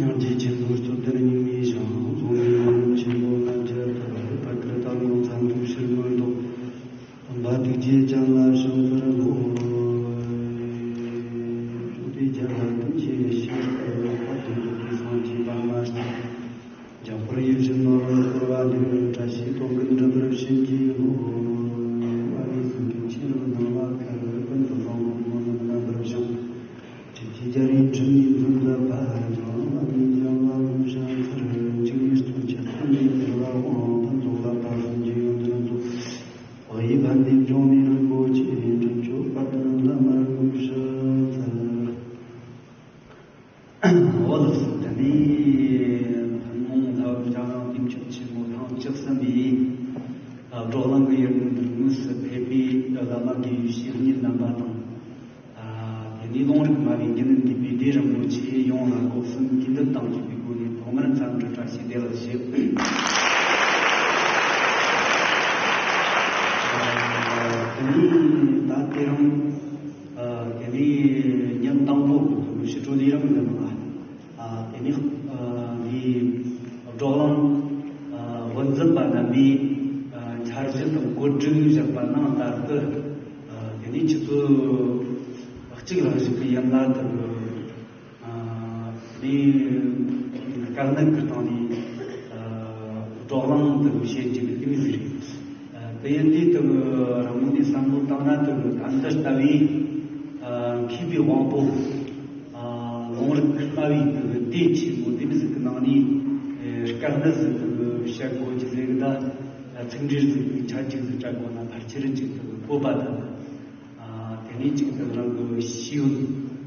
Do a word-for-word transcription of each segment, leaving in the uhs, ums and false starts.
སྙིང་རྗེ་ཆེན་པོས་རྩོད་ལྡན་སྙིགས་མའི་ཞིང་། བཟུང་བའི་ལམ་རིམ་ཆེན་པོ་རྣམ་བསྒྱུར་ལྟར། བར་སྐབས་དལ་བུ་མཚམས་སྡུག་ཕྱིར་མི་ལྡོག། སྟོན་པ་ཐུགས་རྗེ་ཅན་ལ་ཕྱག་འཚལ་ལོ། བཅོམ་ལྡན་རྒྱལ་བ་ཀུན་གྱི་ཡེ་ཤེས་སྐུ། དཔལ་དུ་འཇུག་པའི་སངས་རྒྱས་པདྨ་སྟེང་། འཇམ་དཔལ་ཡིད་བཞིན་ནོར་བུར་བསྐོར་བ་ལས། བཀྲ་ཤིས་དོན་ཀུན་འགྲུབ་པར་བྱིན་གྱིས་རློབས། ཨ་ནི་སེམས་ཅན་ཆོས་རབ་སྣང་བ་མཁར། ཀུན་ཏུ་བཟང་པོ་སྨོན་ལམ་རྣམ་པར་བཞེངས། ཁྲིད་ཀྱི་རྒྱལ་རིགས་འཁྲུལ་མེད་འཛིན་མཛད་པ། འཇམ་དབྱངས་ལྷ་མིའི་འཇམ་དབྱངས་མཚན་འཁར། འཇིགས་མེད་གསུང་ཆེན་ཐོགས་མེད་ཀྱི་དབང་དང་། རྫོགས་ལམ་བར་གསུམ་གྱི་ཡོན་ཏན་རྫོགས། དཔག་ཡས་ཕན་བདེའི་འབྱུང་གནས་རིན་པོ་ཆེ། དྲིན་ཅན་དཔལ་ལྡན་བླ་མར་བཀོད་ཕྱག་འཚལ། འོ་ལགས་སོ། དེ་ནས་ཐུན་མོང་ལྷ་བབས་འཇམ་དབྱངས་བསྟན་མཆོག་ཆེན་མོ་ཐེངས་བཅུ་གསུམ་པའི་བགྲོ་གླེང་གི་ཡུལ་དངོས་སུ་ཕེབས་པའི་བླ་མ་དགེ་བའི་བཤེས་གཉེན་རྣམ་པ་དང་། དེ་ནས་ལུང་རིགས་སྨྲ་བའི་དགེ་འདུན་འདུས་པའི་སྡེ་རིན་པོ་ཆེ་ཡོངས་ལ་སྒོ་གསུམ་གུས་འདུད་དང་བཅས་པའི་སྒོ་ནས་ཐོག་མར་འཚམས་འདྲི་བཀྲ་ཤིས་བདེ་ལེགས་ཞུ། དེ་ནས་ད་དེ་རིང་ཨ། དེ་ནས་ཉིན་དང་པོ་ཕྱི་དྲོ་ལས་རིམ་འདི་ནང་ལ། ཨ། དེ་ནས་ཨ། འདིའི་བགྲོ་གླེང་ཨ། དབུ་འཛིན་པ་རྣམ་པས་ཨ། འཆར་གཞི་དང་བཀོད་སྒྲིག་བཞག་པ་ནང་ལྟར་དུ། ཨ། དེ་ནས་ཆུ་ཚོད་གཅིག་ལ་གཞུག་གི་ཡན་ལ་དུ། ཨ། དེའི་དཀའ་གནད་ཀྱི་སྟེང་ནས་ཨ། བགྲོ་གླེང་དུ་བྱེད་ཀྱི་ཡོད་པའི་དུས་ཟིག་རེད། ཨ། དེ་ཡིན་དུས་དུ་རང་ངོས་ནས་བསམ་བློ་བཏང་ན་དུ་ད་འདི་ལྟ་བུའི་ཨ། མཁས་པའི་དབང་པོ། ཨ། ལུང་རིགས་སྨྲ་བའི་དུ་སྡེ་ཆེན་པོ་དེ་མི་ཟིག་གི་ནང་ནས་ཨ། དཀའ་གནད་ཟིག་དུ་བཤད་དགོས་ཀྱི་ཟེར་གི་ད། ཚིག་འགྲེལ་ཟིག་ཆ་གཅིག་ཟིག་བྲི་དགོས་ན་ཕལ་ཆེར་གཅིག་དུ་བོད་པ་དང་། ཨ། དེ་ནས་གཅིག་ཏུ་རང་གི་ཤེས་ཡོན་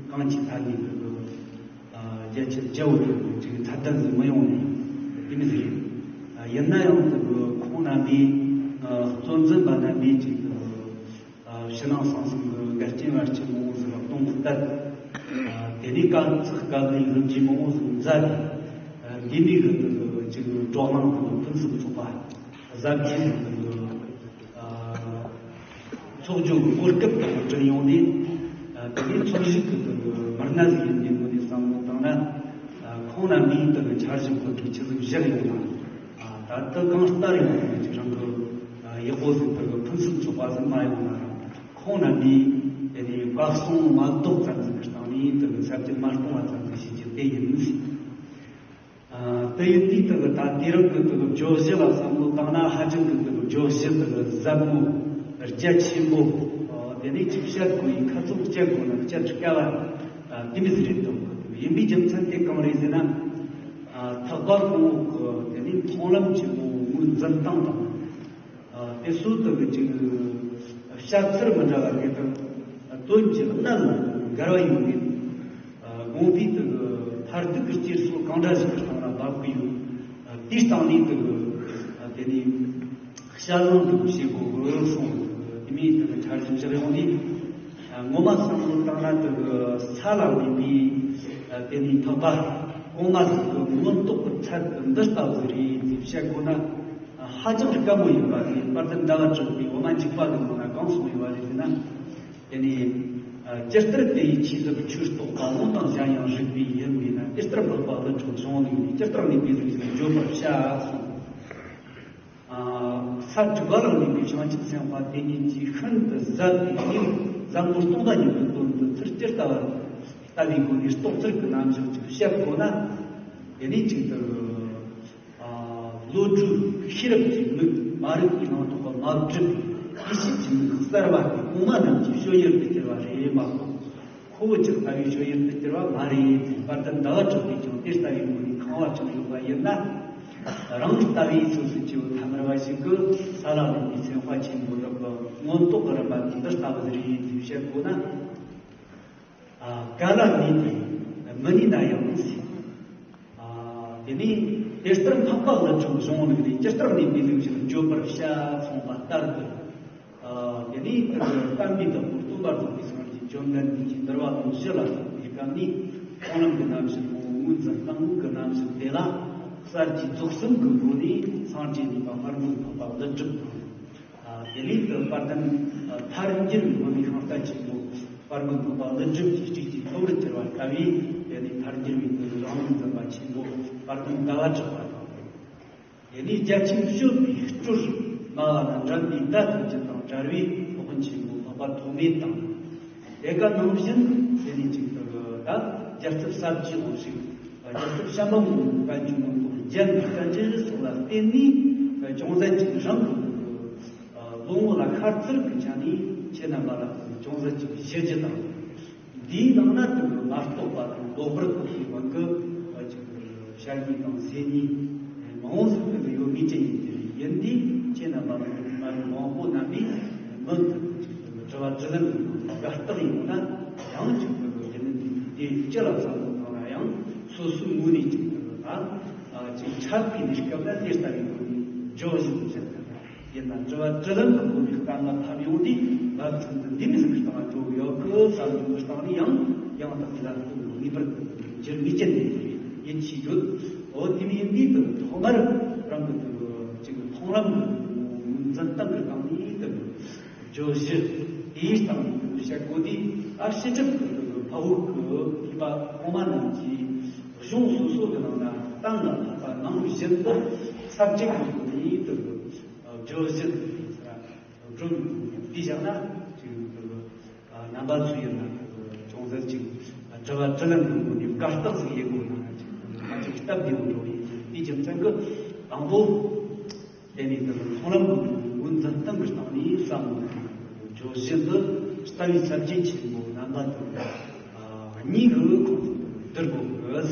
གང་ཅིའི་ཐད་ནས་ཀྱི་ཨ། རྒྱ་ཆེར་རྒྱ་བོད་ཀྱི་ཚད་ལྡན་ཟིག་མི་ཡོང་ནས་དེ་མི་ཟིག་རེད། ཨ། ཡིན་ན་ཡང་དུ་ཁོང་རྣམ་པས་ཨ། གཙོ་འཛིན་པ་རྣམ་པས་ཅིག་ཨ། ཕྱི་ནང་གསང་གསུམ་གྱི་འགལ་རྐྱེན་བར་ཆད་མང་བོ་ཟིག་ལ་སྟོང་གི་བསྟན། ཨ། དེ་ནས་དཀའ་ཚེགས་དཀའ་ལས་ལྷུན་གྱིས་མང་བོ་ཟིག་མཛད་དེ། ཨ། འདི་ནས་གི་དུ་ཅིག་བགྲོ་གླེང་གི་ཕུན་སུམ་ཚོགས་པ། གཟབ་རྒྱས་ཀྱི་ཨ། ཚོགས་རྒྱུ་གི་གོ་སྐབས་དང་བསྐྲུན་ཡོང་ནས། ཨ། དེ་ནས་ཚོགས་ཞུགས་ཀྱི་མི་སྣ་ཟིག་ཡིན་པའི་ངོས་ནས་བསམ་བློ་བཏང་ན། ཨ། ཁོང་རྣམ་པས་དེ་གི་འཆར་གཞི་བཀོད་སྒྲིག་ཆི་ཟིག་བཞག་ཡོང་ན། ཨ། ད་ལྟ་གང་ལྟར་ཡོང་ནས་ཅིག་རང་གི་ཨ། ཡག་པོ་ཟིག་དེ་གི་ཕུན་སུམ་ཚོགས་པ་ཟིག་མ་ཡོང་ན་རང་ཁོང་རྣམ་པས་དེ་ནས་བག་སྟོང་མ་ལྡོག་ཙམ་ཟིག་གི་སྟེང་ནས་དེ་གི་ས་བཅད་མ་སྟོང་བ་ཙམ་ཟིག་བྱེད་རྒྱུ་དེ་ཡིན། ཨ། དེ་ཡིན་དུས་དེ་གི་ད་དེ་རིང་གི་དེ་གི་བརྗོད་གཞི་ལ་བསམ་བློ་བཏང་ན་ཧ་ཅང་གི་དེ་གི་བརྗོད་གཞི་དེ་གི་ཟབ་མོ་རྒྱ་ཆེན་པོ། ཨ། དེ་ནས་ཅིག་བཤད་དགོས་ཡིན་ཁ་ཚོན་བཅད་དགོས་ན་བཅད་དཀའ་བ། ཨ། དེ་མི་ཟིག་རེད་འདུག་ཡིན་པའི་རྒྱུ་མཚན་དེ་གང་རེད་ཟེར་ན། ཨ། ཐེག་པ་གོང་འོག་གི་དེ་ནས་མཐོང་ལམ་ཆེན་མོ་ངོས་འཛིན་སྟངས་དང་། ཨ། དེ་སོགས་དེ་གི་ཅིག་བཤད་ཚུལ་མི་འདྲ་བ་དེ་དང་། དོན་གྱི་གནད་ལ་འགལ་བ་ཡོད་མེད། ཨ། དགོངས་པའི་དེ་གི་མཐར་ཐུག་གི་རྗེས་སུ་གང་འདྲ་ཞིག་གི་སྟེང་ལ་འབབ་གི་ཡོད། ཨ། དེའི་སྟེང་ནས་དེ་གི། ཨ། དེ་ནས་བཤད་ལམ་དེ་གི་བྱེད་དགོས་གི་གསུངས། དེ་མིན་དེ་གི་འཆར་གཞི་བཞག་ཡོང་དུས། ཨ། ངོ་མ་བསམ་བློ་བཏང་ན་དེ་གི་ས་ལ་གནས་པའི། ཨ། དེ་ནས་ཐེག་པ་གོང་མ་ཟིག་གི་མངོན་རྟོགས་ཀྱི་ཚད་འདི་ལྟ་བུ་རེད་ཅེས་བཤད་དགོས་ན། ཧ་ཅང་དཀའ་མོ་ཡིན་པ་དེ་དཔལ་ལྡན་ཟླ་བ་གྲགས་པའི་འོ་མ་འཇིགས་པ་གི་ནང་ན་གང་གསུངས་ཡོད་པ་རེད་ཟེར་ན། དེ་ནས་ཇི་ལྟར་དེ་ཡི་ཆོས་ལུགས་ཆོས་རྟོགས་པ། ལུང་དང་གཞན་ཡང་རིགས་པའི་ཡུལ་མེད་ན། དེ་ལྟར་འཕགས་པ་ཀླུ་མཆོག་གཞུང་ལུགས་ནས། ཇི་ལྟར་གནས་པའི་ལུགས་ཀྱིས་བརྗོད་པར་བྱ་གསུངས། ས་དྲུག་པ་ལ་གནས་པའི་བྱང་ཆུབ་སེམས་དཔའ་དེ་ཉིད་ཀྱིས་ཤིན་ཏུ་ཟབ་པའི་ཟབ་མོ་སྟོང་དང་ཉིད་ཀྱི་དོན་དུ་ཚུལ་ཇི་ལྟ་བ་ལྟ་བུའི་སྒོ་ནས་རྟོགས་ཚུལ་གྱི་རྣམ་གཞག་ཅིག་བཤད་དགོས་ན། དེ་ནས་ཅིག་ཏུ། ཨ། བློ་གྲོས་ཤེས་རབ་ཀྱི་མིག་མ་རིག་པའི་ངང་ཐོག་གི་མ་བསྒྲིབས་པའི་ཡེ་ཤེས་ཀྱི་མིག་གསར་བ་དེ་གོང་མ་རྣམས་ཀྱི་སྤྱོད་ཡུལ་དུ་གྱུར་པ་རེད་མ་གཏོགས། ཁོ་བོ་ཅིག་ལྟ་བུའི་སྤྱོད་ཡུལ་དུ་གྱུར་པ་མ་རེད། དཔལ་ལྡན་ཟླ་བ་གྲགས་པས་ཀྱང་དེ་ལྟ་བུའི་ངོས་ནས་ཁེངས་པ་བཅངས་ཡོད་པ་ཡིན་ན། རང་ལྟ་བུའི་སོ་སོའི་སྐྱེ་བོ་ཐ་མལ་པ་ཞིག་གིས་ས་ལ་གནས་པའི་སེམས་དཔའ་ཆེན་པོ་རབ་ཀྱི་མངོན་རྟོགས་ཀྱི་རིམ་པ་དེ་འདི་ལྟ་བུ་རེད་ཅེས་བཤད་དགོས་ན། ཨ། ག་ལ་གནས་ཏེ་མི་གནས་ན་ཡང་ཟེར། ཨ། དེ་ནས་དེ་ལྟར་འཕགས་པ་ཀླུ་མཆོག་གཞུང་ལུགས་ནས། ཇི་ལྟར་གནས་པའི་ལུགས་ཀྱིས་བརྗོད་པར་བྱ་གསུངས་པ་ལྟར་དུ། ཨ། དེ་ནས་དེ་གི་བསྟན་པའི་བདག་པོ་སྟོན་པ་རྫོགས་པའི་སངས་རྒྱས་བཅོམ་ལྡན་འདས་ཀྱིས་འདུལ་བ་དང་བཞི་ལ་སོགས་པའི་སྐབས་ནས་མཐོང་ལམ་གྱི་རྣམ་གཞག་ངོས་འཛིན་སྟངས་ཀྱི་རྣམ་གཞག་དེ་ལ་གསར་བརྗེ་རྫོགས་གསུམ་གྱི་སྒོ་ནས་སངས་རྒྱས་གཉིས་པ་དཔལ་མགོན་འཕགས་པ་ཀླུ་སྒྲུབ་དང་། ཨ། དེ་ནས་དེ་དཔལ་ལྡན་ཐར་འགྱུར་བའི་མུ་མེད་ཤིང་རྟ་ཆེན་པོ་དཔལ་མགོན་འཕགས་པ་ཀླུ་སྒྲུབ་ཀྱི་སྤྲུལ་གྱི་ཐོབ་རིམ་གྱུར་པ་ལྟ་བུའི་ དེ་ནས་ཐལ་འགྱུར་བའི་དུ་རང་ལུགས་འཛིན་པ་ཆེན་པོ་དཔལ་ལྡན་ཟླ་བ་གྲགས་པ་དང་། དེ་ནས་རྒྱ་ཆེན་སྤྱོད་པའི་སྤྲུལ་སྨྲ་བ་ལ་འགྲན་པའི་ཟླ་ཐམས་ཅད་དང་བྲལ་བའི་སློབ་དཔོན་ཆེན་པོ་འཕགས་པ་ཐོགས་མེད་དང་། དེ་ག་ནང་བཞིན་དེ་ནས་ཅིག་ཏུ་ད་རྒྱལ་ཚབ་ས་བཅུའི་དབང་ཕྱུག་རྒྱལ་ཚབ་ཤམ་པ་མགོན་པོ་བཀའ་འགྱུར་མང་པོ་རྒྱན་གྱི་བསྟན་བཅོས་སོགས་ལ་བརྟེན་ནས་ཅུང་ཟད་ཅིག་རང་གི་ལོ་ངོ་ལ་ཁ་ཚུར་གྱི་ཆ་ནས་ཁྱེད་རྣམ་པ་ལ་ཅུང་ཟད་ཅིག་ཞུ་རྒྱུ་དང་། འདིའི་ནང་ན་དུ་མ་རྟོགས་པ་དང་ལོག་པར་རྟོག་པའི་དབང་གིས་ཅིག་བཤད་ཉེས་དང་ཟེར་ཉེས་མང་བོ་ཟིག་དུ་ཡོད་ངེས་ཅན་ཡིན་གྱི་རེད། ཡིན་དུས་ཁྱེད་རྣམ་པ་ལ་མ་རིག་མང་པོ་རྣམ་པས་མུ་མཐུད་དུ་ཅིག་དྲི་བ་དྲིས་ལན་དགའ་རྟགས་ཡོང་ན་ཡང་ཅིག་དུ་ཡིན་ནི་འདི་དེ་སྤྱི་ལ་བསམ་བློ་བཏང་ན་ཡང་སོ་སོའི་ངོས་ནས་ཅིག་དུ་ད་ཅིག་ཆགས་པའི་གནས་སྐབས་ལ་དེ་ལྟ་བུའི་སྒོ་ནས་འཇོག་བཞིན་དུ་བྱེད་ཐུབ། ཡིན་ན་དྲི་བ་དྲིས་ལན་གྱི་སྒོ་ནས་གཏམ་ལ་ཕབ་ཡོང་དུས་ང་ཚོ་འདི་འདི་མི་ཟིག་གི་སྟེང་འགྲོ་གི་ཡོད་གི་བསམ་བློའི་སྟེང་ནས་ཡང་ཡང་དག་གི་ལ་ཐུག་ངེས་པར་འགྱུར་ངེས་ཅན་དེ་ཡིད་ཆེས་ཡོད། འོ་དེ་མིན་འདི་དུ་ཐོག་མར་རང་གི་དུ་ཅིག་མཐོང་ལམ་གྱི་འཛིན་སྟངས་ཀྱི་སྟེང་ནས་དུ་བརྗོད་གཞི་དེའི་སྟེང་ནས་དུ་བཤད་དགོས་དུས། ཨ་ཕྱི་སྒྲུབ་ཀྱི་དུ་འཕགས་བོད་ཀྱི་མཁས་པ་གོང་མ་རྣམས་ཀྱིས་གཞུང་སོ་སོ་གི་ནང་ན་གཏན་ལ་ཕབ་པ་ནང་བཞིན་དུ་ས་བཅད་ཀྱི་སྒོ་ནས་དུ། བརྗོད་གཞི་དེ་ཚོ་སྒྲུབ་དེ་བཞག་ན་ཅིག་རྣམ་པ་ཚོ་ཡིན་ན་ཅུང་ཟད་ཅིག་དྲི་བ་དྲིས་ལན་གྱི་སྒོ་ནས་དགའ་རྟགས་ཟིག་ཡེད་དགོས་ན་ཅིག་ཧ་ཅང་སྟབས་བདེ་བོ་འགྲོ་ཡིན། དེའི་རྒྱུ་མཚན་གྱིས་དང་པོ་དེ་ནས་དུ་མཐོང་ལམ་གྱི་ངོས་འཛིན་སྟངས་ཀྱི་སྟེང་ནས་བསམ་བློ་བརྗོད་གཞི་འདི་རྩ་བའི་ས་བཅད་ཆེན་པོ་རྣམ་པ་དུ་གཉིས་ཀྱི་ཁོངས་སུ་བསྡུར་དགོས་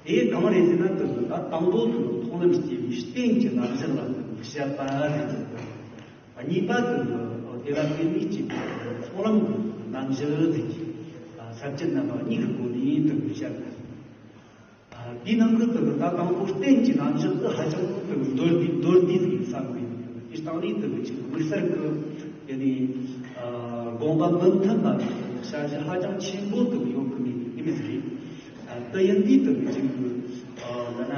ཀྱི། དེ་གང་རེད་ཟེར་ན། དེ་ད་དང་པོ་དེ་མཐོང་ལམ་སྐྱེ་བའི་རྟེན་གྱི་རྣམ་གཞག་ལ་བཤད་པ་རེད། གཉིས་པ་དེ་དེ་ལ་བརྟེན་ནས་སྐྱེས་པའི་མཐོང་ལམ་གྱི་རྣམ་གཞག་དེ་ས་བཅད་རྣམ་པ་གཉིས་ཀྱི་སྒོ་ནས་དེ་བཤད་པ། དེའི་ནང་གི་དེ་ད་དང་པོ་རྟེན་གྱི་རྣམ་གཞག་དེ་ཧ་ཅང་དེ་མདོར་བསྡུས་མདོར་བསྡུས་ཟིག་བསམ་དགོས། དེ་སྟེང་ནས་དེ་ཅིག་དམིགས་བསལ་གྱི་དེ་ནས་དགོངས་པ་མི་མཐུན་པ་དང་བྱ་གཞི་ཧ་ཅང་ཆེན་པོ་དེ་ཡོད་གི་མེད་ནི་མི་ཟིག་རེད། དེ་ཡིན་དུས་དེ་གི་ཅིག་གི་འདི་ན་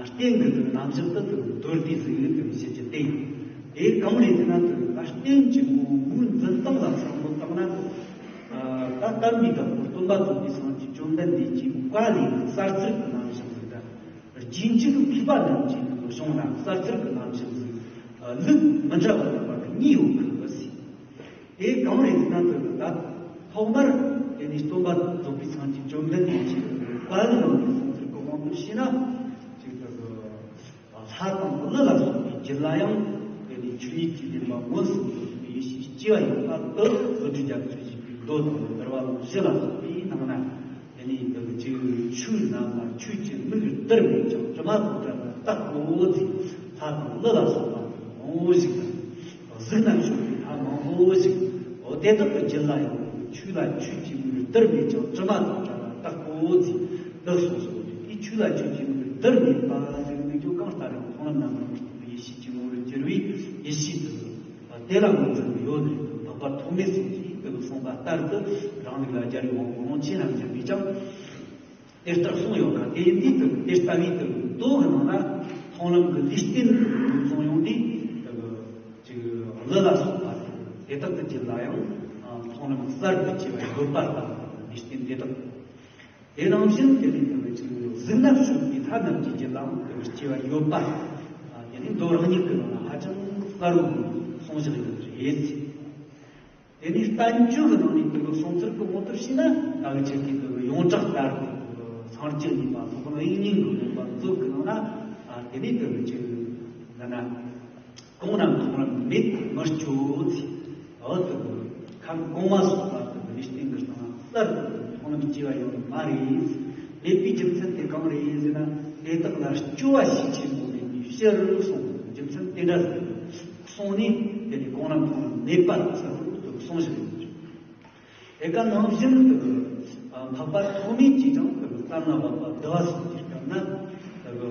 རྟེན་གྱི་རྣམ་གཞག་དེ་དེ་མདོར་བསྡུས་ཟིག་ཡོད་དེ་བཤད་རྒྱུ་དེ་ཡིན། དེ་གང་རེད་ཟེར་ན། དེ་ད་རྟེན་གྱི་ངོ་བོའི་འཛིན་སྟངས་ལ་བསམ་བློ་བཏང་ན། ད་བསྟན་པའི་བདག་པོ་སྟོན་པ་རྫོགས་པའི་སངས་རྒྱས་བཅོམ་ལྡན་འདས་ཀྱི་བཀའ་ལས་གསར་ཚུལ་གྱི་རྣམ་གཞག་ཟིག་དང་། རྗེས་འཇུག་མཁས་པ་རྣམས་ཀྱི་གཞུང་ན་གསར་ཚུལ་གྱི་རྣམ་གཞག་ཟིག་ལུགས་མི་འདྲ་བ་ལ་བར་དུ་གཉིས་ཡོད་གི་ཟེར། དེ་གང་རེད་ཟེར་ན། དེ་ད་ཐོག་མར་དེ་ནས་སྟོན་པ་རྫོགས་པའི་སངས་རྒྱས་བཅོམ་ལྡན་འདས་ཀྱི་བཀའ་ལུང་གི་གསུང་ཚུལ་གྱི་དབང་དུ་བྱས་ན། ཅིག་ད་ལྷ་དང་ཀླུ་ལ་སོགས་པའི་རྒྱུད་ལ་ཡང་དེ་ནས་ཆོས་ཉིད་ཀྱི་བདེན་པ་མངོན་སུམ་དུ་ཡེ་ཤེས་སྐྱེ་བ་ཡོད་པ་དེ་བོད་ཀྱི་རྒྱ་མཚོའི་བཞུགས་པའི་མདོ་དང་འདུལ་བ་ལུང་བཞི་ལ་སོགས་པའི་ནང་ན། དེ་ནས་འདི་ཆོས་རྣམས་ལ་ཆོས་ཀྱི་མིག་བསྡུར་མེད་ཀྱང་དྲི་མ་དང་བྲལ་བར་བརྟག་གོ་ཟེར། ལྷ་དང་ཀླུ་ལ་སོགས་པ་མང་བོ་ཞིག་དང་། གཟུགས་རྣམས་ཕྱུག་པའི་ལྷ་མང་བོ་ཞིག་འོ་དེ་དག་གི་རྒྱུད་ལ་ཡང་ཆོས་ལ་ཆོས་ཀྱི་མིག་བསྡུར་མེད་ཀྱང་དྲི་མ་དང་བྲལ་བར་བརྟག་གོ་ཟེར། འདི་གསུངས་སོ། དེ་ཆོས་ལ་ཆོས་ཀྱི་མིག་བསྡུར་མེད་པ་ཟེར་བའི་རྒྱུ་གང་ལྟར་ཡང་མཐོང་ལམ་རྣམ་པར་རྟོག་པའི་ཡེ་ཤེས་ཀྱི་ངོ་བོར་གྱུར་པའི་ཡེ་ཤེས་དེ། དེ་ལ་ངོས་འཛིན་ཡོད་ནས་འཕགས་པ་ཐོགས་མེད་སོགས་ཀྱིས་དེ་གསུངས་པ་ལྟར་དུ་རང་ལུགས་ལ་རྒྱལ་བའི་དབང་པོ་ལོངས་སྤྱོད་རྣམས་ཀྱིས་ཀྱང་དེ་ལྟར་གསུངས་ཡོད་ཀ། དེ་ཡིན་དུས་དེ་ལྟ་བུའི་དེ་མདོ་གི་ནང་ན་མཐོང་ལམ་གྱི་ལུས་རྟེན་དུ་ངོས་བཟུང་ཡོང་དུས། དེ་ཅིག་ཀླུ་ལ་སོགས་པ་དེ་དག་གི་རྒྱུད་ལ་ཡང་མཐོང་ལམ་གསར་དུ་སྐྱེ་བ་ཡོད་པ་ལྟ་བུ་ལུས་རྟེན་དེ་དག་དེ་ནང་བཞིན་དེ་ནས་དེ་ཅིག་གཟུགས་སྣ་ཕྱུག་པའི་ལྷ་རྣམས་ཀྱི་རྒྱུད་ལའང་དེ་སྐྱེ་བ་ཡོད་པ། དེ་ནས་མདོ་རང་ཉིད་ཀྱི་ནང་ན་ཧ་ཅང་གསལ་བོ་གསུངས་བཞག་ཡོད་པ་རེད། དེ་ནས་བསྟན་བཅོས་ཀྱི་ནང་ནས་དེ་གསུང་ཚུལ་གྱི་ངོ་བོར་བྱས་ན། ད་གི་ཆེད་དུ་དེ་ཡོངས་གྲགས་ལྟར་དུ་སངས་རྒྱས་གཉིས་པ་སློབ་དཔོན་དབྱིག་གཉེན་གྱི་དགོངས་པ་མཛོད་ཀྱི་ནང་ན། དེ་ནས་དེ་ཅིག་འདི་ན། གང་རྣམས་མཐོང་ལམ་མེད་མི་སྐྱོ་ཟེར། འོ་དེ་ཁམས་གོང་མ་སོགས་པ་དེ་ལུས་རྟེན་གྱི་སྟེང་གསར་དུ་མཐོང་ལམ་སྐྱེ་བ་ཡོད་མ་རེད། མེད་པའི་རྒྱུ་མཚན་དེ་གང་རེད་ཟེར་ན། དེ་དག་ལ་སྐྱོ་བ་ཤས་ཆེན་པོ་མེད་པའི་ཕྱིར་གསུངས། རྒྱུ་མཚན་དེ་འདྲ་ཟེར་གསུངས་ནས། དེ་ནས་གང་རྣམས་མཐོང་ལམ་མེད་པ་ཟེར་དུ་གསུངས་བཞག་ཡོད། དེ་ག་ནང་བཞིན་དུ་འཕགས་པ་ཐོགས་མེད་ཀྱིས་ཀྱང་དེ་གསལ་ན་བབ་པ་བསྡུ་བ་སོགས་ཀྱི་སྐབས་ན། དེ་གི་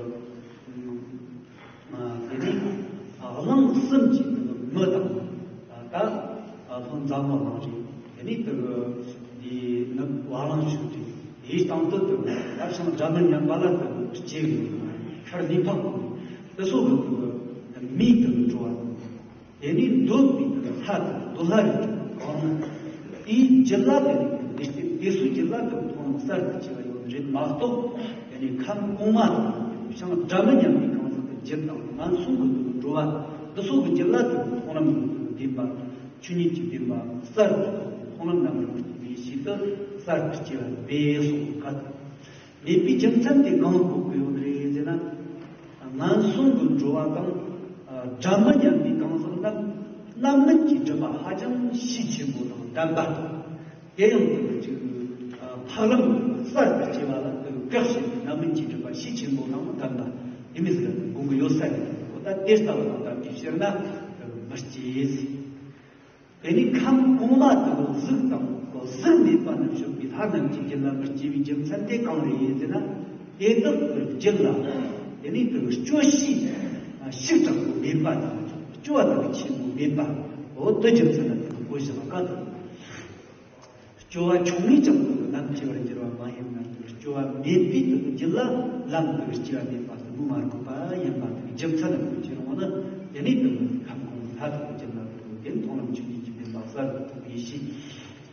དེ་ནས་གླིང་གསུམ་གྱི་དེ་གི་མི་དང་། ད་ལྷོ་འཛམ་བུ་གླིང་རེད། དེ་ནས་དེ་གི་འདི་ནི་བ་ལང་ཤོད་རེད། དེའི་སྟེང་དུ་དེ་གི་ད་ཤང་སྒྲ་མི་སྙན་པ་ལ་དེ་གི་སྐྱེ་བའི་ཤར་ལུས་འཕགས་པོ་རེད། དེ་སོགས་ཀྱི་དེ་གི་མིའི་དེ་གི་འགྲོ་བ་དང་། དེ་ནས་འདོད་པའི་ལྷ་དང་འདོད་ལྷ་རིགས་གང་རུང་། དེའི་རྒྱུད་ལ་དེ་ནས་ལུས་རྟེན་ དེ་ཚོའི་རྒྱུད་ལ་དེ་མཐོང་ལམ་གསར་དུ་སྐྱེ་བ་ཡོད་རེད་མ་གཏོགས། དེ་ནས་ཁམས་གོང་མ་དང་བྱང་སྒྲ་མི་སྙན་པའི་གང་ཟག་གི་རྒྱུད་དང་ངན་སོང་གི་དུ་འགྲོ་བ་འདི་ཚོ་གི་རྒྱུད་ལ་དེ་མཐོང་ལམ་གི་དུ་བདེན་པ། ཆོས་ཉིད་ཀྱི་བདེན་པ་གསར་དུ་མཐོང་ལམ་རྣམ་གྲངས་ཀྱི་ཡེ་ཤེས་དེ་གསར་དུ་སྐྱེ་བ་མེད་གསུངས་པ། མེད་པའི་རྒྱུ་མཚན་དེ་གང་གོ་གི་ཡོད་རེད་ཟེར་ན། ངན་སོང་གི་འགྲོ་བ་དང་སྒྲ་མི་སྙན་པའི་གང་ཟག་རྣམས་རྣམ་སྨིན་གྱི་སྒྲིབ་པ་ཧ་ཅང་ཤས་ཆེན་པོ་དང་ལྡན་པ་དང་། དེ་ཡང་དེ་ཅིག་འཕགས་ལམ་གསར་དུ་སྐྱེ་བ་ལ་དེ་བཀག་བྱེད་པའི་རྣམ་སྨིན་གྱི་སྒྲིབ་པ་ཤས་ཆེན་པོ་དང་ལྡན་པ་དེ་མི་ཟེར་ན་དགོངས་ཀྱི་ཡོད་ས་རེད། འོ་ད་དེ་ལྟ་བུ་དང་ལྡན་པའི་ཕྱིར་ན་དེ་མི་སྐྱེ་ཟེར། དེ་ནི་ཁམས་གོང་མ་དེ་གཟུགས་དང་གཟུགས་མེད་པ་རྣམས་བྱུང་བའི་ལྷ་རྣམས་ཀྱི་རྒྱུད་ལ་མི་སྐྱེ་བའི་རྒྱུ་མཚན་དེ་གང་རེད་ཟེར་ན། དེ་དག་གི་རྒྱུད་ལ་དེ་ནི་དེ་སྐྱོ་ཤས་ཤུགས་དྲག་པོ་མེད་པ་དང་སྐྱོ་བ་དེ་ཆེན་པོ་མེད་པ། འོ་དེ་རྒྱུ་མཚན་ལ་དེ་གོ་བཞག་ག་དང་། སྐྱོ་བ་ཆུང་ངུས་ཀྱང་དེ་ལམ་སྐྱེ་བར་འགྱུར་བ་མ་ཡིན་ན། དེ་སྐྱོ་བ་མེད་པའི་དེ་རྒྱུད་ལ་ལམ་དེ་སྐྱེ་བ་མེད་པ་དེ་མོ་མ་དགོས་པ་ཡིན་པ་དེ་རྒྱུ་མཚན་ལ་དེ་ཁྱེད་རང་ནི་དེ་ནི་དེ་ཁམས་གོང་ལྷ་དེ་རྒྱུད་ལ་དེ་དེ་མཐོང་ལམ་ཆོས་ཉིད་ཀྱི་བདེན་པ་གསར་དུ་ཐོབ་པའི་ཕྱིར།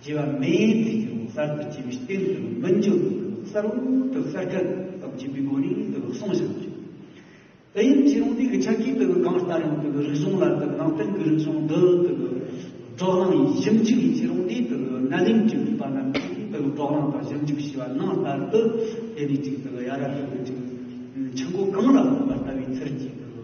སྐྱེ་བ་མེད་ཚེ་ཀྱང་གསར་དུ་སྐྱེ་བའི་རྟེན་དུ་མི་འགྱུར། གསར་བུ་དུ་གསར་སྐལ་དང་བཅས་པའི་སྒོ་ནས་དུ་གསུངས་བཞག་ཅིང་། དེ་ཡིན་ཚེ་རུང་དེ་གི་ཆ་གིས་དུ་གང་ལྟར་ཡང་དུ་རིག་གཞུང་ལ་དུ་ནང་བསྟན་གྱི་རིག་གཞུང་འདི་དུ་བགྲོ་གླེང་ཡིན་ཞིབ་འཇུག་ཡིན་ཚེ་རུང་དེ་དུ་ནཱ་ལེནྡྲའི་བོད་པ་རྣམས་ཀྱིས་དུ་བགྲོ་གླེང་དང་ཞིབ་འཇུག་བྱས་པ་ནང་ལྟར་དུ་དེ་ནས་ཅིག་དུ་ཡ་རབས་དུ་ཅིག་ཆུ་མགོ་གངས་ལ་ལྷུང་བ་ལྟ་བུའི་ཚུལ་གྱིས་དུ།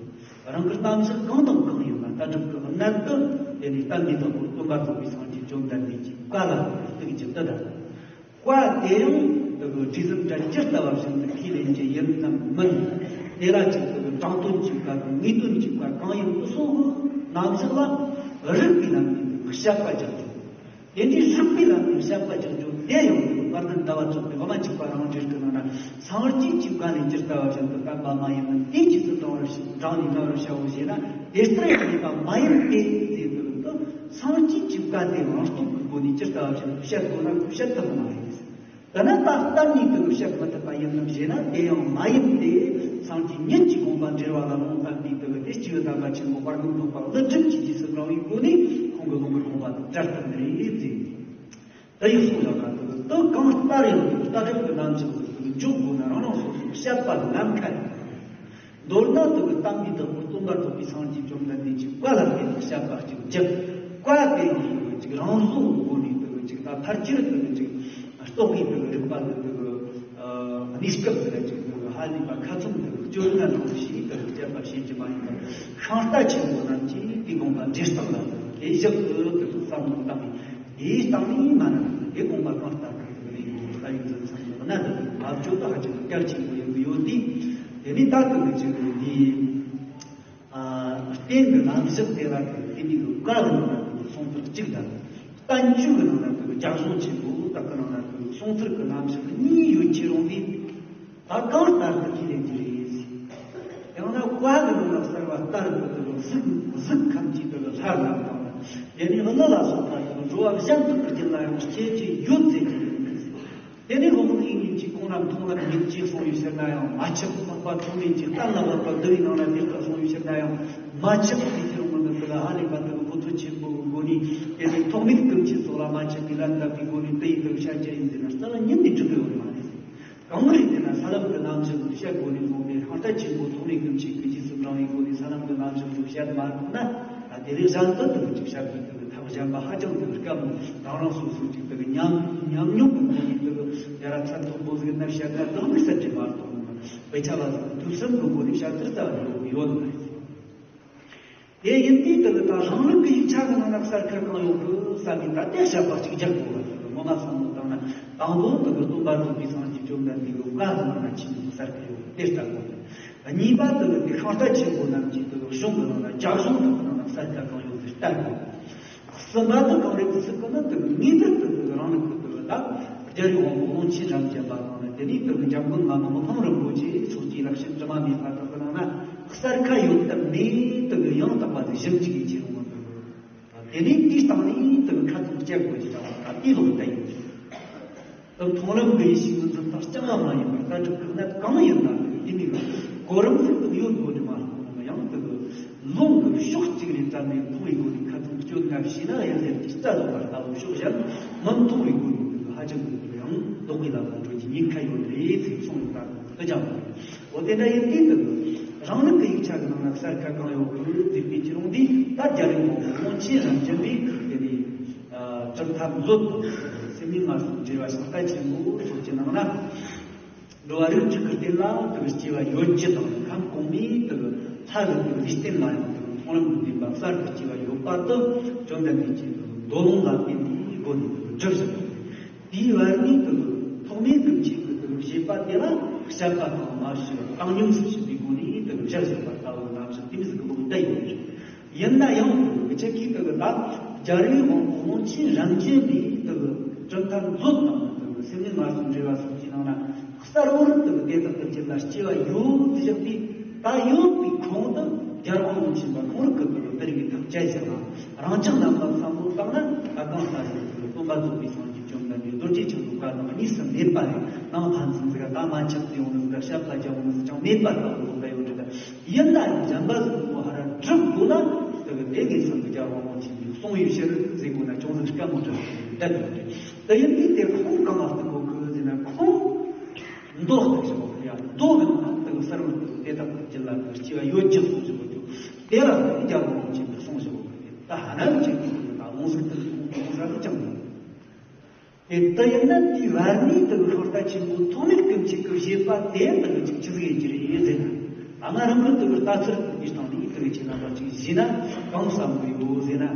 རང་གི་གཏམ་བཤད་གང་དང་གང་ཡིན་པ་ལྟ་གྲུབ་ཀྱི་གནད་དུ་དེ་ནས་བསྟན་པའི་བདག་པོ་སྟོན་པ་རྫོགས་པའི་སངས་རྒྱས་བཅོམ་ལྡན་འདས་ཀྱི་བཀའ་ལ་གཏུག་རྒྱུ་དེ་དང་། བཀའ་དེ་ཡང་དེ་གི་དྲི་ཟབ་འདྲ་ཇི་ལྟ་བ་བཞིན་དུ་ཁས་ལེན་རྒྱུ་ཡིན་ནམ་མིན། དེ་ལ་ཅིག་དེ་གི་དྲང་དོན་གྱི་བཀའ་དང་ངེས་དོན་གྱི་བཀའ་གང་ཡིན་དེ་སོགས་ཀྱི་རྣམ་གཞག་ལ་རིགས་པའི་ལམ་ནས་དེ་གི་དཔྱད་པ་རྒྱག་རྒྱུ། དེ་འདྲའི་རིགས་པའི་ལམ་ནས་དཔྱད་པ་རྒྱག་རྒྱུ་དེ་ཡང་དེ་གི་དཔལ་ལྡན་ཟླ་བ་ཚེ་རིང་པོས་བླ་མ་འཇུག་པ་རང་འགྲེལ་གྱི་ནང་ན། སངས་རྒྱས་ཀྱི་བཀའ་ནི་ཇི་ལྟ་བ་བཞིན་དུ་བསྟན་པ་མ་ཡིན་མིན། དེའི་རྗེས་སུ་འབྲང་བར་འབྲང་ནས་བསྔགས་པར་བྱའོ་ཞེ་ན། དེ་ལྟར་ཡང་མེད་པ་མ་ཡིན་ཏེ་ཟེར་དུས་སུ། སངས་རྒྱས་ཀྱི་བཀའ་དེ་རང་སྟོབས་ཀྱི་སྒོ་ནས་ཇི་ལྟ་བ་བཞིན་དུ་བཤད་དགོས་ན་བཤད་ཐུབ་མ་རེད། དེ་ན་ད་གཏན་ནས་དུ་བཤད་མི་ཐུབ་པ་ཡིན་ནམ་ཞེ་ན། དེ་ཡང་མ་ཡིན་ཏེ། སངས་རྒྱས་ཉིད་ཀྱི་དགོངས་པ་འགྲེལ་བ་ལ་ལུང་བསྟན་པའི་དུ་དེ་སྤྱི་བོའི་དམ་པ་ཆེན་པོ་དཔལ་ལྡན་འཕགས་པ་ཀླུ་སྒྲུབ་ཀྱི་རྗེས་སུ་འབྲང་བའི་སྒོ་ནས་ཁོང་གི་ལུང་གི་དགོངས་པ་དེ་བཀྲལ་ཐུབ་ནི་རེད་ཟེར། ད་ཡིག་གསུང་ཡག་ག་དུ་དུ་གང་ལྟར་ཡང་ལྟ་གྲུབ་ཀྱི་རྣམ་གཞག་ཏུ་འཇོག་དགོས་ན་རང་རང་སོ་སོའི་བཤད་པ་ལམ་ཁ་ཡིན། མདོར་ན་དུ་གི་བསྟན་པའི་བདག་པོ་སྟོན་པ་རྫོགས་པའི་སངས་རྒྱས་བཅོམ་ལྡན་འདས་ཀྱི་བཀའ་ལ་བརྟེན་ནས་བཤད་པ་གཅིག་བརྒྱབ། བཀའ་དེ་ཡང་དུ་གཅིག་རང་བཟོ་གི་སྒོ་ནས་དུ་གཅིག་ད་ཕལ་ཆེར་དུ་གཅིག་རྟོག་གེ་དུ་རིག་པ་དུ་དུ་གནས་སྐབས་དུ་གཅིག་དུ་ཧ་ལས་པ་ཁ་ཚུམ་དུ་སྤྱོད་ལྔ་ནང་བཞིན་དུ་བཤད་པ་བྱེད་ཀྱི་མ་ཡིན་པར། ཤིང་རྟ་ཆེན་པོ་རྣམས་ཀྱིས་དེའི་དགོངས་པ་འགྲེལ་སྟངས་ལ་དུ་དེ་བཞག་ཏུ་དུ་བསམ་བློ་བཏང་ནས། དེའི་སྟེང་ནས་མ་ནམ་དེ་དགོངས་པ་གང་ལྟར་དུ་ལས་ཡོད་ལྟ་བའི་འཛིན་མཚམས་སུ་གནད་དུ་བབ་ཆོག་ཏུ་ཧ་ཅང་གལ་ཆེན་པོ་ཡིན་གྱི་ཡོད་དེ། དེ་ནས་ད་དུ་མི་བྱེད་པའི་འདིའི་རྟེན་གྱི་རྣམ་གཞག་དེ་ལ་དེ་དེ་ནས་གི་བཀའ་གི་ནང་ན་དུ་གསུང་ཚུལ་གཅིག་དང་། བསྟན་བཅོས་ཀྱི་ནང་ན་དུ་རྒྱ་གཞུང་ཆེན་པོ་དག་གི་ནང་ན་དུ་གསུང་ཚུལ་གྱི་རྣམ་གཞག་གཉིས་ཡོད་ཀྱི་རུང་དེ། ད་གང་ལྟར་དུ་ཁས་ལེན་གྱི་རེད། ཡང་ན་བཀའ་གི་ནང་ལ་གསལ་བ་ལྟར་དུ་དུ་གཟུགས་གཟུགས་ཁམས་ཀྱི་དུ་ལྷ་རྣམས་དང་། དེ་ནས་གླུ་ལ་སོགས་པ་དུ་འགྲོ་བ་གཞན་དག་གི་རྒྱུད་ལ་ཡང་སྐྱེ་རྒྱུ་ཡོད་ཟེར་གྱི་ཡོད་མེད། དེ་ནས་ལྷོ་ལྷོ་ཡིན་ཡིན་གྱི་ཁོང་རྣམས་མཐོང་ལམ་ཡིན་གྱི་གསུང་ཡོད་ཕྱིར་ན་ཡང་མ་ཆགས། འཕགས་པ་ཐོགས་མེད་ཀྱི་གཏན་ལ་དབབ་པ་འདི་བའི་ནང་ལ་དེ་ལྟར་གསུང་ཡོད་ཕྱིར་ན་ཡང་མ་ཆགས་པའི་ཕྱིར་མངོན་དུ་དུ་ལ་ཧ་ལས་པ་དུ་གི་གོ་ཚོད་ཆེན་པོའི་སྒོ་ནས། དེ་ནས་ཐོགས་མེད་ཀུན་མཁྱེན་སོགས་ལ་མ་ཆགས་པའི་ལན་བཏབ་པའི་སྒོ་ནས་དུ་ཡི་དུ་བཤད་རྒྱུ་ཡིན་ཟེར་ན་རྩ་བ་ཉིད་ནས་འགྲིག་གི་ཡོད་མ་རེད། གང་རེད་ཟེར་ན་ས་ལམ་གྱི་རྣམ་གཞག་ཏུ་བཤད་དགོས་ནས་བཟུང་སྟེ། ཤིང་རྟ་ཆེན་པོ་ཐོགས་མེད་ཀུན་མཁྱེན་གྱི་རྗེས་སུ་འབྲང་བའི་སྒོ་ནས་ས་ལམ་གྱི་རྣམ་གཞག་ཏུ་བཤད་མ་ཐུབ་ན། ད་དེ་རིང་གཞན་དུ་དུ་ཅིག་བཤད་པའི་དུ་ཐབས་གཞན་པ་ཧ་ཅང་དུ་དཀའ་མོ། རང་རང་སོ་སོ་ཅིག་དུ་ཉམས་ཉམས་མྱོང་གི་སྒོ་ནས་དུ་ཡ་ར་ཚད་མཐོན་པོ་ཟིག་ན་བཤད་ན་བདག་མེད་ཟེར་གྱི་མ་གཏོགས། དཔེ་ཆ་བ་ཟིག་ཐོས་བསམ་གྱི་སྒོ་ནས་བཤད་ཚུལ་རྩ་བ་ནས་ཡོད་མ་རེད། དེ་ཡིན་དུས་དེ་ལ་ད་རང་ལུགས་ཀྱི་ཡིག་ཆ་གི་ནང་ན་གསལ་ཁ་གང་ཡོད་གི་བསམ་ནས་ད་ལྟའི་བཤད་པ་གཅིག་རྒྱག་དགོས་པ་དེ་ངོ་མ་བསམ་བློ་བཏང་ན། དང་པོ་དེ་གི་སྟོན་པ་རྫོགས་པའི་སངས་རྒྱས་བཅོམ་ལྡན་འདས་ཀྱི་བཀའ་གི་ནང་ན་ཆེན་པོ་གསལ་ཁ་ཡོད་དེ་ལྟ་དགོས། གཉིས་པ་དེ་གི་དེ་ཤིང་རྟ་ཆེན་པོ་རྣམས་ཀྱི་དེ་གི་གཞུང་གི་ནང་ན་རྒྱ་གཞུང་དེ་གི་ནང་ན་གསལ་ཁ་གང་ཡོད་དེ་ལྟ་དགོས། གསུམ་པ་དེ་གང་རེད་ཟེར་གི་ན། དེ་གི་ངེས་དོན་དེ་གི་རང་ལུགས་ཀྱི་དེ་གི་ད་རྒྱལ་བའི་དབང་པོ་ཀློང་ཆེན་རབ་འབྱམས་པ་དང་ནི། དེ་ནས་དེ་གི་འཇམ་མགོན་བླ་མ་མི་ཕམ་རིན་པོ་ཆེ་སོགས་ཀྱི་ལེགས་བཤད་དྲི་མ་མེད་པ་དག་གི་ནང་ན། གསལ་ཁ་ཡོད་དམ་མེད་དུ་ཡང་དག་པ་དེ་ཞིབ་འཇུག་ཡིད་ཆེས་རུང་བ་དུ། དེ་ནས་དེའི་སྟེང་ནས་དུ་ཁ་ཚུགས་བཅད་དགོས་ཀྱི་ལྟ་བ་ད་དེ་ལོག་བསྟན་ཡོད། དུ་མཐོང་ལམ་གྱི་ཡེ་ཤེས་ཀྱི་འཛིན་སྟངས་རྐྱང་བ་མ་ཡིན་པར་ལྟ་གྲུབ་ཀྱི་གནད་གང་ཡིན་ན་དེ་ནས་གོ་རིམ་ཟིག་དུ་ཡོད་དགོས་ནི་མ་གཏོགས། ཡང་དུ་ལུང་གི་ཕྱོགས་གཅིག་ནས་བཙལ་ནས་མཐོང་བའི་སྒོ་ནས་ཁ་ཚུགས་སྤྱོད་ན་ཞེ་ན་ཡང་ཟེར་གྱི་རྩ་ལོག་པར་ལྟ་བུ་ཕྱོགས་གཞན་མི་མཐོང་བའི་སྒོ་ནས་དུ་ ཧ་ཅང་གི་ཡང་ལྡོག་པའི་ལམ་ལ་འགྲོ་རྒྱུ་ཉེན་ཁ་ཡོད་རེད་ཟེར་གསུངས་ཡོད་པ་དང་། འོ་དེ་འདྲ་ཡིན་དུས་དུ་རང་ལུགས་ཀྱི་ཡིག་ཆ་གི་ནང་ལ་གསལ་ཁ་གང་ཡོད་གི་ཟེར་བའི་ཕྱིར་འོང་དུས། ད་རྒྱལ་བའི་དབང་པོ་ཀློང་ཆེན་རབ་འབྱམས་པའི་དེ་ནས་གྲུབ་མཐའ་མཛོད་དང་སེམས་ནི་སྔར་སོང་འགྲེལ་བ་ཤིང་རྟ་ཆེན་པོ་སོགས་ཀྱི་ནང་ན། འགྲོ་བ་རིགས་དྲུག་གི་རྟེན་ལ་དུ་སྐྱེ་བ་ཡོད་ཅེས་དང་། ཁམས་གོང་མའི་དུ་ལྷ་གི་དུ་ལུས་རྟེན་ལ་ཡང་དུ་མཐོང་ལམ་གྱི་བདེན་པ་གསར་དུ་སྐྱེ་བ་ཡོད་པ་དུ་བཅོམ་ལྡན་འདས་ཀྱིས་དུ་མདོ་ལུང་ལ་བརྟེན་ནས་སྒོ་ནས་དུ་བསྒྲུབས་ཟིན། དེའི་བར་ནས་དུ་ཐོག་མའི་ཀུན་མཁྱེན་གྱི་དུ་བཞེད་པ་དེ་ལ་དཔྱད་པ་དང་མ་ཞུ་བ་བཏང་སྙོམས་སུ་ཞུགས་པའི་སྒོ་ནས་དུ་བཞག་ཟིན་པ་ལྟ་བུ་རྣམ་གཞག་དེ་མི་ཟིག་གི་ལུགས་བསྡད་ཡོད། ཡིན་ན་ཡང་དུ་ཁྱེད་ཀྱིས་དུ་ད་རྒྱལ་བའི་དབང་པོ་ཀློང་ཆེན་རབ་འབྱམས་པའི་དུ་གྲུབ་མཐའ་མཛོད་དང་དུ་སེམས་ནི་སྔར་སོང་འགྲེལ་བ་སོགས་ཀྱི་ནང་ན་གསར་བོར་དུ་དེ་དག་གི་རྒྱུད་ལ་སྐྱེ་བ་ཡོད་དུ་བཞག་པས། ད་ཡོད་པའི་ཁོངས་དུ་རྒྱལ་དབང་ཀློང་ཆེན་པ་ཁོང་རང་གི་དུ་དེ་རིགས་ཐག་བཅད་བཞག་ན། རང་ཅག་རྣམས་ལ་བསམ་བློ་བཏང་ན། ད་གང་ལྟར་ཡང་དུ་སྟོན་པ་རྫོགས་པའི་སངས་རྒྱས་བཅོམ་ལྡན་འདས་རྡོ་རྗེ་འཆང་གི་བཀའ་དང་གཉིས་སུ་མེད་པ་རེད། ནང་ཕན་ཚུན་ཟིག་ག་ད་མ་ཆགས་ཏེ་ཡོང་ནི་ཟིག་ག་བཤད་པ་རྒྱག་ཡོང་ནི་ཟིག་ཀྱང་མེད་པ་ལྟ་བུ་ལོག་པ་ཡོད་རེད། ད་ཡིན་ན་ཡང་གཞན་པ་ཟིག་གི་ངོ་ཧ་ར་སྒྲུབ་དགོས་ན། དེ་གི་དེ་ངས་སེམས་ཀྱི་རྒྱལ་བ་ཀློང་ཆེན་གྱིས་གསུངས་ཡོད་ཕྱིར་ཟེར་དགོས་ན་ཅུང་ཟད་དཀའ་མོ་འདྲ་ཞིག་བསྡད་ཡོད་རེད། དེ་ཡིན་དུས་དེ་ཁོང་གང་ལ་བརྩི་དགོས་གི་ཟེར་ན། ཁོང་མདོ་ལྟ་ཞིག་ཡ་མདོ་གི་ནང་དུ་གསར་བུ་དེ་དག་གི་རྒྱུད་ལ་དུ་སྐྱེ་བ་ཡོད་ཅེས་གསུངས་ཞིག་གོ་རྒྱུ། དེ་ལ་དེ་རྒྱལ་བ་ཀློང་ཆེན་གྱིས་གསུངས་ཞིག་གོ་རྒྱུ། ད་ཧ་ན་ཅིག་གི་ད་ལོང་ཟིག་དུ་གསུངས་གསུངས་ས་ནི་ཅང་མེད། དེ་ལྟ་ཡིན་ན་དེའི་བར་ནས་དུ་ཤོ་རྟ་ཆེན་པོ་ཐོགས་མེད་ཀུན་མཁྱེན་གྱི་བཞེད་པ་དེ་དུ་ཅིག་ཆི་ཟིག་ཡིན་གྱི་རེད་ཟེར་ན། ད་ང་རང་གི་དུ་ལྟ་ཚུལ་དུ་འདི་སྟེང་ནས་དུ་ཁྱེད་རྣམ་པ་ཅིག་གཞི་ན་གང་བསམ་གི་ཡོད་ཟེར་ན།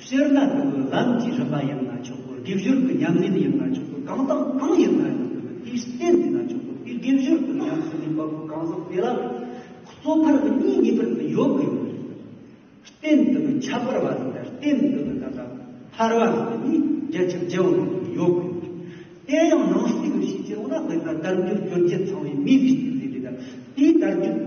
སྤྱིར་ན་དུ་ལམ་གྱི་རིམ་པ་ཡིན་ན་ཆོག་གི། དགེ་སྦྱོར་གྱི་ཉམས་ལེན་ཡིན་ན་ཆོག་གི། གང་དང་གང་ཡིན་ན་ཡང་དུ་དེའི་རྟེན་ཡིན་ན་ཆོག་གི། དེའི་དགེ་སྦྱོར་གྱི་ཉམས་སུ་ལེན་པ་གོ་གང་ཟག་དེ་ལ་གཙོ་ཕལ་གྱི་གཉིས་ངེས་པར་དུ་ཡོད་དགོས་ཡོད་རེད། རྟེན་དུ་ཁྱད་པར་བ་དང་། རྟེན་དུ་ད་ལྟ་ཐར་བ་ཟེར་ནི་རྒྱ་ཆེར་རྒྱལ་བོ་ཡོད་དགོས། དེ་ཡང་ནང་གསེས་ཀྱི་ཕྱིར་ཅི་རུང་ན། དཔེར་ན་དལ་འབྱོར་འབྱོར་བརྒྱད་ཚང་བའི་མིའི་ལུས་རྟེན་ཟེར་རེད། ད་དེའི་དལ་འབྱོར་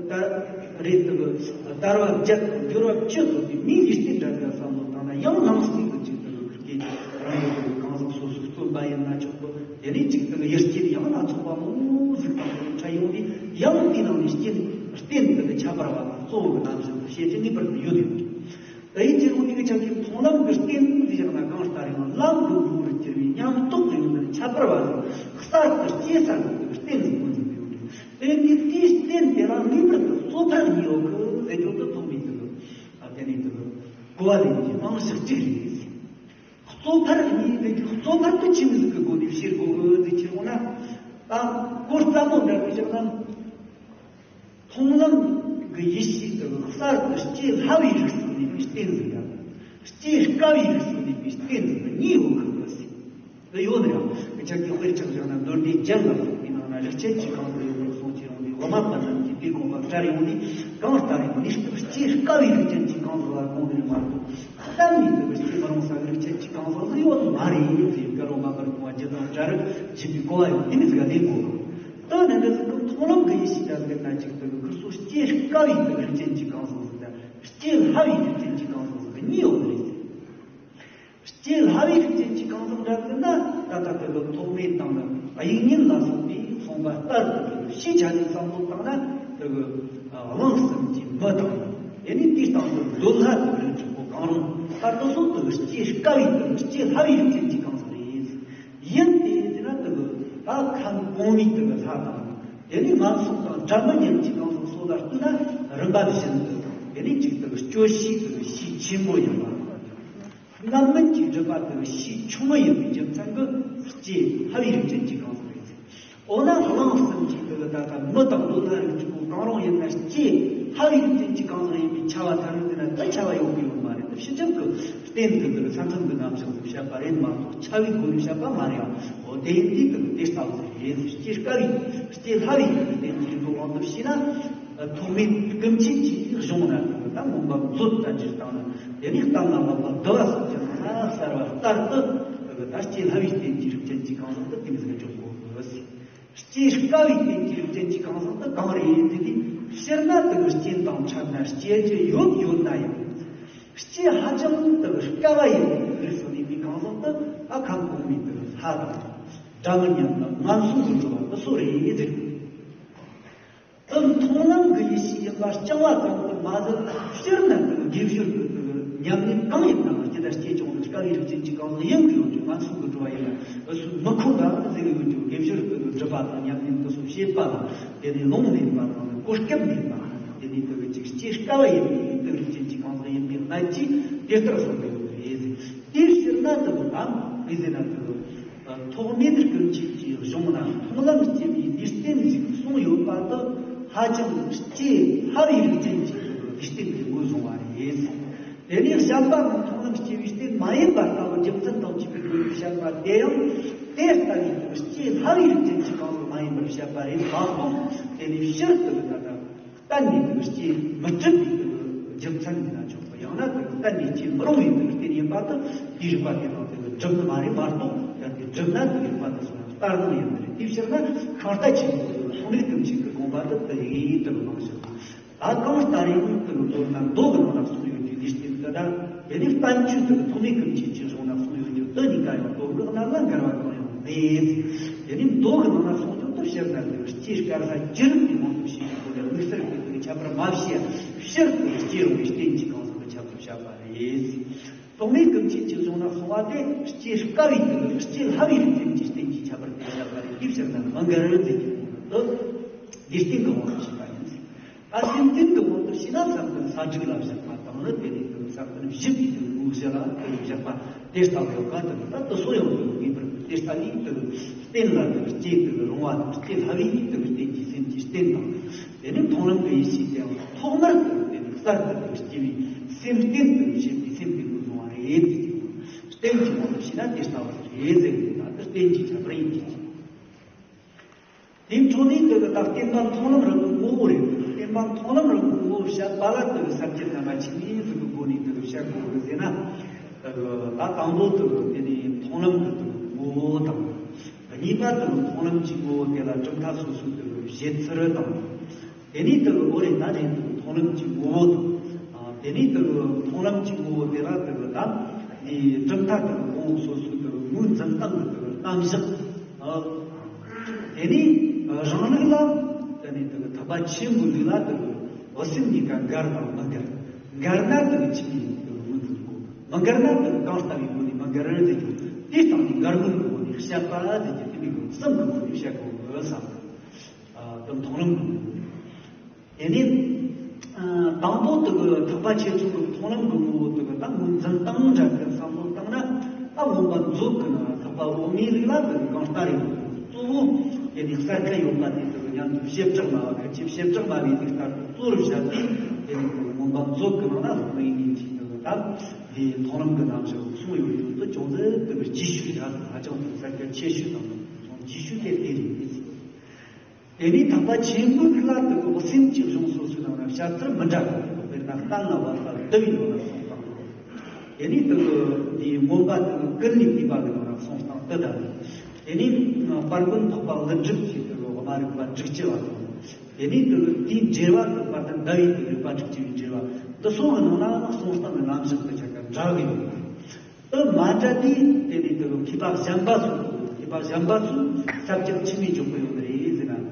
ད་རེད་དུ་དལ་བ་བརྒྱད་དང་འབྱོར་བ་བཅུ་ཐོབ་པའི་མིའི་ལུས་རྟེན་འདྲ་འདྲ་བསམ་བློ་བཏང་ན། ཡང་ནང་གསེས་ཀྱི་ཅིག་ཏུ་རིགས་རྒྱུད་རང་ཡོད་པའི་གང་ཟག་སོ་སོའི་བརྩོན་པ་ཡིན་ན་ཆོག་གི། དེ་ནས་ཅིག་ཏུ་ཡུལ་རྐྱེན་ཡང་སྣ་ཚོགས་པ་མང་པོ་ཟིག་དང་འཕྲད་ཡོང་དུས། ཡང་དེའི་ནང་ནས་རྐྱེན་རྟེན་དུ་ཁྱད་པར་བ་དང་གཙོ་བོ་གི་རྣམ་གཞག་ཏུ་བཤད་རྒྱུ་ངེས་པར་དུ་ཡོད་ཡོད། དེའི་ཕྱིར་འོ་ནི་གི་ཆ་ཁྱབ་མཐོང་ལམ་གྱི་རྟེན་ཟེར་བཞག་ན་གང་ལྟར་ཡང་ལམ་གྱི་འགྲོ་བར་གྱུར་པའི་ཉམས་རྟོགས་ཀྱི་ཡོན་ཏན་ཁྱད་པར་བ་དང་གསར་དུ་སྐྱེ་ས་གི་རྟེན་ཟེར་གོ་འཛིན་ཡོད་རེད། དེ་ནི་དེའི་རྟེན་དེ་ལ་ངེས་པར་དུ་གཙོ་ཕལ་གཉིས་ཡོད་གི་ཟེར་རྒྱུ་དེ་ཐོག་མའི་དུ་དེ་ནས་དུ་གོ་བ་ལེན་གྱི་རྨང་གཞི་གཅིག་རེད། གཙོ་ཕལ་གཉིས་དེ་གཙོ་ཕལ་དུ་ཆི་མོ་ཟིག་གི་སྒོ་ནས་བཤད་དགོས་གི་ཟེར་ཅི་རུང་ན། ད་གོ་རྩ་མོ་འདྲ་བའི་བཞག་ན། མཐོང་ལམ་གྱི་ཡེ་ཤེས་དེ་གསར་དུ་སྐྱེ་སླ་བའི་རིགས་སུ་གནས་པའི་རྟེན་ཟིག་དང་། སྐྱེ་དཀའ་བའི་རིགས་སུ་གནས་པའི་རྟེན་ཟིག་གཉིས་ཡོད་གི་ཟེར། དེ་ཡོད་ན་ཡང་ཁྱེད་ཀྱིས་དཔེར་ཆ་བཞག་ན་མདོ་སྡེ་རྒྱན་ལ་སོགས་པའི་ནང་ན་རིགས་ཅན་གྱི་གང་ཟག་ཡོད་པར་གསུངས་ཀྱི་ཡོང་དུས། དབུ་མ་པ་རྣམས་ཀྱིས་དེའི་དགོངས་པ་བཀྲལ་ཡོང་དུས། གང་ལྟར་ཡང་ནུས་སྟོབས་སྐྱེ་དཀའ་བའི་རིགས་ཅན་གྱི་གང་ཟག་ལ་གོང་ནས་མ་གཏོགས། གཏན་ནས་དེ་བར་སྐྱེ་མི་རུང་ས་གི་རིགས་ཅན་གྱི་གང་ཟག་ཟིག་ཡོད་ནི་མ་རེད་ཅེས་བཀའ་ལུང་མ་པར་གོང་བ་རྒྱུད་དང་སྦྲགས་རིགས་བརྒྱུད་པའི་གོ་བ་ཡང་དེ་མི་ཟིག་ག་ལེན་དགོས། དེ་ནི་འདི་ཟིག་གི་མཐོང་ལམ་གྱི་ཡེ་ཤེས་ཀྱང་ཟེར་ན་ཅིག་དེ་གི་ཁུར་སོ་སྐྱེ་དཀའ་བའི་དེ་རིགས་ཅན་གྱི་གང་ཟག་ཟིག་དང་། སྐྱེ་སླ་བའི་རིགས་ཅན་གྱི་གང་ཟག་ཟིག་གཉིས་ཡོད་རེད། སྐྱེ་སླ་བའི་རིགས་ཅན་གྱི་གང་ཟག་འདྲ་ཟེར་ན། ད་ལྟ་དེ་གི་ཐོག་མའི་སྟེང་ལ་དབྱིག་གཉེན་ལ་སོགས་པའི་གསུངས་པ་ལྟར་དུ་ཕྱིའི་ཆ་ནས་བསམ་བློ་བཏང་ན། དེ་གི་གླིང་གསུམ་གྱི་མི་དང་། དེ་ནས་དེའི་སྟེང་དུ་འདོད་ལྷ་དེ་གི་རིགས་དྲུག་པོ་གང་རུང་། ད་དེ་ཚོ་དེ་གི་སྐྱེ་དཀའ་བའི་དེ་གི་སྐྱེ་སླ་བའི་རིགས་ཅན་གྱི་གང་ཟག་རེད། ཡིན་ཏེ་ཟེར་ན་དེ་གི་ད་ཁམས་གོང་མའི་དེ་གི་ལྷ་དང་། དེ་ནས་ངན་སོང་དང་སྒྲ་མི་སྙན་གྱི་གང་ཟག་སོགས་ལ་བསྟུན་ན་རིམ་པ་བཞིན་དུ། དེ་ནས་གཅིག་དེ་གི་སྤྱོད་བྱའི་དེ་གི་ཕྱིའི་ཆེན་པོ་ཡིན་པ། རྣམ་སྨིན་གྱི་སྒྲིབ་པ་དེ་ཕྱིའི་ཆུང་ངུ་ཡིན་པའི་རྒྱུ་མཚན་གྱིས་སྐྱེ་སླ་བའི་རིགས་ཅན་གྱི་གང་ཟག་རེད། འོ་ན་གླིང་གསུམ་གྱི་དེ་ལ་ད་ལྟ་མི་དང་འདོད་ལྷ་རིགས་དྲུག་པོ་གང་རུང་ཡིན་ན་སྐྱེ་སླ་བའི་རིགས་ཅན་གྱི་གང་ཟག་ཡིན་པའི་ཁྱབ་པ་ཐལ་རེད་ཟེར་ན། དེ་ཁྱབ་པ་ཡོང་གི་ཡོད་མ་རེད། དེ་ཕྱི་རྒྱལ་གྱི་རྟེན་དེ་དེ་ལ་ས་མཚམས་ཀྱི་རྣམ་གཞག་ཏུ་བཤད་པ་རེད་མ་གཏོགས། ཁྱབ་པའི་སྒོ་ནས་བཤད་པ་མ་རེད་ཨང་། འོ་དེ་ཡིན་དུས་དེ་དེ་ལྟ་བུ་རེད། སྐྱེ་དཀའ་བའི་སྐྱེ་སླ་བའི་རིགས་རྟེན་གྱི་དབང་དུ་བྱས་ན། ཐོག་མའི་ཀུན་མཁྱེན་གྱི་གཞུང་ན་ད་མངོན་པ་མཛོད་ལྟ་ཅིར་བཏང་ན། དེ་ནས་གཏན་ལ་དབབ་པ་བསྡུ་བ་སོགས་ཀྱི་ནང་ན་གསལ་བ་ལྟར་དུ། ད་སྐྱེ་སླ་བའི་རྟེན་གྱི་རིགས་ཅན་གྱི་གང་ཟག་དེ་དེ་མོ་ཟིག་འཇོག་དགོས། སྐྱེ་དཀའ་བའི་རྟེན་གྱི་རིགས་ཅན་གྱི་གང་ཟག་དེ་གང་རེད་ཟེར་དུས། སྤྱིར་ན་དེ་གི་རྐྱེན་དང་འཕྲད་ན་སྐྱེ་རྒྱུ་ཡོད་ཡོད་ན་ཡང་། སྐྱེ་ཧ་ཅང་དེ་གི་དཀའ་བ་ཡིན་པའི་རིགས་སུ་གནས་པའི་གང་ཟག་དེ་ད་ཁམས་གོང་མའི་དེ་གི་ལྷ་དང་། སྒྲ་མི་སྙན་དང་ངན་སོང་དུ་འགྲོ་བ་དེ་ཚོ་རེད་ཟེར། དེ་མཐོང་ལམ་གྱི་ཡེ་ཤེས་ཡིན་པ་རྐྱང་བ་ཙམ་དུ་མ་ཟད། སྤྱིར་ན་དེ་དགེ་སྦྱོར་གྱི་དེ་ ཉམས་ལེན་གང་ཡིན་ནའང་ཇི་ལྟར་སྐྱེས་བྱུང་བའི་དཀའ་བའི་རིགས་ཅན་གྱི་གང་ཟག་ཡིན་དགོས་ཡོད་ཀྱི་ང་ཚོ་གི་འགྲོ་བ་ཡིན་ན་འུ་ཚོ་མི་ཁོམ་པ་ཟེར་གི་ཡོད་ཀྱི་དགེ་སྦྱོར་གི་སྒྲུབ་པ་དང་ཉམས་ལེན་དུ་སོགས་བྱེད་པ་དང་དེ་ནས་ལུང་ལེན་པ་དང་གོ་སྐབས་ལེན་པ་དེ་ནས་དུ་ཅིག་སྐྱེ་དཀའ་བ་ཡིན་པའི་དཀའ་བའི་རིགས་ཅན་གྱི་གང་ཟག་ཡིན་པའི་གནད་ཀྱིས་དེ་ལྟར་གསུངས་པའི་ཡོད་རེད། དེའི་ཕྱིར་ན་དུ་དམ་མི་ཟེར་ན་དུ། ཐོགས་མེད་ཀུན་བྱེད་ཀྱི་གཞུང་ན་མཐོང་ལམ་སྐྱེ་བའི་ལུས་རྟེན་ཞིག་གསུངས་ཡོད་པ་དེ་ཧ་ཅང་སྐྱེ་སླ་བའི་རིགས་ཅན་གྱི་ལུས་རྟེན་དེ་ངོས་བཟུང་བ་རེད། དེ་ནས་བཤད་པ་ནི་མཐོང་ལམ་སྐྱེ་བའི་རྟེན་མ་ཡིན་པ་ལྟ་བུ་རྒྱུ་མཚན་དང་བཅས་པའི་སྒོ་ནས་བཤད་པ་དེ་ཡང་དེ་ལྟ་བུའི་སྐྱེ་སླ་བའི་རིགས་ཅན་གྱི་གང་ཟག་མ་ཡིན་པར་བཤད་པ་རེད་མ་གཏོགས་དེ་ནས་ཕྱིར་དུ་ལྟ་ན། གཏན་ནས་དེ་སྐྱེ་མི་སྲིད་པའི་དེ་རྒྱུ་མཚན་ཡིན་ན་ཆོག་པ་ཡང་ན་དེ་གཏན་ནས་སྐྱེ་མི་རུང་བའི་དེ་རྟེན་ཡིན་པ་དེ་དེའི་རིགས་པ་དེ་དང་དེ་སྒྲུབ་ནི་མ་རེད་མ་གཏོགས་ཡང་དེ་སྒྲུབ་ན་དེ་རིགས་པ་དེ་སོང་ཡང་ལྟར་སྣང་ཡིན་པ་རེད། དེའི་ཕྱིར་ན་ཤིང་རྟ་ཆེན་པོ་དེ་ཐོགས་མེད་ཀུན་བྱེད་ཀྱི་དགོངས་པ་དེ་དེ་ཡིན་དེ་མང་ཞིག་ད་གང་ལྟར་ཡང་དེ་མདོར་ན་མདོ་གི་ནང་ལ་གསུངས་ཡོད་ཀྱི་ལུས་རྟེན་དེ་དང་དེ་ནས་བསྟན་བཅོས་དེ་ཐོགས་མེད་ཀུན་བྱེད་ཀྱི་གཞུང་ན་གསུངས་ཡོད་ཀྱི་དེ་གཉིས་ཀ་ཡང་དོན་དག་རྣམ་ལ་འགལ་བ་གང་ཡང་མེད། དེ་ནས་མདོ་གི་ནང་ན་གསུངས་རྒྱུ་དེ་ཕྱིར་ན་དེ་སྐྱེ་དཀའ་ས་ཅི་རིགས་ཀྱི་དབང་དུ་བྱས་ཡོད་པ་ལས་དམིགས་བསལ་གྱི་དེ་ཁྱད་པར་མ་བྱས་ཕྱིར་དུ་སྐྱེ་རུང་བའི་རྟེན་གྱི་གང་ཟག་གི་ཁྱད་པར་བཤད་པ་རེད། ཐོགས་མེད་ཀུན་བྱེད་ཀྱི་གཞུང་ན་གསུངས་པ་དེ་སྐྱེ་དཀའ་བའི་དེ་སྐྱེ་སླ་བའི་རིགས་ཅན་གྱི་རྟེན་གྱི་ཁྱད་པར་དེ་བཤད་པ་རེད། དེ་ཕྱིར་ན་མི་འགལ་ཟེར་གྱི་དེ་ལུས་རྟེན་གྱི་དབང་དུ་བྱས་པ་ཡིན། ད་སེམས་རྟེན་གྱི་དབང་དུ་བྱས་ན་བསམ་གཏན་ས་དྲུག་ལ་བཞག་པ་དང་ནི་དེ་ནས་དུ་བསམ་གཏན་བཞི་པའི་དུ་ངོ་བོ་བཞི་ལ་དུ་བཞག་པ་དེ་ལྟ་བུ་ཡོད་པ་དུ་ད་དུ་སོ་ཡང་དུ་ངེས་པར་དུ་དེ་ལྟ་བུའི་དུ་རྟེན་ལ་དུ་སྐྱེ་དུ་རུང་བ་དང་སྐྱེ་སླ་བའི་དུ་རྟེན་གྱི་སེམས་ཀྱི་རྟེན་དང་དེ་ནས་མཐོང་ལམ་དུ་ཡེ་ཤེས་དེའང་ཐོག་མར་དུ་དེ་ནས་གསར་དུ་དུ་སྐྱེ་བའི་སེམས་རྟེན་དུ་བྱེད་པའི་སེམས་དེ་ངོས་བཟུང་བ་རེད། རྟེན་གྱི་དབང་དུ་བྱས་ན་དེ་ལྟ་བུ་རེད་ཟེར་བ་དུ་རྟེན་གྱི་ཁྱད་པར་ཡིན་གྱི། དེའི་འཕྲོ་ནས་དེ་གི་ད་བསྟན་པ་མཐོང་ལམ་རང་གི་ངོ་བོ་རེད། བསྟན་པ་མཐོང་ལམ་རང་གི་ངོ་བོ་བཤད་པ་ལ་དེ་གི་ས་བཅད་རྣམ་པ་ཆེན་མོའི་དེ་གི་སྒོ་ནས་དེ་གི་བཤད་དགོས་གི་ཟེར་ན། དེ་གི་ད་དང་པོ་དེ་གི་དེ་ནས་མཐོང་ལམ་གི་དེ་གི་ངོ་བོ་དང་། གཉིས་པ་དེ་གི་མཐོང་ལམ་གྱི་ངོ་བོ་དེ་ལ་གྲུབ་མཐའ་སོ་སོའི་དེ་གི་བཞེད་ཚུལ་དང་། དེ་ནས་དེ་གི་འོ་རེད་ད་ནས་དེ་གི་མཐོང་ལམ་གྱི་ངོ་བོ་དང་། དེ་ནས་དེ་གི་མཐོང་ལམ་གྱི་ངོ་བོ་དེ་ལ་དེ་གི་ད་ནས་གྲུབ་མཐའ་དེ་གི་ངོ་བོ་སོ་སོའི་དེ་གི་ངོས་འཛིན་སྟངས་གི་དེ་གི་རྣམ་གཞག་དེ་ནས་རང་ལུགས་ལ་དེ་ནས་དེ་གི་ཐེག་པ་ཆེན་པོའི་ལུགས་ལ་དེ་གི་འོ་སེམས་གཉིས་ཀ་འགལ་དང་མི་འགལ། འགལ་ན་དེ་གི་ཆོས་ཉིད་དེ་གི་ངོས་འཛིན་དགོས། མི་འགལ་ན་དེ་གི་གང་ལྟ་བུའི་སྒོ་ནས་མི་འགལ་རུང་དེ་གི་དེའི་སྟེང་ནས་འགལ་མིན་གྱི་སྒོ་ནས་བཤད་པ་དེ་གི་དེ་མིན་གྱི་གསུམ་གྱི་སྒོ་ནས་བཤད་དགོས་གི་བསམ། དེ་མཐོང་ལམ་དེ་ནས་དང་པོ་དེ་གི་ཐེག་པ་ཆེ་ཆུང་གི་མཐོང་ལམ་གི་ངོ་བོ་དེ་གི་ད་ངོས་འཛིན་སྟངས་འདྲ་གི་བསམ་བློ་བཏང་ན། ད་མངོན་པ་མཛོད་གི་ནང་ཐེག་པ་འོག་མའི་རིགས་ལ་དེ་གི་གང་ལྟར་ཡོད་གཙོ་བོ་དེ་ནས་གསལ་ཁ་ཡོད་པ་དེ་དེ་གི་མཉམ་དུ་བྱེ་བྲག་སྨྲ་བ་ཁ་ཆེ་བྱེ་བྲག་སྨྲ་བའི་རིགས་ལྟར་དུ་གཙོ་བོར་བཞག་སྟེ། དེ་ནས་དེ་གི་མངོན་པ་མཛོད་གི་ནང་ན་ལྷག་མེད་ཡིན་གྱི་དེ་གི་ད་དེ་མཐོང་ལམ་གི་རྣམ་གཞག་གསུངས་ཡོད་ཡོད་དུ་ཅུང་ཟད་དེ་གི་རྒྱས་ཤོས་ར་ཧ་ཅང་དེ་གསལ་ཁ་ཆེ་ཤོས་དང་ཅུང་རྒྱས་ཤོས་དེ་དེ་རེད། དེ་ནས་ཐེག་པ་ཆེན་པོའི་ལ་དེ་གི་སེམས་ཀྱི་གཞུང་སོ་སོའི་ནང་ན་བཤད་ཚུལ་མི་འདྲ་བ། དཔེར་ན་བསྟན་ལ་བ་ས་བསྡུ་བའི་ནང་ན་གསུངས་སྟངས། དེ་ནས་དེ་གི་དེའི་མངོན་པ་དེ་གི་ཀུན་ནས་བསྡུས་པ་གི་ནང་ན་གསུངས་སྟངས་དེ་དང་། དེ་ནས་དཔལ་མགོན་འཕགས་པ་ཀླུ་སྒྲུབ་ཀྱི་དེ་གི་དབུ་མ་རིགས་པ་དྲུག་ཅུ་བ་དང་། དེ་ནས་དེ་གི་དེའི་འགྲེལ་པ་དེ་དཔལ་ལྡན་ཟླ་བའི་དེ་རིགས་པ་དྲུག་ཅུ་བའི་འགྲེལ་པ་འདི་སོགས་ཀྱི་ནང་ན་གསུངས་སྟངས་ཀྱི་རྣམ་གཞག་དེ་ཆ་ཚང་འདྲ་གི་ཡོད། དེ་མ་འདྲ་དེ་དེ་ནས་དེ་གི་མཁས་པ་གཞན་པ་ཚོ་མཁས་པ་གཞན་པ་ཚོས་ས་བཅད་ཆི་མོ་འཇོག་གི་ཡོད་ནི་རེད་ཟེར་ན།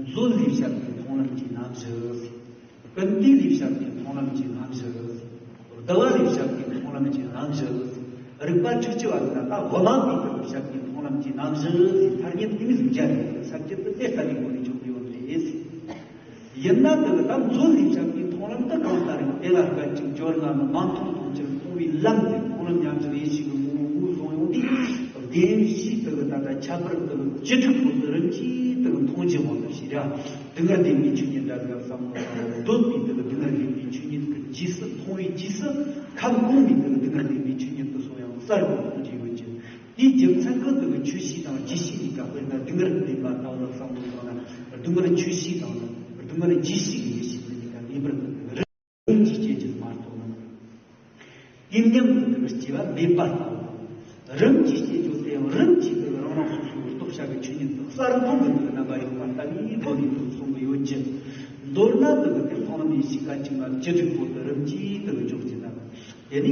མཛོད་ལས་བཤད་པའི་མཐོང་ལམ་གྱི་རྣམ་གཞག་ཀུན་བཏུས་ལས་བཤད་པའི་མཐོང་ལམ་གྱི་རྣམ་གཞག་བསྡུ་བ་ལས་བཤད་པའི་མཐོང་ལམ་གྱི་རྣམ་གཞག་རིགས་པ་དྲུག་ཅུ་བ་ཟེར་ན་ད་དབུ་མ་པའི་དེ་གི་བཤད་པའི་མཐོང་ལམ་གྱི་རྣམ་གཞག་ཟེར་ཐ་སྙད་དེ་མོ་ཟིག་སྦྱར་ནས་ས་བཅད་དེ་དེ་ལྟ་བུའི་སྒོ་ནས་འཇོག་གི་ཡོད་ནི་རེད། ཡིན་ན་དེ་གི་ད་མཛོད་ལས་བཤད་པའི་མཐོང་ལམ་དེ་གང་ལྟར་ཡང་དེ་ལ་སྐད་ཅིག་སྦྱོར་ལྔ་ནི་མ་མཐོང་མཐོང་ཕྱིར་མཐོང་བའི་ལམ་དེ་མཐོང་ལམ་ཉམས་སུ་ལེན་བྱེད་ཀྱི་ངོ་བོ་ངོས་བཟུང་ཡོང་དུས། བདེན་བཞིའི་དེ་གི་ད་ལྟ་ཁྱད་པར་དེ་གི་བཅུ་དྲུག་པོ་དེ་རིམ་གྱིས་དེ་གི་མཐོང་བྱེད་དབང་དུ་བྱས་ར། སྡུག་བསྔལ་བདེན་པའི་ཆོས་ཉིད་འདྲ་ཟེར་བསམ་བློ་བཏང་ནས་འདོད་པའི་དེ་གི་སྡུག་བསྔལ་བདེན་པའི་ཆོས་ཉིད་དེ་རྗེས་སུ་མཐོང་བའི་རྗེས་སུ་ཁམས་གོང་མའི་དེ་གི་སྡུག་བསྔལ་བདེན་པའི་ཆོས་ཉིད་དེ་སོགས་ཡང་གསལ་པོ་མཐོང་རྒྱུ་ཡོད་ཀྱི། དེའི་རྒྱུ་མཚན་གྱིས་དེ་གི་ཆོས་ཤེས་དང་རྗེས་ཤེས་གཉིས་ཀ། དཔེར་ན་སྡུག་བསྔལ་བདེན་པ་ལྟ་བུ་ལ་བསམ་བློ་བཏང་ན། སྡུག་བསྔལ་ཆོས་ཤེས་དང་སྡུག་བསྔལ་རྗེས་ཤེས་ཀྱི་ཡེ་ཤེས་དེ་གཉིས་ཀ་ངེས་པར་དུ་རིམ་གྱིས་སྐྱེ་རྒྱུ་མ་གཏོགས་མིན། དུས་མཉམ་དུ་དེ་གི་སྐྱེ་བ་མེད་པ་ལྟ་བུ། རིམ་གྱིས་སྐྱེ་རྒྱུ་དེ་ཡང་རིམ་གྱིས་དེ་གི་རང་རང་སོ་སོའི་རྟོགས་བྱ་གི་ཆོས་ཉིད་དུ་གསལ་སྟོང་གི་དེ་གི་རྣམ་པ་ཡོད་པ་ལྟ་བུའི་སྒོ་ནས་དེ་གསུང་གི་ཡོད་ཀྱི། མདོར་ན་དེ་གི་དེ་མཐོང་ལམ་ཡེ་ཤེས་སྐད་ཅིག་མ་བཅུ་དྲུག་པོ་དེ་རིམ་གྱིས་དེ་གི་འཇོག་ཅེ་ན། དེ་ནས་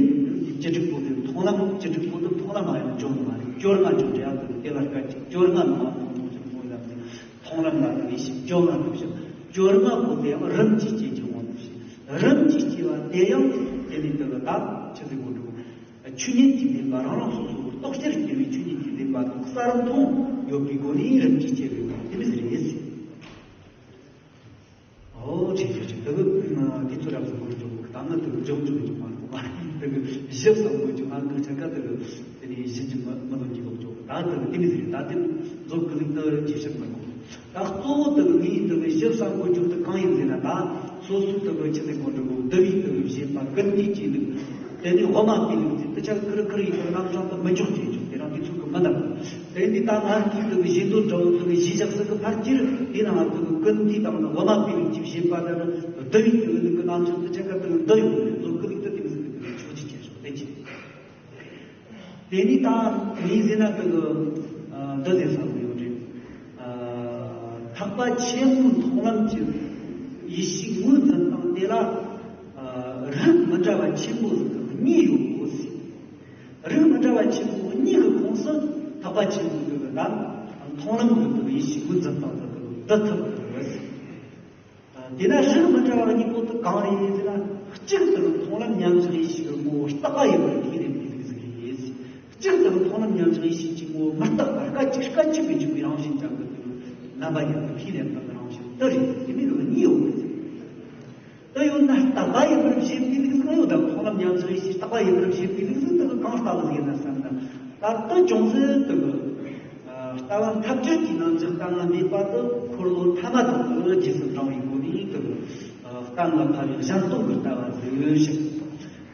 བཅུ་དྲུག་པོ་དེ་མཐོང་ལམ་བཅུ་དྲུག་པོ་དེ་མཐོང་ལམ་མ་ཡང་འཇོག་མ་རེད། སྐྱོར་ལྔ་འཇོག་འདྲ་ཡང་དེ་དེ་ལ་སྐད་ཅིག་སྐྱོར་ལྔ་ནི་མ་མཐོང་མཐོང་ཕྱིར་མཐོང་བའི་ལམ་དེ་མཐོང་ལམ་ལ་དེ་ཡེ་ཤེས་སྐྱོར་ལྔ་དེ་བཞག་སྐྱོར་ལྔ་པོ་དེ་ཡང་རིམ་གྱིས་སྐྱེ་རྒྱུ་དབང་དུ་བྱས། རིམ་གྱིས་སྐྱེ་བ་དེ་ཡང་དེ་ནས་དེ་ལ་ད་ ཆི་ཟེར་དགོས་འགྲོ། ཆོས་ཉིད་ཀྱི་བདེན་པ་རང་རང་སོ་སོར་རྟོགས་བྱར་གྱུར་པའི་ཆོས་ཉིད་ཀྱི་བདེན་པ་དང་གསལ་མཐོང་ཡོད་པའི་སྒོ་ནས་རིམ་གྱིས་སྐྱེ་བའི་དེ་མོ་ཟིག་རེད། ཨོ་ཆེ་ཆེ་ཆེ། དེ་གི་དེ་ཚོ་རབ་ཏུ་འཁོར་འཇོག་གི་ད་ང་དེ་གི་འཇོག་འཇོག་འཇོག་མ་རེད། མ་རེད། དེ་གི་ཞིབ་ཟབ་མོ་འཇོག་ང་གི་ཆ་ག་དེ་གི་དེ་ནས་ཞིབ་འཇུག་མ་མ་ལོན་གྱི་ལོག་འཇོག་ད་དེ་གི་དེ་མི་ཟེར། ད་དེ་མཛོད་ཀྱི་ལུགས་དེ་ཇེ་ཞིབ་མ་གོ། ད་གཙོ་བོ་དེ་གི་ངའི་དེ་གི་ཞིབ་ཟབ་མོ་འཇོག་དེ་གང་ཡིན་ཟེར་ན། ད་སོ་སོའི་དེ་གི་ཆི་ཟེར་གོ་འགྲོ་གི་འདུལ་བའི་དེ་གི་བཞེད་པ་ཀུན་འདུས་ཀྱི་ལུགས། དེ་ནས་དབུ་མ་པའི་ལུགས་ཀྱི་དེ་ཆ་ཁིར་ཁིར་ཡིན་ན་རྣམ་གྲངས་དེ་མི་འཇོག་ཅེས་འཇོག་དེ་རང་དེ་ཚོ་གི་མི་འདང་། དེ་འདི་ལྟ་ང་གིས་དེ་གི་བཞེད་དོན་འདྲ་བོ་དེ་གི་གཞི་བཞག་ས་གི་ཕར་ཁྱེར་དེ་ནང་དེ་གི་ཀུན་འདུས་དང་ནི་དབུ་མ་པའི་ལུགས་ཀྱི་བཞེད་པ་དང་ནི་འདུལ་བའི་དེ་གི་ལུགས་ཀྱི་རྣམ་གཞག་དེ་ཆ་ག་དེ་གི་འདི་ཡོང་གི་རེད། ལོ་ཀི་ལུགས་དེ་དེ་གི་ཟིག་གི་དེ་གི་ཆོག་ཅིག་ཅེས་སོགས་དེ་ཅི། དེ་ནི་ད་ངས་ཟེར་ན་དེ་གི་འདི་ཟེར་ས་གི་ཡོད་རེད། ཐེག་པ་ཆེན་པོའི་མཐོང་ལམ་གྱི་ཡེ་ཤེས་ངོས་འཛིན་སྟངས་དེ་ལ་རིགས་མི་འདྲ་བ་ཆེན་པོ་ཟིག་གཉིས་ཡོད་གོ་ཟེར། རིགས་མི་འདྲ་བ་ཆེན་པོ་གཉིས་ཀྱི་ཁོངས་སུ་ཐེག་པ་ཆེན་པོའི་གི་ལམ་མཐོང་ལམ་གི་གི་ཡེ་ཤེས་ཀུན་ཙམ་དང་གི་འདུ་ཐུབ་གི་རེད། དེས་ན་རིགས་མི་འདྲ་བ་གཉིས་པོ་དེ་གང་རེད་ཟེར་ན། གཅིག་དེ་ནི་མཐོང་ལམ་ཉམས་བཞག་ཡེ་ཤེས་ཀྱི་ངོ་བོ་རྟག་པ་ཡིན་པར་ཁས་ལེན་པའི་ལུགས་ཟིག་རེད། གཅིག་དེ་ནི་མཐོང་ལམ་ཉམས་བཞག་ཡེ་ཤེས་ཀྱི་ངོ་བོ་མི་རྟག་པ་སྐད་ཅིག་སྐད་ཅིག་གི་འཇུག་པའི་རང་བཞིན་ཅན་གྱི་དེ་རྣམ་པ་ཡིན་པར་ཁས་ལེན་པ་གི་རང་བཞིན་དེ་རེད། དེ་མིན་གཉིས་ཡོད་རེད། དེ་ཡོད་ན་རྟག་པ་ཡིན་པར་བཞེད་པའི་ལུགས་གང་ཡོད་དམ། མཐོང་ལམ་ཉམས་བཞག་ཡེ་ཤེས་རྟག་པ་ཡིན་པར་བཞེད་པའི་ལུགས་ཟིག་དེ་གི་གང་ལྟ་བུ་ཡིན་ན་བསམ་ན། ད་ལྟ་ཅུང་ཟད་དེ་གི་ལྟ་བ་འཐབ་བྱེད་ཀྱི་རྣམ་གཞག་གཏན་ལ་འབེབས་པ་དེ་འཁོར་ལོ་ཐ་མ་དག་གི་རྗེས་སུ་འབྲང་བའི་སྒོ་ནས་དེ་གི་གཏན་ལ་ཕབ་པའི་གཞན་སྟོང་གི་ལྟ་བ་ཟིག་ཡོད་ཞིང་།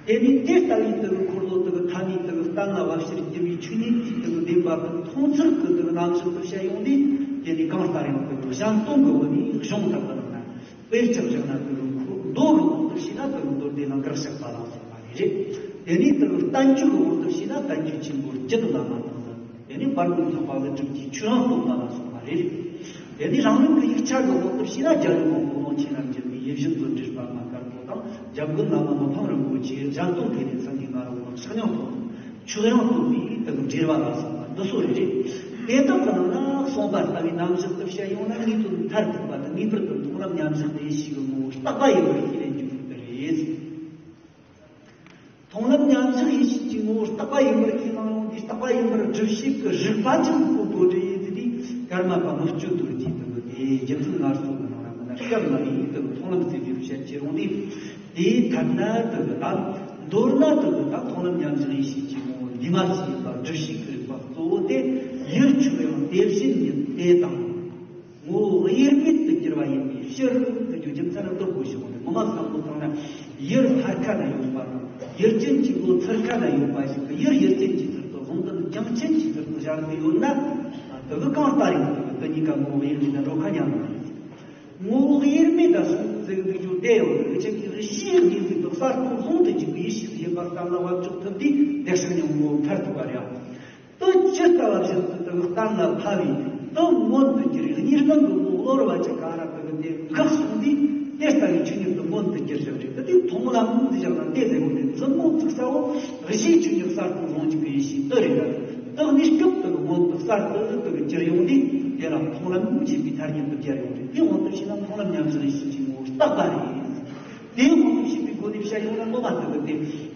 དེ་ནས་དེ་ལྟ་བུའི་དེ་གི་འཁོར་ལོ་དེ་གི་ཐ་མའི་དེ་གི་གཏན་ལ་བབས་ཕྱིར་གྱུར་པའི་ཆོས་ཉིད་ཀྱི་དེ་གི་བདེན་པ་དེ་མཐོང་ཚུལ་གྱི་དེ་གི་རྣམ་གཞག་ཏུ་བཤད་ཡོང་དུས། དེ་ནས་གང་ལྟར་ཡང་དེ་གི་གཞན་སྟོང་གི་སྒོ་ནས་གཞུང་ལྟ་བུ་རང་ན། དཔེར་ཆ་བཞག་ན་དེ་གི་མདོ་གི་དབང་དུ་བྱས་ན་དེ་གི་མདོ་སྡེ་ལ་གར་བཤད་པ་ལ་སོགས་པ་རེད། དེ་ནས་དེ་གི་བསྟན་བཅོས་ཀྱི་དབང་དུ་བྱས་ན་བསྟན་བཅོས་ཆེན་པོ་རྒྱུད་བླ་མ་དང་། དེ་ནས་བར་དུ་ཐོབ་པ་ལ་གྲུབ་ཀྱི་ཆོས་དབང་སྟོང་པ་ལ་སོགས་པ་རེད། དེ་ནས་རང་ལུགས་ཀྱི་ཡིག་ཆ་གི་དབང་དུ་བྱས་ན་རྒྱལ་བའི་དབང་པོ་ཀློང་ཆེན་རབ་འབྱམས་པའི་ཡིད་བཞིན་དུ་འདྲེས་པ་མ་དཀར་པོ་དང་། འཇམ་མགོན་བླ་མ་མི་ཕམ་རིན་པོ་ཆེའི་གཞན་སྟོང་ཐེག་ཆེན་སེང་གེ་ང་རོ་དང་ཕྱག་སྙིང་སྟོང་། ཆོས་དབྱིངས་སྟོང་པའི་དེ་གི་འགྲེལ་བ་ལ་སོགས་པ་འདི་ཚོ་རེད། དེ་དག་གི་ནང་ན་གསུངས་པ་ལྟ་བུའི་རྣམ་གཞག་ཏུ་བཤད་ཡོང་ན། ངེས་དོན་མཐར་ཐུག་པ་དེ་ངེས་པར་དུ་མཐོང་ལམ་ཉམས་བཞག་ཡེ་ཤེས་ཀྱི་ངོ་བོ་རྟག་པ་ཡིན་པར་ཁས་ལེན་རྒྱུ་དེ་རེད། མཐོང་ལམ་ཉམས་བཞག་ཡེ་ཤེས་ཀྱི་ངོ་བོ་རྟག་པ་ཡིན་པར་ཁས་བླངས་ཡོང་དུས། རྟག་པ་ཡིན་པར་སྒྲུབ་བྱེད་ཀྱི་རིགས་པ་ཅན་གྱི་གོ་དོན་རེད་དེ། དེ་ཀརྨ་པ་མི་བསྐྱོད་རྡོ་རྗེ་དེ་གི་དེ་རྒྱུ་མཚན་སྔར་སོང་གི་ནང་ན་མི་ན་སྐབས་ལ་ཡིན་དུ་མཐོང་ལམ་ཟེར་རྒྱུ་བཤད་ཀྱི་རུང་དེ། དེའི་ཐད་ན་དེ་གི་དང་མདོར་ན་དེ་གི་དང་མཐོང་ལམ་ཉམས་བཞག་ཡེ་ཤེས་ཀྱི་ངོ་བོ་འདུས་མ་བྱས་པ་སྒྲུབ་བྱེད་ཀྱི་རིགས་པ་གཙོ་བོ་དེ་ཡུལ་ཆོས་དབྱིངས་དེ་བཞིན་ཉིད་དེ་དང་། ངོ་བོ་དབྱེར་མེད་དུ་གྱུར་པ་ཡིན་པའི་ཕྱིར་ཟེར་རྒྱུ་རྒྱུ་མཚན་ནི་འདི་གོ་ཞིག་ངོ་མ་བསམ་བློ་བཏང་ན། ཡུལ་སྣར་ཁ་ན་ཡོད་པ་དང་། ཡུལ་ཅན་གྱི་ལོ་ཚར་ཁ་ན་ཡོད་པ་ཞིག་གི་ཡུལ་ཡུལ་ཅན་གྱི་ཚུལ་དུ་བཟུང་དུ་ནི་རྒྱང་ཆེན་གྱི་ཚུལ་དུ་བཞག་གི་ཡོད་ན། དེ་གི་གང་ལྟར་ཡང་དེ་གཉིས་ཀ་ངོ་བོ་དབྱེར་མེད་ན་འགྲོ་ཁ་ཉམས་པ་རེད། ངོ་བོ་དབྱེར་མེད་ད་གསུངས་ཟེར་གི་འདུག་རྒྱུ་དེ་ཡང་དེ་གི་ཆེད་ཀྱི་གཞིའི་དངོས་པོ་དང་གསར་སྟོང་ཟུང་དུ་འཇུག་པའི་ཡེ་ཤེས་ཡིན་པ་གཏན་ལ་བབ་ཆོག་ཐུབ་དུས་དེ་ཕྱིར་ནི་ངོ་བོ་མཐར་ཐུག་པ་རེད། དེ་ཇི་ལྟ་བ་བཞིན་དུ་དེ་གི་གཏན་ལ་ཕབ་པས་དེ་མངོན་དུ་གྱུར་པའི་གཉིས་སྟོང་གི་ངོ་བོ་བློ་རུ་བ་ཅིག་ག་ར་དེ་གི་དེ་འགག་སོང་དུས་དེ་ལྟ་བུའི་ཆོས་ཉིད་དུ་མངོན་དུ་གྱུར་ཞིང་རེད། དེ་དུས་མཐོང་ལམ་འདི་བཞག་ན་དེ་ལས་འོང་དུས་མཛུབ་མོ་བཙུགས་ས་བོ་གཞིའི་ཆོས་ཉིད་གསར་དུ་ལོངས་སྤྱོད་པའི་ཡེ་ཤེས་དེ་རེད། དེ་གནས་སྐབས་དེ་གི་མངོན་དུ་གསར་དུ་དེ་གི་གྱུར་ཡོང་དུས་དེ་ལ་མཐོང་ལམ་ཞེས་པའི་ཐ་སྙད་དུ་སྦྱར་ཡོང་རེད། དེ་དབང་དུ་བྱས་ན་མཐོང་ལམ་ཉམས་བཞག་ཡེ་ཤེས་ཀྱི་ངོ་བོ་རྟག་པ་རེད། དེའི་དབང་དུ་བྱས་པའི་སྒོ་ནས་བཤད་ཡོང་ན་སློབ་མ་དེ་གི་དེ།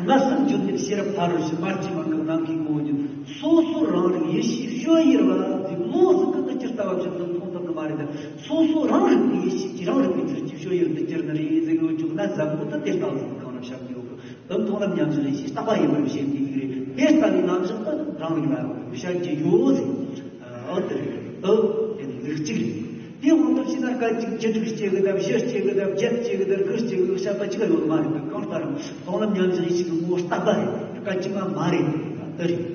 ང་སུ་འཇུག་ནས་ཤེས་རབ་ཕ་རོལ་ཕྱིན། མར་གྱིས་མ་འགགས་ནམ་མཁའི་ངོ་བོ་ཉིད། སོ་སོ་རང་རིག་ཡེ་ཤེས་སྤྱོད་ཡུལ་བ་ཟིག་བློ་ཟིག་གི་དུ་སྤྱིར་ལྟ་བ་བཞིན་དུ་མཐོང་ཐུབ་ནི་མ་རེད། ད་སོ་སོ་རང་རིག་གི་ཡེ་ཤེས་ཀྱིས་རང་རིག་པའི་ཚུལ་གྱིས་སྤྱོད་ཡུལ་དུ་གྱུར་ནི་རེད་ཟེར་ཡོད་ཅུག་ན་ཟབ་མོ་དུ་དེ་ལྟ་བུ་གང་རུང་བཤད་ཀྱི་ཡོད་གི། དུ་མཐོང་ལམ་ཉམས་བཞག་ཡེ་ཤེས་རྟག་པ་ཡིན་པར་བཞེད་པའི་རིགས་རེད། དེ་ལྟ་བུའི་རྣམ་གཞག་ཏུ་རང་རིག་ལ་བཤད་ཀྱི་ཡོད་ཟེར། ཨོ་དེ་རེད། དུ་དེ་ནི་ལུགས་གཅིག་རེད། དེའི་དབང་དུ་བྱས་ན་སྐད་ཅིག་བཅུ་དྲུག་སྐྱེ་གི་དང་བཞི་སྐྱེ་གི་དང་བརྒྱད་སྐྱེ་གི་དང་དགུ་སྐྱེ་གི་བཤད་པ་གཅིག་ཡོད་མ་རེད། གང་ལྟར་མཐོང་ལམ་ཉམས་བཞག་ཡེ་ཤེས་ཀྱི་ངོ་བོ་རྟག་པ་རེད། སྐད་ཅིག་མ་མ་རེད། དེ་རེད།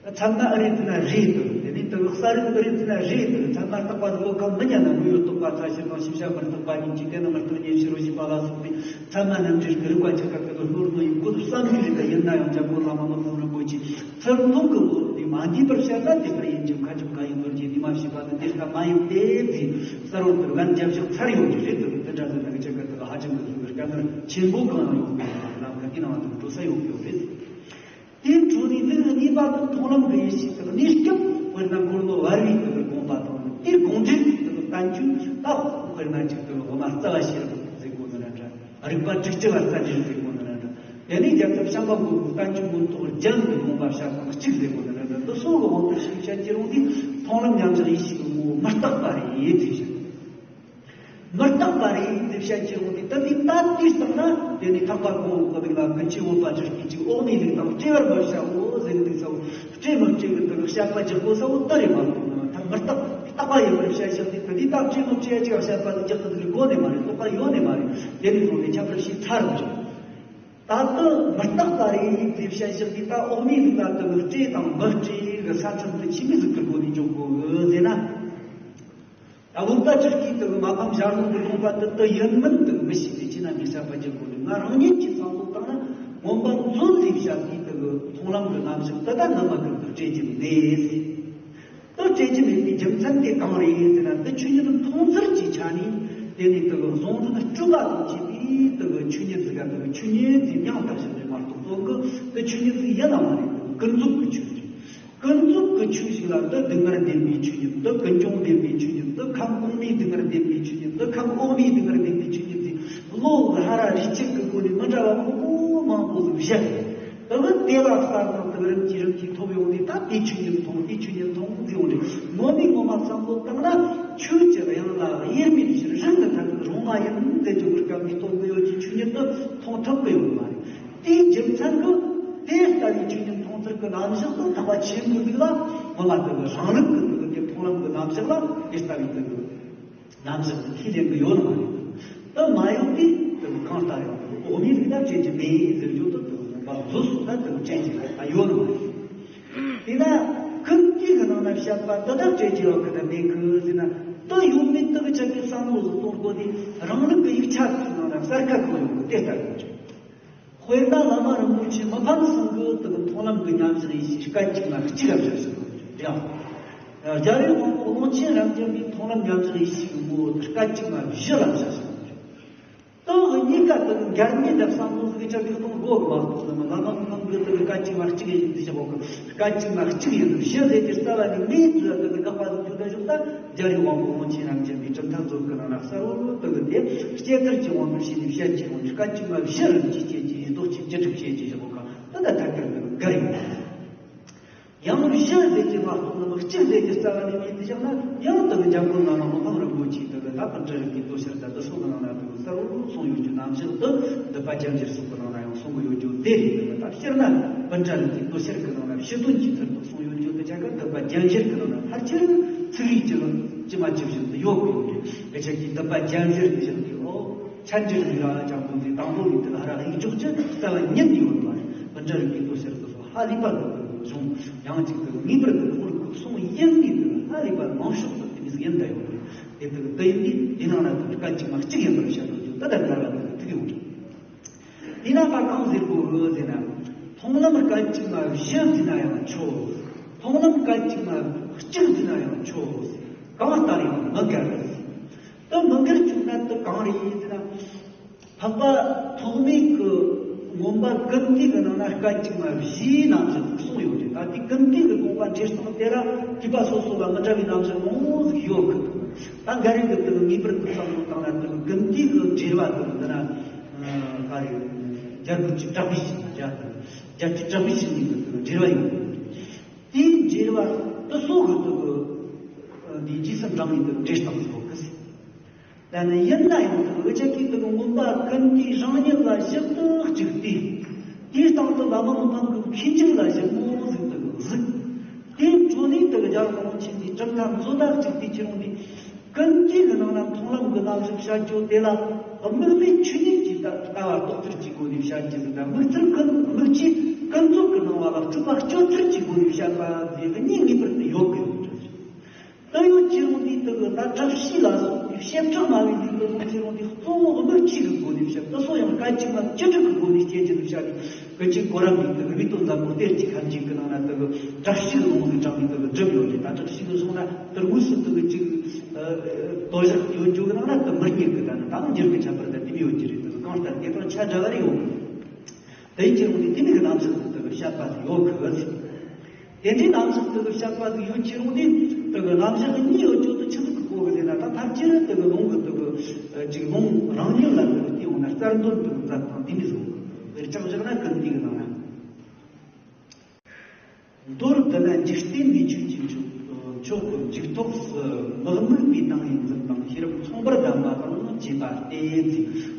མཚན་མ་ཨ་རེད་དེ་ན་རེད་དོ། དེ་ནས་དེ་གི་གསལ་རིག་ཨ་རེད་དེ་ན་རེད་དོ། མཚན་མ་རྟག་པ་ནི་གོ་སྐབས་མི་ཉན་ན་དངོས་ཡོད་རྟོག་པ་ཐ་ཤལ་དང་ཤེས་བྱ་མི་རྟག་པ་གཉིས་ཀྱིས་དེ་ནི་མི་རྟག་ཉེར་ཞི་རོ་ཞེས་པ་ལ་སོགས་པའི་མཚན་མ་རྣམ་འགྲེལ་གྱི་རིགས་པ་ཆ་ཁ་དེ་གི་ལྷོར་ནོ་ཡི་གོ་བསམ་གྱི་རིགས་ཀ་ཡིན་ན་ཡང་འཇམ་མགོན་བླ་མ་མི་ཕམ་རིན་པོ་ཆེ་ཚུལ་མཐུན་གྱི་བློ་དེ་མ་འདུས་པར་བཤད་ན་དེ་ལྟར་ཡིན་གྱི། མཁའ་ཁྱབ་མཁའ་ཡི་རྡོ་རྗེ་འདུས་མ་བྱས་པ་ནི་དེ་ལྟ་མ་ཡིན་ཏེ་ཟེར། གསལ་བོ་དེ་ལན་རྒྱབ་བཞག་ཚར་ཡོད་ཀྱི་རེད། དེ་དེ་འདྲ་ཟེར་ན་གི་ཆ་ཁ་དེ་ལ་ཧ་ཅང་གི་ལྷུག་པའི་སྐད་ནར་ཆེན་པོ་གང་ཡང་ཡོད་མེད་ལ་ག་དེ་ནང་དུ་འགྲོ་ས་ཡོད་ཀྱི་ཡོད་རེད། དེའི་འཕྲོ་ནས་ལུགས་གཉིས་པ་དེ་མཐོང་ལམ་གྱི་ཡེ་ཤེས་དང་གནས་སྐབས་དཔེར་ན་འཁོར་ལོ་བར་བའི་དེ་གི་དགོངས་པ་དང་། དེའི་དགོངས་འགྲེལ་དེ་གི་བསྟན་བཅོས་དག་དཔེར་ན་ཅིག་དེ་གི་དབུ་མ་རྩ་བ་ཤེས་རབ་ཟེར་དགོས་ནི་ར་འདྲ། རིགས་པ་དྲུག་ཅུ་བ་རྩ་འགྲེལ་ཟེར་དགོས་ནི་ར་འདྲ། དེ་ནས་རྒྱལ་ཚབ་བྱམས་པ་མགོན་པོའི་བསྟན་བཅོས་མངོན་རྟོགས་རྒྱན་གྱི་དགོངས་པ་བཤད་སྟངས་གཅིག་ལས་གོ་ནི་རེད། འདི་སོགས་ཀྱི་དབང་དུ་བྱས་བཤད་ཀྱི་རུང་དེ་མཐོང་ལམ་མཉམ་བཞག་ཡེ་ཤེས་ཀྱི་ངོ་བོ་མི་རྟག་པ་རེད་ཅེས་བཤད། མི་རྟག་པ་རེད་ཅེས་བཤད་ཀྱི་རུང་དེ་ད་དེ་ལྟ་དུས་ཙམ་ན། དེ་ནས་ཐེག་པ་གོང་འོག་གི་རིགས་ལ་ཀུན་མཁྱེན་བོད་པ་ཆོས་སྐྱིད་ཀྱིས་འོག་མིན་ལུགས་དང་སྤྲེལ་བར་མི་བྱའོ་ཟེར་གི་འདུག་ས། སྤྲེལ་མི་སྤྲེལ་གི་འདི་གི་བཤད་པ་རྒྱག་དགོས་ས་བོ་དེ་རེད་མ་གཏོགས་ན། ད་མི་རྟག་རྟག་པ་ཡིན་པར་བཤད་བཞག་དེ་ད་དེ་ལྟ་སྤྲེལ་མི་སྤྲེལ་ཅིག་བཤད་པ་དེ་རྒྱག་གི་འདུག་གོ་ནི་མ་རེད། རྟོགས་པ་ཡོད་ནི་མ་རེད། དེ་ནས་བཟུང་སྟེ་ཁྱད་པར་ཞིག་ཚར་མི་ཆོག་ད་ལྟ་མི་རྟག་པ་རེད་ཅེས་བཤད་བཞག་དེ་ད་འོག་མིན་ལུགས་ལ་དེ་གི་སྤྲེལ་དང་མི་སྤྲེལ་གི་ས་མཚམས་དེ་ཆི་མོ་ཟིག་གི་སྒོ་ནས་འཇོག་དགོས་གི་ཟེར་ན། ད་བོད་པ་ཆོས་སྐྱིད་དེ་གི་མ་ཕམ་ཞལ་ལུང་གི་དགོངས་པ་དེ་དེ་ཡིན་མིན་དེ་མི་ཤེས་ཏེ་ཁྱེད་རྣམ་པས་བཤད་པ་རྒྱག་དགོས་ནི། ང་རང་ཉིད་ཀྱིས་བསམ་བློ་བཏང་ན། མངོན་པ་མཛོད་ལས་བཤད་དེ་དེ་གི་མཐོང་ལམ་གི་རྣམ་གཞག་དེ་ད་ནམ་མ་གི་སྤྲད་ཀྱི་མེད། དེ་སྤྲད་ཀྱི་མེད་པའི་རྒྱུ་མཚན་དེ་གང་རེད་ཟེར་ན། འདི་ཆོས་ཉིད་མཐོང་ཚུལ་གྱི་ཆ་ནས་དེ་ནས་དེ་གི་གཟུང་འཛིན་སྤྲོས་པ་དང་བཅས་པའི་དེ་གི་ཆོས་ཉིད་ཟིག་ག་དེ་གི་ཆོས་ཉིད་དེ་མྱང་བཏགས་བཞག་རེད་མ་གཏོགས། དོན་གི་དེ་ཆོས་ཉིད་ཟིག་ཡིན་ལ་མ་རེད། ཀུན་རྫོབ་ཀྱི་ཆོས་ཅིག་ཀུན་རྫོབ་ཀྱི་ཆོས་ཤིག་ལ་འདི་སྡུག་བསྔལ་བདེན་པའི་ཆོས་ཉིད། འདི་ཀུན་འབྱུང་བདེན་པའི་ཆོས་ཉིད། འདི་ཁམས་གོང་མའི་སྡུག་བསྔལ་བདེན་པའི་ཆོས་ཉིད། འདི་ཁམས་འོག་མའི་སྡུག་བསྔལ་བདེན་པའི་ཆོས་ཉིད་ཟེར། བློ་ཧ་ར་རིག་བྱེད་ཀྱི་སྒོ་ནས་མི་འདྲ་བ་མང་པོ་མང་པོ་ཟིག་བཤད། དེ་གི་དེ་ལ་གསལ་སྣང་དེ་རིམ་གྱིས་རིམ་གྱིས་ཐོབ་ཡོང་དུས། ད་དེ་ཆོས་ཉིད་མཐོང་། དེ་ཆོས་ཉིད་མཐོང་ཟེར་ཡོང་དུས། ངོ་མའི་ངོ་མ་བསམ་བློ་བཏང་ན། ཆོས་ཀྱི་དབྱིངས་ལ་དབྱེར་མེད་ཕྱིར་རང་གི་ཐད་དུ་རུང་མ་ཡིན་ཟེར་རྒྱུ་གི་སྐབས་ནས་སྟོན་གི་ཡོད་ཀྱི་ཆོས་ཉིད་དེ་མཐོང་ཐུབ་གི་ཡོད་མ་རེད། དེའི་རྒྱུ་མཚན་གྱིས་དེ་ལྟ་བུའི་ཆོས་ཉིད་མཐོང་ཚུལ་གྱི་རྣམ་གཞག་དང་ཐེག་པ་ཆེན་པོའི་ལུགས་ལ་ངོ་མ་དེ་གི་རང་ལུགས་ཀྱི་དེ་གི་མཐོང་ལམ་གྱི་རྣམ་གཞག་ལ་དེ་ལྟ་བུའི་དེ་གི་རྣམ་གཞག་དེ་ཁས་ལེན་གྱི་ཡོད་ནི་མ་རེད། དེ་མ་ཡོང་དུས་དེ་གི་གང་ལྟར་ཡང་འོག་མིན་ལུགས་ལ་སྤྲད་རྒྱུ་མེད་ཟེར་རྒྱུ་དེ་དེ་གི་ངོ་མ་བཟོ་སོང་ན་དེ་གི་སྤྲད་རྒྱུ་ད་ཡོད་ནི་མ་རེད། དེས་ན་ཀུན་བཏུས་ཀྱི་ནང་ན་བཤད་པ་དེ་དག་སྤྲད་རྒྱུ་ཡོད་གི་ད་མེད་གི་ཟེར་ན། དེ་ཡོད་མེད་དེ་གི་ཆ་གི་བསམ་བློ་ཟིག་གཏོང་དགོས་དུས། རང་ལུགས་ཀྱི་ཡིག་ཆ་ཟིག་ནང་ན་གསལ་ཁ་གང་ཡོད་གི་དེ་ལྟར་ཡོད་རེད། དཔེར་ན་བླ་མ་རིན་པོ་ཆེ་མི་ཕམ་ཚང་གི་དེ་གི་མཐོང་ལམ་གྱི་མཉམ་བཞག་ཡེ་ཤེས་སྐད་ཅིག་མ་གཅིག་ལ་བཞག་ཟིན་པ་རེད། ཡང་རྒྱལ་བའི་དབང་པོ་ཀློང་ཆེན་རབ་འབྱམས་པའི་མཐོང་ལམ་མཉམ་བཞག་ཡེ་ཤེས་ཀྱི་ངོ་བོ་དེ་སྐད་ཅིག་མ་བཞི་ལ་བཞག་ཟིན་པ་རེད། དེ་གཉིས་ཀ་དེ་གི་འགལ་མེད་ལ་བསམ་བློ་ཟིག་ཆ་གི་གཏོང་དགོས་གི་མ་གཏོགས་ན། བླ་མ་ཕམ་གི་དེ་གི་སྐད་ཅིག་མ་གཅིག་ཡིན་ཟེར་བཞག་གི། སྐད་ཅིག་མ་གཅིག་ཡིན་ནམ་བཞི་ཟེར་གྱི་རྩ་བ་ནས་མེད་ཟེར་དེ་གི་དགག་པ་ཟིག་རྒྱུ་ད་བཞག་ད་རྒྱལ་བའི་དབང་པོ་ཀློང་ཆེན་རབ་འབྱམས་པའི་གྲུབ་མཐའ་མཛོད་ཀྱི་ནང་ན་གསལ་བོ་དེ་གི་དེ་སྐྱེ་ཐར་གྱི་དབང་དུ་བྱས་ནས་བཤད་ཀྱི་ཡོང་། སྐད་ཅིག་མ་བཞི་རིམ་གྱིས་སྐྱེ་རྒྱུ་ཡི་དྭགས་ཀྱི་བཅུ་དྲུག་བྱས་ཀྱི་བཞག་གི། དེ་ད་ཐད་ཀར་དེ་གི་འགལ་ཡོང་། ཡང་བཞི་ཟེར་གྱི་མ་གཏོགས་ན་གཅིག་ཟེར་གྱི་རྩ་བ་ནས་མེད་དེ་བཞག་ན། ཡང་དེ་གི་འཇམ་མགོན་བླ་མ་མི་ཕམ་རིན་པོ་ཆེས་དེ་གི་ད་པཎ་ཌི་རིན་པོ་ཆེའི་མདོ་ཕྱིར་ད་དེ་སོགས་ཀྱི་ནང་ན་དེ་གི་གསལ་བོ་གསུངས་ཡོད་རྒྱུ། རྣམ་གཞག་དེ་སྡུད་པ་རྒྱན་བཞིར་སོགས་ཀྱི་ནང་ན་ཡང་གསུང་གི་ཡོད་རྒྱུ་དེ་རེད། དེ་གི་ད་སྤྱིར་ན་པཎ་ཌི་རིན་པོ་ཆེའི་མདོ་ཕྱིར་གྱི་ནང་ན་ཕྱི་དོན་གྱི་ཚུལ་དུ་གསུངས་ཡོད་རྒྱུ་དེ་ཆ་ག་སྡུད་པ་རྒྱན་བཞིར་གྱི་ནང་ན་ཕལ་ཆེར་ཚིག་རིས་ཀྱི་ཇི་མ་ཇི་བཞིན་དུ་ཡོད་དགོས་ཡོད་རེད། དེ་ཆ་གི་སྡུད་པ་རྒྱན་བཞིར་གྱི་བཞག་དེ། ཨོ། འཆད་འགྲེལ་ལས་ར་ཅང་པོ་འདི་དང་པོ་ནས་དེ་ལ་ཧ་ར་ཡིག་འཇོག་ཅི་རྩ་བ་ཉིད་ནས་ཡོད་པ་རེད། པཎ་ཌི་རིན་པོ་ཆེའི་མདོ་ཕྱིར་དེ་སོགས་ཧ་ལས་པ་དེ་གི་གཞུང་ཡང་གཅིག་དེ་གི་ངེས་པར་དེ་གི་ཁོ་རང་གི་གསུང་ཡིན་ནི་དེ་ཧ་ལས་པ་མང་ཤོས་དེ་དེ་མོ་ཟིག་ཡིན་ད་ཡོད་རེད། དེ་དེ་གི་དེ་ཡིན་དུས་དེ་ནང་ན་དེ་སྐད་ཅིག་མ་གཅིག་ཡིན་པར་བཤད་དགོས་རྒྱུ་དེ་ལྟར་ལྟ་བ་དེ་གི་ཐུག་ཡོང་རེད། དེས་ན་ད་གང་ཟེར་དགོས་གི་ཟེར་ན། མཐོང་ལམ་སྐད་ཅིག་མ་བཞི་ཟེར་ན་ཡང་ཆོག་མཐོང་ལམ་སྐད་ཅིག་མ་གཅིག་ཟེར་ན་ཡང་ཆོག་གང་ལྟར་ཡང་མི་འགལ་ཟེར། དེ་མི་འགལ་བཅུག་ན་དེ་གང་རེད་ཟེར་ན། འཕགས་པ་ཐོགས་མེད་ཀྱི་མངོན་པ་ཀུན་བཏུས་ཀྱི་ནང་ན་སྐད་ཅིག་མ་བཞིའི་རྣམ་གཞག་གསུངས་ཡོད་རེད། ད་དེ་ཀུན་བཏུས་ཀྱི་དགོངས་པ་འགྲེལ་སྟངས་དེ་ལ་མཁས་པ་སོ་སོ་ལ་མི་འདྲ་བའི་རྣམ་གཞག་མང་པོ་ཟིག་ཡོད་གི། ད་འགའ་རེ་གི་དེ་ངེས་པར་དུ་བསམ་བློ་བཏང་ན། དེ་ཀུན་བཏུས་ཀྱི་འགྲེལ་བ་དེ་འདི་ན་ག་རེ། རྒྱལ་པོ་གཅིག་གྲགས་པའི་ཞིང་ལ་བཞག་དང་། རྒྱལ་གཅིག་གྲགས་པའི་ཞིང་ནས་གི་དེ་འགྲེལ་བ་ཡོད་གི། དེའི་འགྲེལ་བ་དེ་སོགས་ཀྱི་དེ་གི་འདིའི་རྗེས་སུ་འབྲང་བའི་དེ་འགྲེལ་སྟངས་སུ་ཡོད་གི་ཟེར། ད་ནི་ཡིན་ན་ཡང་དེ་འུ་ཅག་གིས་དེ་གི་མངོན་པ་ཀུན་བཏུས་རང་ཉིད་ལ་ཞིབ་ཏུ་དཔྱད་དེ། དེའི་སྟེང་དུ་བླ་མ་མི་ཕམ་གྱི་མཁས་མཇུག་ལ་ཞིབ་མོ་ཟིག་དེ་གི་གཟིགས། དེའི་འཕྲོ་ནས་དེ་གི་རྒྱལ་བ་ཀློང་ཆེན་གྱི་གྲུབ་མཐའ་མཛོད་ལ་གཅིག་དེའི་ཕྱི་རོལ་འདི་ཀུན་བཏུས་ཀྱི་ནང་ན་མཐོང་ལམ་གྱི་རྣམ་གཞག་བཤད་རྒྱུ་དེ་ལ། དམིགས་མེད་ཆོས་ཉིད་ཀྱི་ལྟ་ལྟ་བ་རྟོགས་ཚུལ་གྱི་སྒོ་ནས་བཤད་རྒྱུ་ཟིག་དང་། དམིགས་ཚུལ་ཀུན་དམིགས་ཀྱིས་ཀུན་རྫོབ་ཀྱི་སྣང་བ་ལ་སྤྲོས་པ་གཅོད་ཚུལ་གྱི་སྒོ་ནས་བཤད་པ་དེ་གཉིས་ངེས་པར་དུ་ཡོད་དགོས་ཡོད་ཀྱི། དེ་ཡོད་ཀྱི་རུང་དེའི་དེ་གི་ད་གྲུབ་གཤིས་ལ་སོགས་པའི་བྱེ་བྲག་སྨྲ་བའི་ལུགས་དེ་ཡོད་ཀྱི་རུང་དེ་གཙོ་བོ་དམིགས་ཀྱི་སྒོ་ནས་བཤད། དེ་སོགས་ཡང་སྐད་ཅིག་མ་བཅུ་དྲུག་གི་སྒོ་ནས་སྐྱེ་རྒྱུ་ནས་བཤད་པའི། ཀུན་མཁྱེན་གོ་རམས་པའི་དེ་གི་རིགས་དོན་ཟབ་མོ་གཏེར་གྱི་ཁ་འཇུག་གི་ནང་ན་དེ་གི་གྲུབ་གཤིས་ཀྱི་ལུང་ཟིག་དྲངས་ནས་དེ་གི་བསྒྲུབས་ཡོད་རེད། ད་གྲུབ་གཤིས་ཀྱི་གཞུང་ན་དེ་དངོས་སུ་དེ་གི་ཅིག་དོ་བཞག་ཡོད་རྒྱུ་གི་ནང་ན་དེ་མི་རྙེད་གི། ད་ནི་ད་འགྱུར་གི་ཁྱད་པར་དང་དེ་མོ་ཡོད་ཀྱི་རེད། དེ་གི་གང་ལྟར་དེ་དང་ཆ་འདྲ་བ་རེ་ཡོད་གི། དེ་ཡིན་གྱི་རུང་དེ་དེ་མོ་གི་རྣམ་གཞག་དེ་གི་བཤད་པ་ཟིག་ཡོད་གི་ཟེར། དེ་འདྲའི་རྣམ་གཞག་དེ་གི་བཤད་པ་ཟིག་ཡོད་ཀྱི་རུང་དེ་དེ་གི་རྣམ་གཞག་གཉིས་ཡོད་རྒྱུ་དེ་ཆི་ཟིག་གི་གོ་གི་ཟེར་ན། ད་ཐམས་ཅད་དེ་གི་ལུང་གི་དེ་གི་ཅིག་ལུང་རང་ཉིད་ལ་དེ་གི་བལྟས་འོང་ན་རྩལ་འདོན་དེ་གི་མཛད་སྟངས་དེ་མོ་ཟིག་ཡོད་གི། བེར་ཆགས་བཞག་ན་ཀུན་དེའི་ནང་ན། མདོར་བསྡུ་ན་འཇིག་རྟེན་འདི་ཆོས་ཀྱི་མཆོག་མཆོག་གི་མཇུག་ཐོགས་སུ་མི་དམིགས་པའི་ཏིང་ངེ་འཛིན་དང་ཤེས་རབ་མཚུངས་པར་ལྡན་པ་དང་བཅས་པ་སྟེ།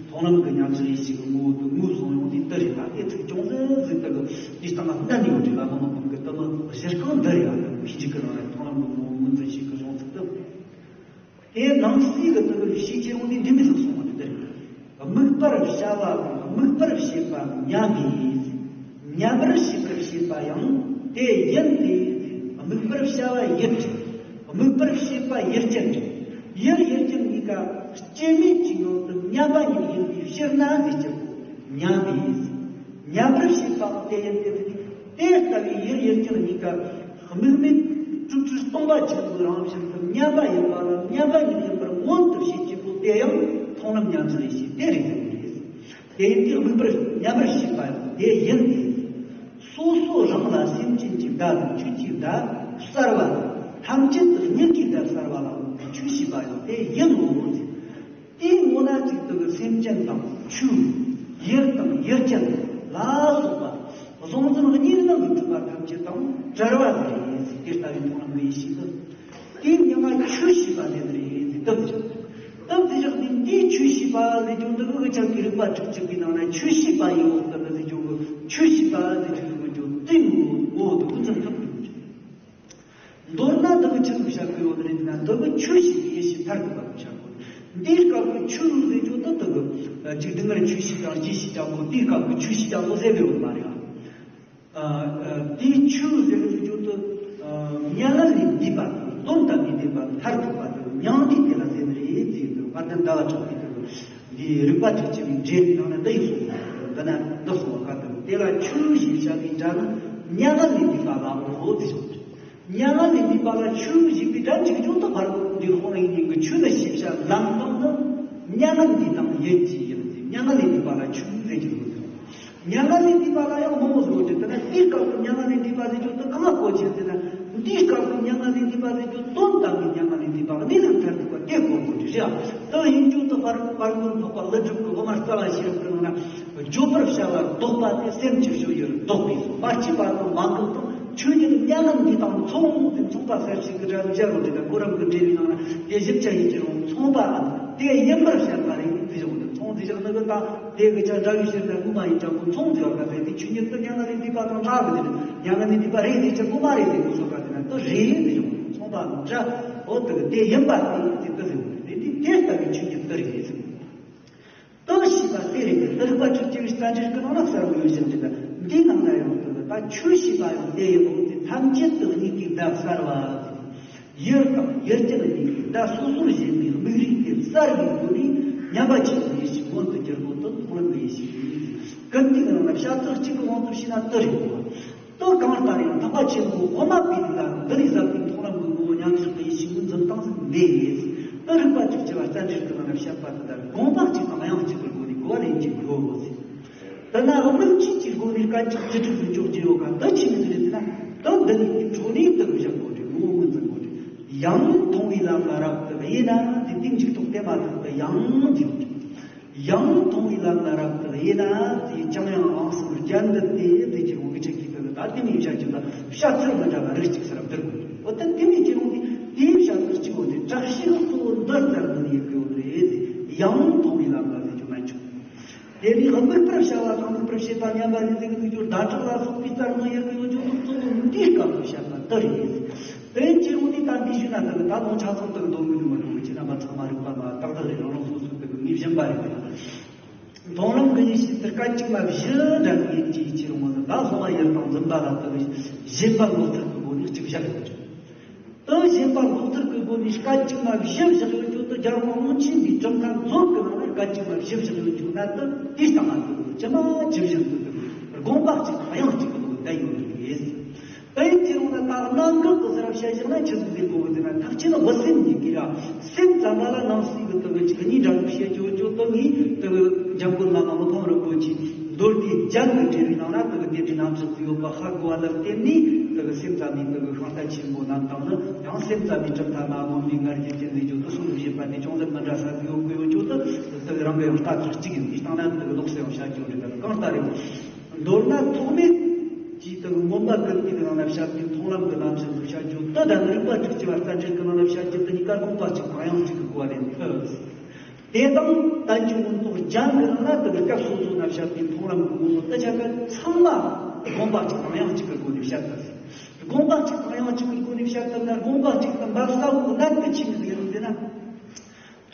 མཐོང་ལམ་གྱི་ཉམས་སུ་ལེན་ཞིག་ངོ་བོ་དུ་ངོས་བཟུང་ཡོང་དུས་དེ་རེད་ལ། དེ་ཚིག་ཅུང་ཟད་ཟིག་དེ་གི་དེའི་སྟེང་ལ་བསྣན་ཡོད་རེད་ལ། མི་དམིགས་པའི་དེ་མི་གཞི་རྐང་འདི་རེད་ལ། ཕི་ཇི་གི་རང་རེད། མཐོང་ལམ་གྱི་ངོ་བོ་ངོས་འཛིན་ཞིག་གི་གཞུང་ཚིག་དེ། དེ་ནང་གསེས་ཀྱི་དེ་གི་ཤེས་བྱེད་འོང་དུས་འདི་མི་ཟིག་གསུངས་པ་དེ་རེད། དམིགས་པར་བྱ་བ་དང་དམིགས་པར་བྱེད་པ་མཉམ་པའི་ཡིན། མཉམ་པར་བྱེད་པར་བྱེད་པ་ཡང་དེ་ཡིན་ཏེ། དམིགས་པར་བྱ་བ་ཡུལ་གྱི། དམིགས་པར་བྱེད་པ་ཡུལ་ཅན་གྱི། ཡུལ་ཡུལ་ཅན་གཉིས་ཀ་སྐྱེ་མེད་ཀྱི་ངང་དུ་མཉམ་པ་ཉིད་ཡིན་པའི་ཕྱིར་ན་ཟེར་གྱི། མཉམ་པའི་ཡིན། མཉམ་པར་བྱེད་པ་དེ་ཡིན་ཏེ། དེ་ལྟ་བུའི་ཡུལ་ཡུལ་ཅན་གཉིས་ཀ་དམིགས་མེད་སྤྲོས་བྲལ་སྟོང་པ་ཆེན་པོའི་རང་བཞིན་དུ་མཉམ་པ་ཡིན་པ་ལ་མཉམ་པ་ཉིད་ཡིན་པར་མངོན་དུ་བྱེད་ཀྱི་སྒོ་དེ་ཡང་མཐོང་ལམ་ཉམས་སུ་ལེན་ཞིང་དེ་རེད་ཟེར་བ་རེད། དེ་ཡིན་དུས་དམིགས་པར་མཉམ་པར་བྱེད་པ་ཡང་དེ་ཡིན་ཏེ། སོ་སོ་རང་ལ་སེམས་ཅན་གྱི་བརྡ་དང་ཆོས་ཀྱི་བརྡ་གསར་བ་དང་ཐམས་ཅད་དུ་མྱུ་གུའི་བརྡ་གསར་བ་ལ་དབང་བའི་ཆོས་ཤེས་པ་ཡང་དེ་ཡིན་ནོ་ཟེར། དེའི་ངོ་ན་གཅིག་ཏུ་སེམས་ཅན་དང་ཆོས། ཡུལ་དང་ཡུལ་ཅན་ལ་སོགས་པ་གཟུང་འཛིན་གཉིས་སྣང་གི་གྲུབ་པ་ཐམས་ཅད་དང་བྲལ་བ་ཟེར་ཟེར། དེ་ལྟ་བུའི་མཐོང་ལམ་གྱི་ཡེ་ཤེས་སུ། དེའི་མིང་ང་ཆོས་ཤེས་པ་ཟེར་ནི་རེད་ཟེར། སྟབས་བདེ་ཆགས་ནི་འདིའི་ཆོས་ཤེས་པ་ཟེར་རྒྱུ་འདི་གི་ཆགས་ཀྱི་རིགས་པ་དྲུག་ཅུ་པའི་ནང་ན་ཆོས་ཤེས་པ་ཡི་འོག་ཏུ་ཟེར་རྒྱུ་གི་ཆོས་ཤེས་པ་ཟེར་རྒྱུ་གི་རྒྱུ་དེ་ངོ་བོ་དུ་ཀུན་ཙམ་ཐུབ་ཀྱི་ཡོད། མདོར་ན་འདི་གི་ཆི་ཟིག་བཤད་དགོས་ཡོད་རེད་ན། འདི་གི་ཆོས་ཤེས་པའི་ཡེ་ཤེས་མཐར་ཐུག་པ་བཤད་དགོས། འདིའི་སྐབས་ཀྱི་ཆོས་ཟེར་རྒྱུ་དེ་དེ་གི་འཇིག་རྟེན་ལ་ཆོས་ཤེས་དང་རྗེས་ཤེས་ཀྱང་གོ། དེའི་སྐབས་ཀྱི་ཆོས་ཤེས་ཀྱང་གོ་ཟེར་ཡོད་མ་རེད། ཨ། ཨ། དེའི་ཆོས་ཟེར་ཟེར་རྒྱུ་དེ། ཨ། མྱ་ངན་ལས་འདས་པ་དང་དོན་དམ་པའི་བདེན་པ་མཐར་ཐུག་པ་དེ་མྱང་འདས་དེ་ལ་ཟེར་ནི་རེད་ཟེར་གི། དཔལ་ལྡན་ཟླ་བ་གྲགས་པས་དེ་གི་འདིའི་རིགས་པ་དྲུག་ཅུ་པའི་འགྲེལ་བའི་ནང་ན་འདི་ཡིན་གསུངས། འདི་ན་འདི་གསུངས་པ་ག་དེ་དེ་ལ་ཆོས་ཞེས་བྱ་བའི་སྒྲ་ནི་མྱ་ངན་ལས་འདས་པ་ལའོ་ཟེར། མྱ་ངན་ལས་འདས་པ་ལ་ཆོས་ཞེས་པའི་སྒྲ་འཇིག་རྒྱུ་དང་བར་དུ་འདིར་དཔང་ཡིན་ནི་གི་ཆོས་ནི་ཞེས་བྱ་ལམ་དང་ནི་མྱ་ངན་འདས་དང་ཡུལ་གྱི་ཡུལ་ཏེ། མྱ་ངན་ལས་འདས་པ་ལ་ཆོས་ཟེར་གྱི་ཡོད་ཟེར། མྱ་ངན་ལས་འདས་པ་ལ་ཡང་མང་བོ་ཟེར་གྱི་ཡོད་དེ། ན་དེའི་སྐབས་སུ་མྱ་ངན་ལས་འདས་པ་ཟེར་རྒྱུ་དེ་གང་ལ་གོ་རྒྱུ་ཟེར་ན། འདིའི་སྐབས་སུ་མྱ་ངན་ལས་འདས་པ་ཟེར་རྒྱུ་དོན་དམ་པའི་མྱ་ངན་ལས་འདས་པ་ལ་གནས་ལུགས་མཐར་ཐུག་པ་དེ་གོ་དགོས་རྒྱུ་རེད། དེ་ཡིན་རྒྱུ་དེ་བར་བར་སྣང་འཕགས་པ་ཀླུ་སྒྲུབ་ཀྱི་དབུ་མ་རྩ་བ་ཤེས་རབ་ཀྱི་ནང་ན། བརྗོད་པར་བྱ་བ་ལྡོག་པ་སྟེ། སེམས་ཀྱི་སྤྱོད་ཡུལ་ལྡོག་པས་སོ། མ་སྐྱེས་པ་དང་མ་འགགས་དང་ཆོས་ཉིད་མྱ་ངན་འདས་དང་མཚུངས་ཏེ། མཚུངས་པ་གསལ་བྱེད་ཀྱི་སྒྲ་སྦྱར་རོ་དེ་ལ་གོ་རིམ་གྱི་འགྲེལ་བའི་ནང་ན་དེ་བཞི་བཅུ་ཡི་གེ་རུ་མཚུངས་པའམ་དེ་ཡིན་པར་བཤད་པ་རེད་ཟེར་བཞག་ནས། མཚུངས་ཟེར་བཞག་ནི་གི་ད་དེ་གི་ཆ་སྒྲ་ཡི་ཕྱིར་ན་དངོས་མ་ཡིན་ཀྱང་གོ། མཚུངས་ཟེར་བ་ག་ཟེར་དེ་ཆོས་ཉིད་དུ་མྱ་ངན་ལས་འདས་པ་དང་འདྲ་གི་དེ་མྱ་ངན་ལས་འདས་པ་རེད་ཟེར་ཆེ་གོ་མ་རེད་ཟེར་གོ་སོགས་ག་དེ་ན་དེ་རེད་ཟེར་བཞག་ནས། མཚུངས་པའམ་འདྲ་འོ་དེ་གི་དེ་ཡིན་པ་དེ་ཟེར་དེ་ཟེར་བ་རེད། དེ་དེ་ལྟ་བུའི་ཆོས་ཉིད་དེ་རེད་ཟེར། དེ་ཤེས་པ་དེ་རེད། དེ་རིགས་པ་དྲུག་ཅུ་པའི་རྩ་འགྲེལ་གྱི་ནང་ན་གསལ་བོ་ཡོད་བཞིན་དུ། འདིའི་ནང་ན་ཡང་དེ་ད་ཆོས་ཤེས་པ་ཡང་དེ་ཡིན་ནོ། དེ་ཐམས་ཅད་དུ་མྱུ་གུའི་བརྡ་གསར་བ། ཡུལ་དང་ཡུལ་ཅན་གཉིས་ཀའི་བརྡ་སོ་སོར་ཞེན་པའི་དམིགས་རིགས་དེ་གསལ་བའི་སྒོ་ནས་མཉམ་པ་ཆོས་ཀྱི་ཡེ་ཤེས་མངོན་དུ་གྱུར་པོ་དེ་མཐོང་ལམ་གྱི་ཡེ་ཤེས་ཡིན། ཀུན་དེའི་ནང་ན་བྱ་ཚིག་གཅིག་གི་དབང་དུ་བྱས་ན་དེ་རེད་གོ། དེ་གང་ལྟར་ཡང་ཐེག་པ་ཆེན་པོ་དབུ་མ་པའི་ལུགས་ལ་འདི་ལས་ཟབ་པའི་མཐོང་ལམ་གྱི་ངོ་བོ་ཉམས་སུ་ལེན་ཤེས་པའི་འཛིན་སྟངས་ཤིག་མེད། དེ་རིགས་པ་དྲུག་ཅུ་པ་རྩ་འགྲེལ་གྱི་ནང་ན་བཤད་པ་དེ་ལྟར་དགོངས་པ་གཅིག་དང་དབྱངས་གཅིག་གི་སྒོ་ནས་གོ་བ་ལེན་གྱི་ཡོད་ཟེར། དེ་ན་དམིགས་བཅས་ཀྱི་སྒོ་ནས་སྐད་ཅིག་བཅུ་དྲུག་ཏུ་འཇོག་རྒྱུ་ཡོད་ག། འདི་ཆི་མོ་ཟིག་རེད་ཟེར་ན། དེ་འདི་ནས་དེ་འཕྲོ་ནས་དེ་བཞག་དགོས་རེད། ངོ་བོ་ངོས་འཛིན་དགོས་རེད། ཡང་མཐོང་བའི་ལམ་ལ་རབ་ཏུ་དབྱེ་ན། དེ་དེ་མཇུག་ཐོགས་དེ་མ་ཐག་ཏུ་ཡང་འདི་ཡང་མཐོང་བའི་ལམ་ལ་རབ་ཏུ་དབྱེ་ན། དེ་ཀྱང་ཡང་འང་གསུམ་རྒྱན་དུ་སྟེ་དེ་ཀྱི་འོག་གི་ཆ་གི་དེ་ད་དེ་མིན་བྱ་རྒྱུ་ལ་བྱ་ཚུལ་མི་འདྲ་བ་རིགས་གཅིག་སུ་རབ་བསྡུར་དགོས། འོ་ད་དེ་མིན་ཀྱི་འོག་ནས་དེའི་བྱ་ཚུལ་གཅིག་འོ་དེ་དྲག་ཤོས་གཙོ་བོ་འདི་ལྟར་དུ་ཡོད་དགོས་རེད། ཡང་མཐོང་བའི་ལམ་ལ་ཟེར་རྒྱུ་མ་བྱུང་། དེ་ནས་དམིགས་པར་བྱ་བ་དང་དམིགས་པར་བྱེད་པ་མཉམ་པ་ཡིན་ཟེར་གི་འདུག་རྒྱུ་ཟླ་གྲགས་ལ་སོགས་པའི་རྩར་ནང་ཡོད་གི་ཡོད་རྒྱུ་དེ་གཙོ་བོ་འདིའི་སྐབས་སུ་བཤད་པ་དེ་རེད། དེ་ཡིན་གྱི་རུང་དེ་ལྟར་འདི་ཞུས་ན་ད་ད་ལོ་ཆ་ཚང་དུ་འདོན་གི་འདུག་མ་གཏོགས་ཁྱེད་རྣམ་པ་ཚང་མ་རིག་པ་མ་ཏག་ཏག་རེད། རང་རང་སོ་སོ་དེ་གི་ངེས་བཞིན་པ་རེད། མཐོང་ལམ་གྱི་ཡེ་ཤེས་དེ་སྐད་ཅིག་མ་བཞི་འདྲ་གི་ཡིན་གྱི་ཡིན་གྱི་རུང་བ་ད་སོ་མ་ཡུལ་དང་འཛིན་པ་ལ་དེ་གི་བཞེད་པ་མགོ་ཚུགས་གི་སྒོ་ནས་གཅིག་བཞག་ཡོད་ཀྱི། དེ་བཞེད་པ་མགོ་ཚུགས་ཀྱི་སྒོ་ནས་སྐད་ཅིག་མ་བཞི་བཞག་ཡོད་རྒྱུ་དེ་རྒྱལ་དབང་རླུང་ཆེན་པའི་གྲུབ་མཐའ་མཛོད་ཀྱི་ནང་ནས་སྐད་ཅིག་མ་བཞི་བཞག་ཡོད་རྒྱུ་ན་དེ་དེའི་སྟེང་ང་དེ་ཇི་མ་ཇི་བཞིན་དུ་དེ་དགོངས་པ་གཅིག་དང་དབྱངས་གཅིག་གི་ཐོག་བསྡད་ཡོད་རྒྱུ་རེད། དེ་ཡིན་གྱི་རུང་ན་ད་གནད་འགག་གི་ཟེར་བ་བཤད་བཞག་ན་ཆི་ཟིག་ཟེར་དགོས་གི་ཟེར་ན། ཐེག་ཆེན་དབུ་སེམས་གཉིས་ཀྱི་ར་སེམས་ཙམ་པ་ལ་ནང་གསེས་ཀྱི་དེ་གི་གཉིས་འདྲ་བོ་བཤད་ཀྱི་ཡོད་རྒྱུ་དེ་ངས་དེ་གི་འཇམ་མགོན་བླ་མ་མི་ཕམ་རིན་པོ་ཆེའི་མདོ་སྡེ་རྒྱན་གྱི་འགྲེལ་བའི་ནང་ན་དེ་གི་དེ་འདྲའི་རྣམ་གཞག་ཅིག་ཡོད་པ་ཧ་གོ་བ་ལ་བརྟེན་ནས། དེ་གི་སེམས་ཙམ་པའི་དེ་གི་ཤིང་རྟ་ཆེན་པོ་རྣམས་དང་ནི་ཡང་སེམས་ཙམ་པའི་གྲུབ་མཐའ་མ་སྨོན་པའི་ང་རྒྱལ་ཅན་ཟེར་རྒྱུ་དེ་གསུང་བཞེད་པ་དེ་ཅུང་ཟད་མི་འདྲ་ས་ཟིག་ཡོད་དགོས་ཡོད་རྒྱུ་དེ་དེ་གི་ རང་གི་ཡང་རྟ་ཁག་གཅིག་ཡིན། དེ་སྟེང་ན་དེ་ལོགས་སུ་ཡང་བཤད་རྒྱུ་རེད། ད་གང་ལྟར་རེད། མདོར་ན་ཐོགས་མེད་ཀྱི་དེ་མངོན་པ་ཀུན་བཏུས་ཀྱི་ནང་ན་བཤད་པའི་མཐོང་ལམ་གྱི་རྣམ་གཞག་འདི་བཤད་རྒྱུ་དེ་ད་རིག་པ་དྲུག་ཅུ་པ་རྟ་དྲེལ་གྱི་ནང་ན་བཤད་རྒྱུ་དེ་གཉིས་ཀ་དགོངས་པ་གཅིག་དང་དབྱིངས་གཅིག་གི་སྒོ་ནས་མཐུན། དེ་དང་བསྟན་བཅོས་མངོན་རྟོགས་རྒྱན་གྱི་ནང་ན་དེ་གི་སྐབས་སོ་སོ་ན་བཤད་པའི་མཐོང་ལམ་གྱི་ངོ་བོ་དེ་ཆ་ཚང་མ་དགོངས་པ་གཅིག་དང་དབྱིངས་གཅིག་གི་སྒོ་ནས་བཤད་ཐུབ་ཟིན། དགོངས་པ་གཅིག་དང་དབྱིངས་གཅིག་གི་སྒོ་ནས་བཤད་ཐུབ་ན། དགོངས་པ་གཅིག་དང་འབབ་ས་བོ་གནད་དུ་ཆེ་ནི་ཟིག་རུང་དེ་ན།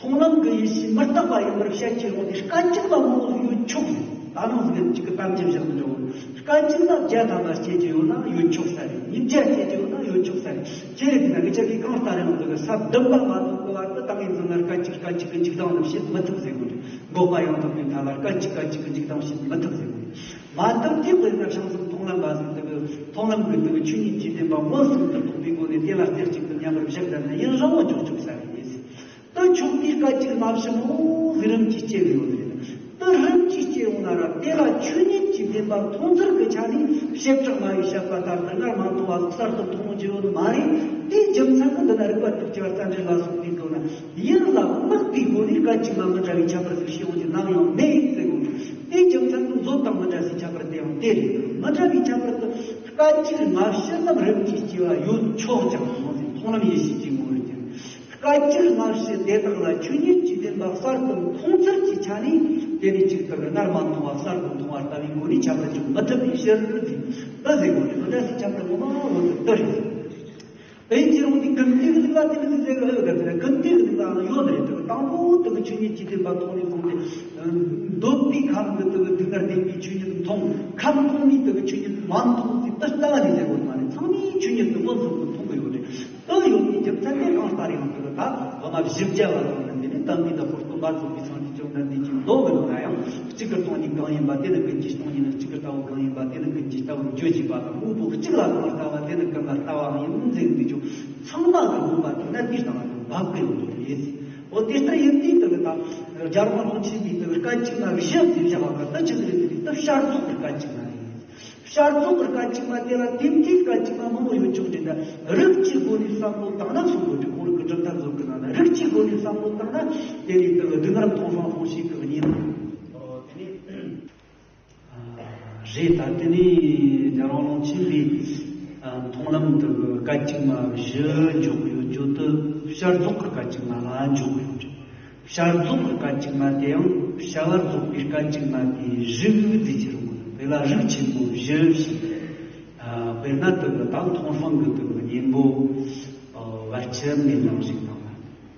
མཐོང་ལམ་གྱི་ཡེ་ཤེས་མི་རྟག་པ་ཡིན་པར་བཤད་ཀྱི་རུང་དེ་སྐད་ཅིག་ལ་མང་བོ་ཡོད་ཆོག་ཟིན། ད་ནང་ཟིག་གཅིག་གི་གཏམ་རྒྱུད་བཞག་ནི་འདྲ་བོ། སྐད་ཅིག་ལ་བརྒྱ་ཐམ་པ་སྐྱེ་རྒྱུ་ཡོད་ན་ཡོད་ཆོག་ས་རེད། ཉིས་བརྒྱ་སྐྱེ་རྒྱུ་ཡོད་ན་ཡོད་ཆོག་ས་རེད། ཁྱེད་རེད་དེ་ན་གི་ཆ་གི་གང་ལྟར་ཡང་དེ་གི་ས་བདུན་པ་མ་ཐོན་གི་བར་དུ་ད་ངས་འཛིན་ན་སྐད་ཅིག་སྐད་ཅིག་གི་འཇིག་སྟངས་རྣམས་བྱེད་མི་ཐུབ་ཟེར་གོ་རེད། འགོག་པ་ཡང་དག་པའི་མཐའ་ལ་སྐད་ཅིག་སྐད་ཅིག་གི་འཇིག་སྟངས་བྱེད་མི་ཐུབ་ཟེར་གོ་རེད། མ་ཐུབ་དེ་དཔེར་ན་བྱང་སེམས་མཐོང་ལམ་པ་ཟེར་དེ་གི་མཐོང་ལམ་གི་དེ་གི་ཆོས་ཉིད་ཀྱི་བདེན་པ་མངོན་སུམ་དུ་རྟོགས་པའི་སྒོ་ནས་དེ་ལ་རྩེ་གཅིག་ཏུ་མཉམ་པར་བཞག་བསྡད་ན་ཡུན་རིང་བོ་འཇོག་ཆོག་ས་རེད། དེ་ཆོག་དུས་སྐད་ཅིག་མ་བྱུང་ཟིག་རིམ་གྱིས་སྐྱེ་གི་ཡོད་རེད། དེ་རིམ་གྱིས་སྐྱེ་ཡོང་ན་ར་དེ་ལ་ཆོས་ཉིད་ཀྱི་བདེན་པ་མཐོང་ཚུལ་གྱི་ཆ་ནས་བྱེ་བྲག་སྨྲ་བའི་བཤད་པ་ལྟར་དུ་སྔར་མ་མཐོང་བ་གསར་དུ་མཐོང་རྒྱུ་ཡོད་མ་རེད། དེའི་རྒྱུ་མཚན་གྱིས་འདི་ན་རིག་པ་དྲུག་ཅུ་པ་རྟ་དྲེལ་ལ་སོགས་པའི་སྒོ་ནས་ཡིད་ལ་བརྣག་པའི་སྒོ་ནས་སྐད་ཅིག་མ་མི་འདྲ་བའི་ཁྱད་པར་ཟིག་ཤེས་ཡོང་རྒྱུ་ནམ་ཡང་མེད་ཟེར་གོ། དེའི་རྒྱུ་མཚན་གྱིས་མཛོད་དང་མི་འདྲ་སའི་ཁྱད་པར་དེ་ཡང་དེ་རེད། མི་འདྲ་བའི་ཁྱད་པར་དུ་སྐད་ཅིག་སྔ་ཕྱི་རྣམས་རིམ་གྱིས་སྐྱེ་བ་ཡོད་ཆོག་ཀྱང་མོ་ཟེར་མཐོང་ལམ་ཡེ་ཤེས་ཀྱི་ངོ་བོར་གྱུར། སྐད་ཅིག་སྔ་ཕྱི་དེ་དག་ལ་ཆོས་ཉིད་ཀྱི་བདེན་པ་གསར་དུ་མཐོང་ཚུལ་གྱི་ཆ་ནས་དེ་ནི་གཅིག་ལྟ་བུར་སྔར་མ་མཐོང་བ་གསར་དུ་མཐོང་བ་ལྟ་བུའི་སྒོ་ནས་ཁྱད་པར་འཇོག་མི་ཐུབ་པའི་ཕྱིར་ཏེ། ད་ཟེར་གོ་ནས་མི་འདྲ་སའི་ཁྱད་པར་ངོ་མ་ངོ་ཐུབ་ཏུ་རེད། དེ་ཡིན་གྱི་རུང་དེ་ཀུན་བཏུས་ཀྱི་ལུགས་ལ་དེ་མི་ཟེར་གི་ཡོད་ཀྱི་རེད། ཀུན་བཏུས་ཀྱི་ལུགས་ལའང་ཡོད་རེད། དེ་དང་པོ་དེ་གི་ཆོས་ཉིད་ཀྱི་བདེན་པ་མཐོང་ནས་བཟུང་སྟེ། འདོད་པའི་ཁམས་ཀྱི་དེ་གི་སྡུག་བསྔལ་བདེན་པའི་ཆོས་ཉིད་མཐོང་། ཁམས་མཐོང་ནས་དེ་གི་ཆོས་ཉིད་མ་མཐོང་ཟེར་དེ་ལྟ་བ་ནས་ཟེར་དགོས་མ་རེད། ཚང་མས་ཆོས་ཉིད་དེ་མངོན་སུམ་དུ་མཐོང་གི་ཡོད་རེད། དེ་ཡོད་པའི་རྒྱུ་མཚན་དེ་གང་ལྟར་ཡང་དེ་གི་ད་བླ་མ་བཞི་བརྒྱ་བ་ཚང་མ་འདི་ནས་དམ་པའི་བདག་པོ་སྟོན་པ་རྫོགས་པའི་སངས་རྒྱས་བཅོམ་ལྡན་འདས་ཀྱི་མདོ་གི་ནང་ན་ཡང་གཅིག་གི་སྟོང་ཉིད་གང་ཡིན་པ་དེ་ནི་ཀུན་གྱི་སྟོང་ཉིད། གཅིག་གི་ལྟ་བ་གང་ཡིན་པ་དེ་ནི་ཀུན་གྱི་ལྟ་བར་བརྗོད་ཅེས་པ་དང་། དངོས་པོ་གཅིག་ལ་གང་ལྟ་བ་དེ་ནི་ཀུན་ལ་ལྟ་བའང་ཡིན་ཟེར་བའི་ཆོས་ཚང་མ་གི་དགོངས་པ་དེ་ན་དེའི་སྟེང་ལ་འབབ་གི་ཡོད་པ་རེད། འོ་དེ་ལྟར་ཡིན་དུས་དེ་ལ་ད་རྒྱལ་དབང་ཀློང་ཆེན་པའི་དེ་སྐད་ཅིག་མ་བཞི་ཟེར་བྱ་བ་གི་ད་ཅི་ཟེར་དེ་ད་བྱ་རྫོགས་ཀྱི་སྐད་ཅིག་མ་རེད། བྱ་རྫོགས་ཀྱི་སྐད་ཅིག་མ་དེ་ལ་དེ་འདྲའི་སྐད་ཅིག་མ་མང་པོ་ཡོད་ཆོག་ཅིག་ད་རིགས་ཀྱི་སྒོ་ནས་བསམ་བློ་བཏང་ན་གསུང་དགོས་ཀྱི། ཁོང་རང་གི་གྲུབ་མཐའ་མཛོད་ཀྱི་ནང་ན་རིགས་ཀྱི་སྒོ་ནས་བསམ་བློ་བཏང་ན་དེ་ནི་དེ་གི་སྡུག་བསྔལ་མཐོང་སང་མཐོང་བྱེད་ཀྱི་གཉིས་ལ། དེ་ནི་རེད། ད་དེ་ནི་རྒྱལ་དབང་ཀློང་ཆེན་པའི་མཐོང་ལམ་དེ་གི་སྐད་ཅིག་མ་བཞི་འཇོག་ཡོད་རྒྱུ་དེ་བྱ་རྫོགས་ཀྱི་སྐད་ཅིག་མ་ལ་འཇོག་ཡོད་རེད། བྱ་རྫོགས་ཀྱི་སྐད་ཅིག་མ་དེ་ཡང་བྱ་བ་རྫོགས་པའི་སྐད་ཅིག་མ་དེའི་རིགས་བརྩི་རྒྱུ་རེད། དེ་ལ་རིགས་ཆེན་པོ་བཞི་ཞིག་དཔེར་ན་དེ་གི་ད་མཐོང་སང་གི་དེ་གི་གཉེན་པོ་བར་ཆད་མེད་ལམ་ཞིག་དང་།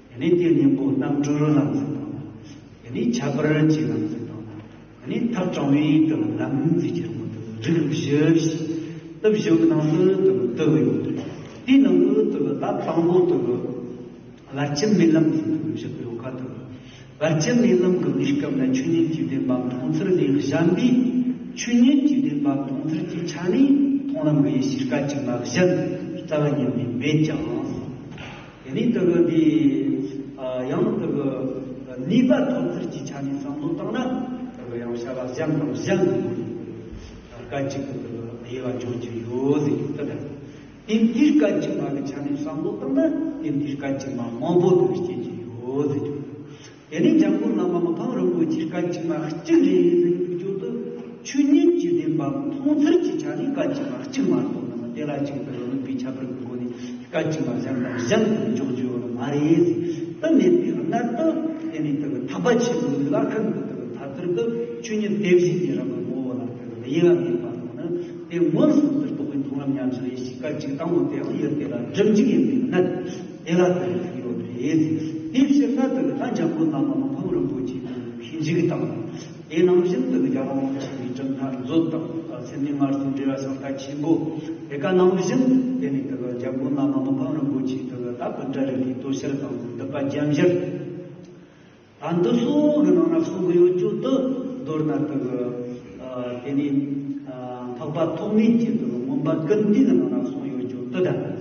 དེ་ནས་དེའི་གཉེན་པོ་རྣམ་གྲོལ་ལམ་ཞིག་དང་། དེ་ནས་ཁྱད་པར་གྱི་ལམ་ཞིག་དང་། དེ་ནས་ཐབས་དྲང་བའི་དེ་གི་ལམ་བརྩི་རྒྱུ་རེད། དེ་གི་རིགས་བཞི་ཞིག་དེ་བཞི་གི་ནང་དུ་དེ་གི་དེ་གི་ཡོད་རེད། དེའི་ནང་དུ་དེ་གི་ད་དང་པོ་དེ་གི་བར་ཆད་མེད་ལམ་ཟེར་ནས་བཞག་གི་ཡོད་ཁ་ཐུག་བར་ཆད་མེད་ལམ་གྱི་གནས་སྐབས་ན་ཆོས་ཉིད་ཀྱི་བདེན་པ་མཐོང་ཚུལ་ལས་གཞན་པའི་ཆོས་ཉིད་ཀྱི་བདེན་པ་མཐོང་ཚུལ་གྱི་ཆ་ནས་མཐོང་ལམ་གྱི་ཡེ་ཤེས་སྐད་ཅིག་མ་གཞན་རྩ་བ་ཉིད་ནས་མེད་ཀྱང་། དེ་ནས་དེ་གི་འདི་ཡང་དེ་གི་ནུས་པ་ཐོབ་ཚུལ་གྱི་ཆ་ནས་བསམ་བློ་བཏང་ན་དེ་གི་ཡང་བྱ་བ་གཞན་དང་གཞན་གྱི་སྐད་ཅིག་གི་དེ་གི་དབྱེ་བ་འཇོག་རྒྱུ་ཡོད་ཟེར་གྱི་དེ་ལྟར། དེ་འདིའི་སྐད་ཅིག་མ་གི་ཆ་ནས་བསམ་བློ་བཏང་ན་དེ་འདིའི་སྐད་ཅིག་མ་མང་པོ་དེ་སྐྱེ་གི་ཡོད་ཟེར་རྒྱུ། དེ་ནས་འཇམ་མགོན་བླ་མ་མི་ཕམ་རིན་པོ་ཆེའི་སྐད་ཅིག་མ་གཅིག་རེད་ཟེར་རྒྱུ་དེ་ཆོས་ཉིད་ཀྱི་བདེན་པ་མཐོང་ཚུལ་གྱི་ཆ་ནས་སྐད་ཅིག་མ་གཅིག་མ་གཏོགས་ན་དེ་ལ་གཅིག་ཏུ་དམིགས་པའི་ཁྱད་པར་གྱི་སྒོ་ནས་སྐད་ཅིག་མ་གཞན་དང་གཞན་དུ་འཇོག་རྒྱུ་ཡོད་མ་རེད་ཟེར། དེ་མེད་པའི་གནད་དུ་དེ་ནས་དེ་གི་ཐར་པ་ཆེན་པོའི་ལུགས་ལ་ཀུན་གྱི་དེ་གི་ཐར་ཚུལ་དུ་ཆོས་ཉིད་དེ་བཞིན་ཉིད་རང་གི་ངོ་བོ་ལ་དེ་གི་དབྱེ་བ་མེད་པ་དང་ནི། དེ་མངོན་སུམ་དུ་རྟོགས་པའི་མཐོང་ལམ་ཉམས་སུ་ལེན་ཞིང་སྐད་ཅིག་དང་པོ་དེའང་ཡུལ་དེ་ལ་སྒྲིབ་འཇུག་ཡིན་པའི་གནད་དེ་ལ་ལྟོས་ཡོད་རེད། དེའི་ཕྱིར་ན་དེ་ལ་འཇམ་མགོན་བླ་མ་མི་ཕམ་རིན་པོ་ཆེའི་ཐུགས་ཀྱི་འཇུག་དང་། དེ་ནང་བཞིན་དུ་རྒྱལ་དབང་ཆེན་པོའི་གྲུབ་མཐའ་མཛོད་དང་སེམས་ནི་སྔར་སོང་འབྲེལ་བ་ཤིང་རྟ་ཆེན་པོ་དེ་ག་ནང་བཞིན་དེ་ནི་དེ་ལ་འཇམ་མགོན་བླ་མ་མི་ཕམ་རིན་པོ་ཆེའི་ཐུགས་ཀྱི་ད་པཎ་ཌཱ་རི་ཏའི་དོ་ཤལ་དང་འདུས་པ་རྒྱན་བཞིར། ད་འདི་ཚོ་གི་ནང་ན་གསུང་གི་ཡོད་རྒྱུ་དེ་མདོར་ན་དེ་གི་དེ་ནི་འཕགས་པ་ཐོགས་མེད་ཀྱི་དེ་གི་མངོན་པ་ཀུན་བཏུས་ཀྱི་ནང་ན་གསུང་ཡོད་རྒྱུ་དེ་དང་།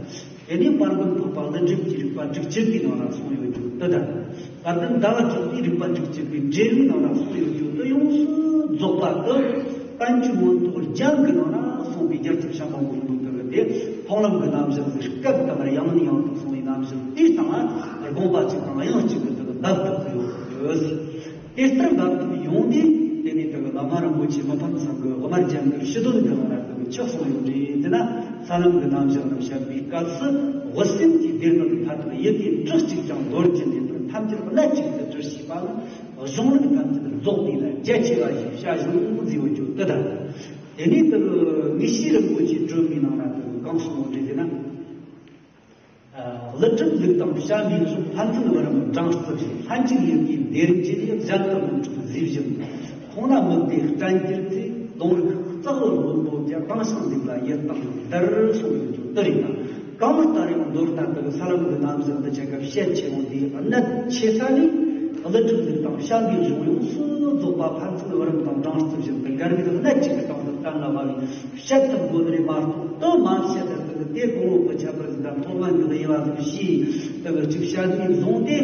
དེ་ནི་དཔལ་མགོན་འཕགས་པ་ཀླུ་སྒྲུབ་ཀྱི་རིགས་པ་དྲུག་ཅུ་པའི་ནང་ན་གསུང་ཡོད་རྒྱུ་དེ་དང་། དཔལ་ལྡན་ཟླ་བ་གྲགས་པའི་རིགས་པ་དྲུག་ཅུ་པའི་འགྲེལ་བའི་ནང་ན་གསུང་ཡོད་རྒྱུ་དེ་ཡོངས་སུ་རྫོགས་པ་དེ། བསྟན་བཅོས་མངོན་རྟོགས་རྒྱན་གྱི་ནང་ན་གསུངས་པའི་རྒྱལ་ཚབ་བྱམས་པ་མགོན་པོ་དེ་གི་དེ་མཐོང་ལམ་གྱི་རྣམ་གཞག་གི་སྐབས་དང་ཡང་ནས་ཡང་དུ་གསུངས་པའི་རྣམ་གཞག་དེའི་སྟེང་ལ་དགོངས་པ་གཅིག་དང་དབྱངས་གཅིག་གི་དེ་གི་འབབ་ཐུབ་ཀྱི་ཡོད། དེ་ལྟར་འབད་ཐུབ་ཡོང་དུས་དེ་ནས་དེ་གི་བླ་མ་རིན་པོ་ཆེ་མི་ཕམ་ཚང་གི་དབུ་མ་རྒྱན་གྱི་ཞུ་དོན་འདི་ནང་ལ་དེ་གི་ཆགས་སོང་ཡོད་རེད། དེ་ན་ས་ལམ་གྱི་རྣམ་གཞག་རྣམས་བཤད་པའི་སྐབས་སུ་དབུ་སེམས་ཀྱི་བདེ་སྟོང་མཐའ་དག་ཡི་གེ་འབྲུ་གཅིག་ཀྱང་འདོར་གྱི་མེད་པར་ཐམས་ཅད་སྣོད་གཅིག་ཏུ་གྲུབ་ཞེས་པ་ནི། གཞུང་ལུགས་ཐམས་ཅད་རྫོགས་པའི་ལ་རྒྱ་ཆེ་བ་ཞིག་བྱ་གཞུང་མཛེས་པོ་བརྗོད་དེ་དང་། དེ་ནས་དེ་གི་དངོས་གཞི་རིན་པོ་ཆེ་སྒྲོན་མའི་ནང་ན་དེ་གི་གང་གསུངས་ཡོད་རེད་ཟེར་ན། ཀླུ་སྒྲུབ་ལུགས་དང་བྱམས་པའི་གཞུང་། ཕན་ཚུན་བར་མ་སྦྲང་རྩི་བཞིན། ལྷན་ཅིག་ཡིད་ཀྱིས་བདེ་རིག་བྱེད། གཞན་དུ་མི་འཕྲོད་ཟས་བཞིན། ཁོང་ན་མི་བདེ་སྐྲན་གྱུར་ཚེ། ལོང་རིགས་རྩ་བོ་སྔོན་པོ་བརྒྱ། དྭངས་ཤིང་ལྡེམ་ལ་ཡིད་དང་བདར། གསུངས་ཡོད་རྒྱུ་དེ་རེད་ན། གང་ལྟར་ཡང་མདོར་ན་དེ་གི་ས་ལམ་གྱི་རྣམ་གཞག་འདི་ཆ་ག་བཤད་ཆེ་བོ་འདིའི་གནད་ཆེ་ས་ནི། ཀླུ་སྒྲུབ་ལུགས་དང་བྱམས་པའི་གཞུང་ཡོངས་སུ་རྫོགས་པ་ཕན་ཚུན་བར་མ་དང་སྦྲང་རྩི་བཞིན་དུ་འགལ་བའི་གནད་ཅིག་གི་སྟེང་དུ་གཏན་ལ་དབབ་པའི་བཤད་ཐུབ་དགོས་རེད་མ་གཏོགས། དེ་མ་བཤད་ན་དེ་གི་དེ་གོང་འོག་གི་ཁྱད་པར་ཟིན་དང་མཐོང་ལམ་གྱི་དབྱེ་བ་ཟིན་ཞེས་དེ་གི་ཅིག་བཤད་ནས་བཟུང་སྟེ།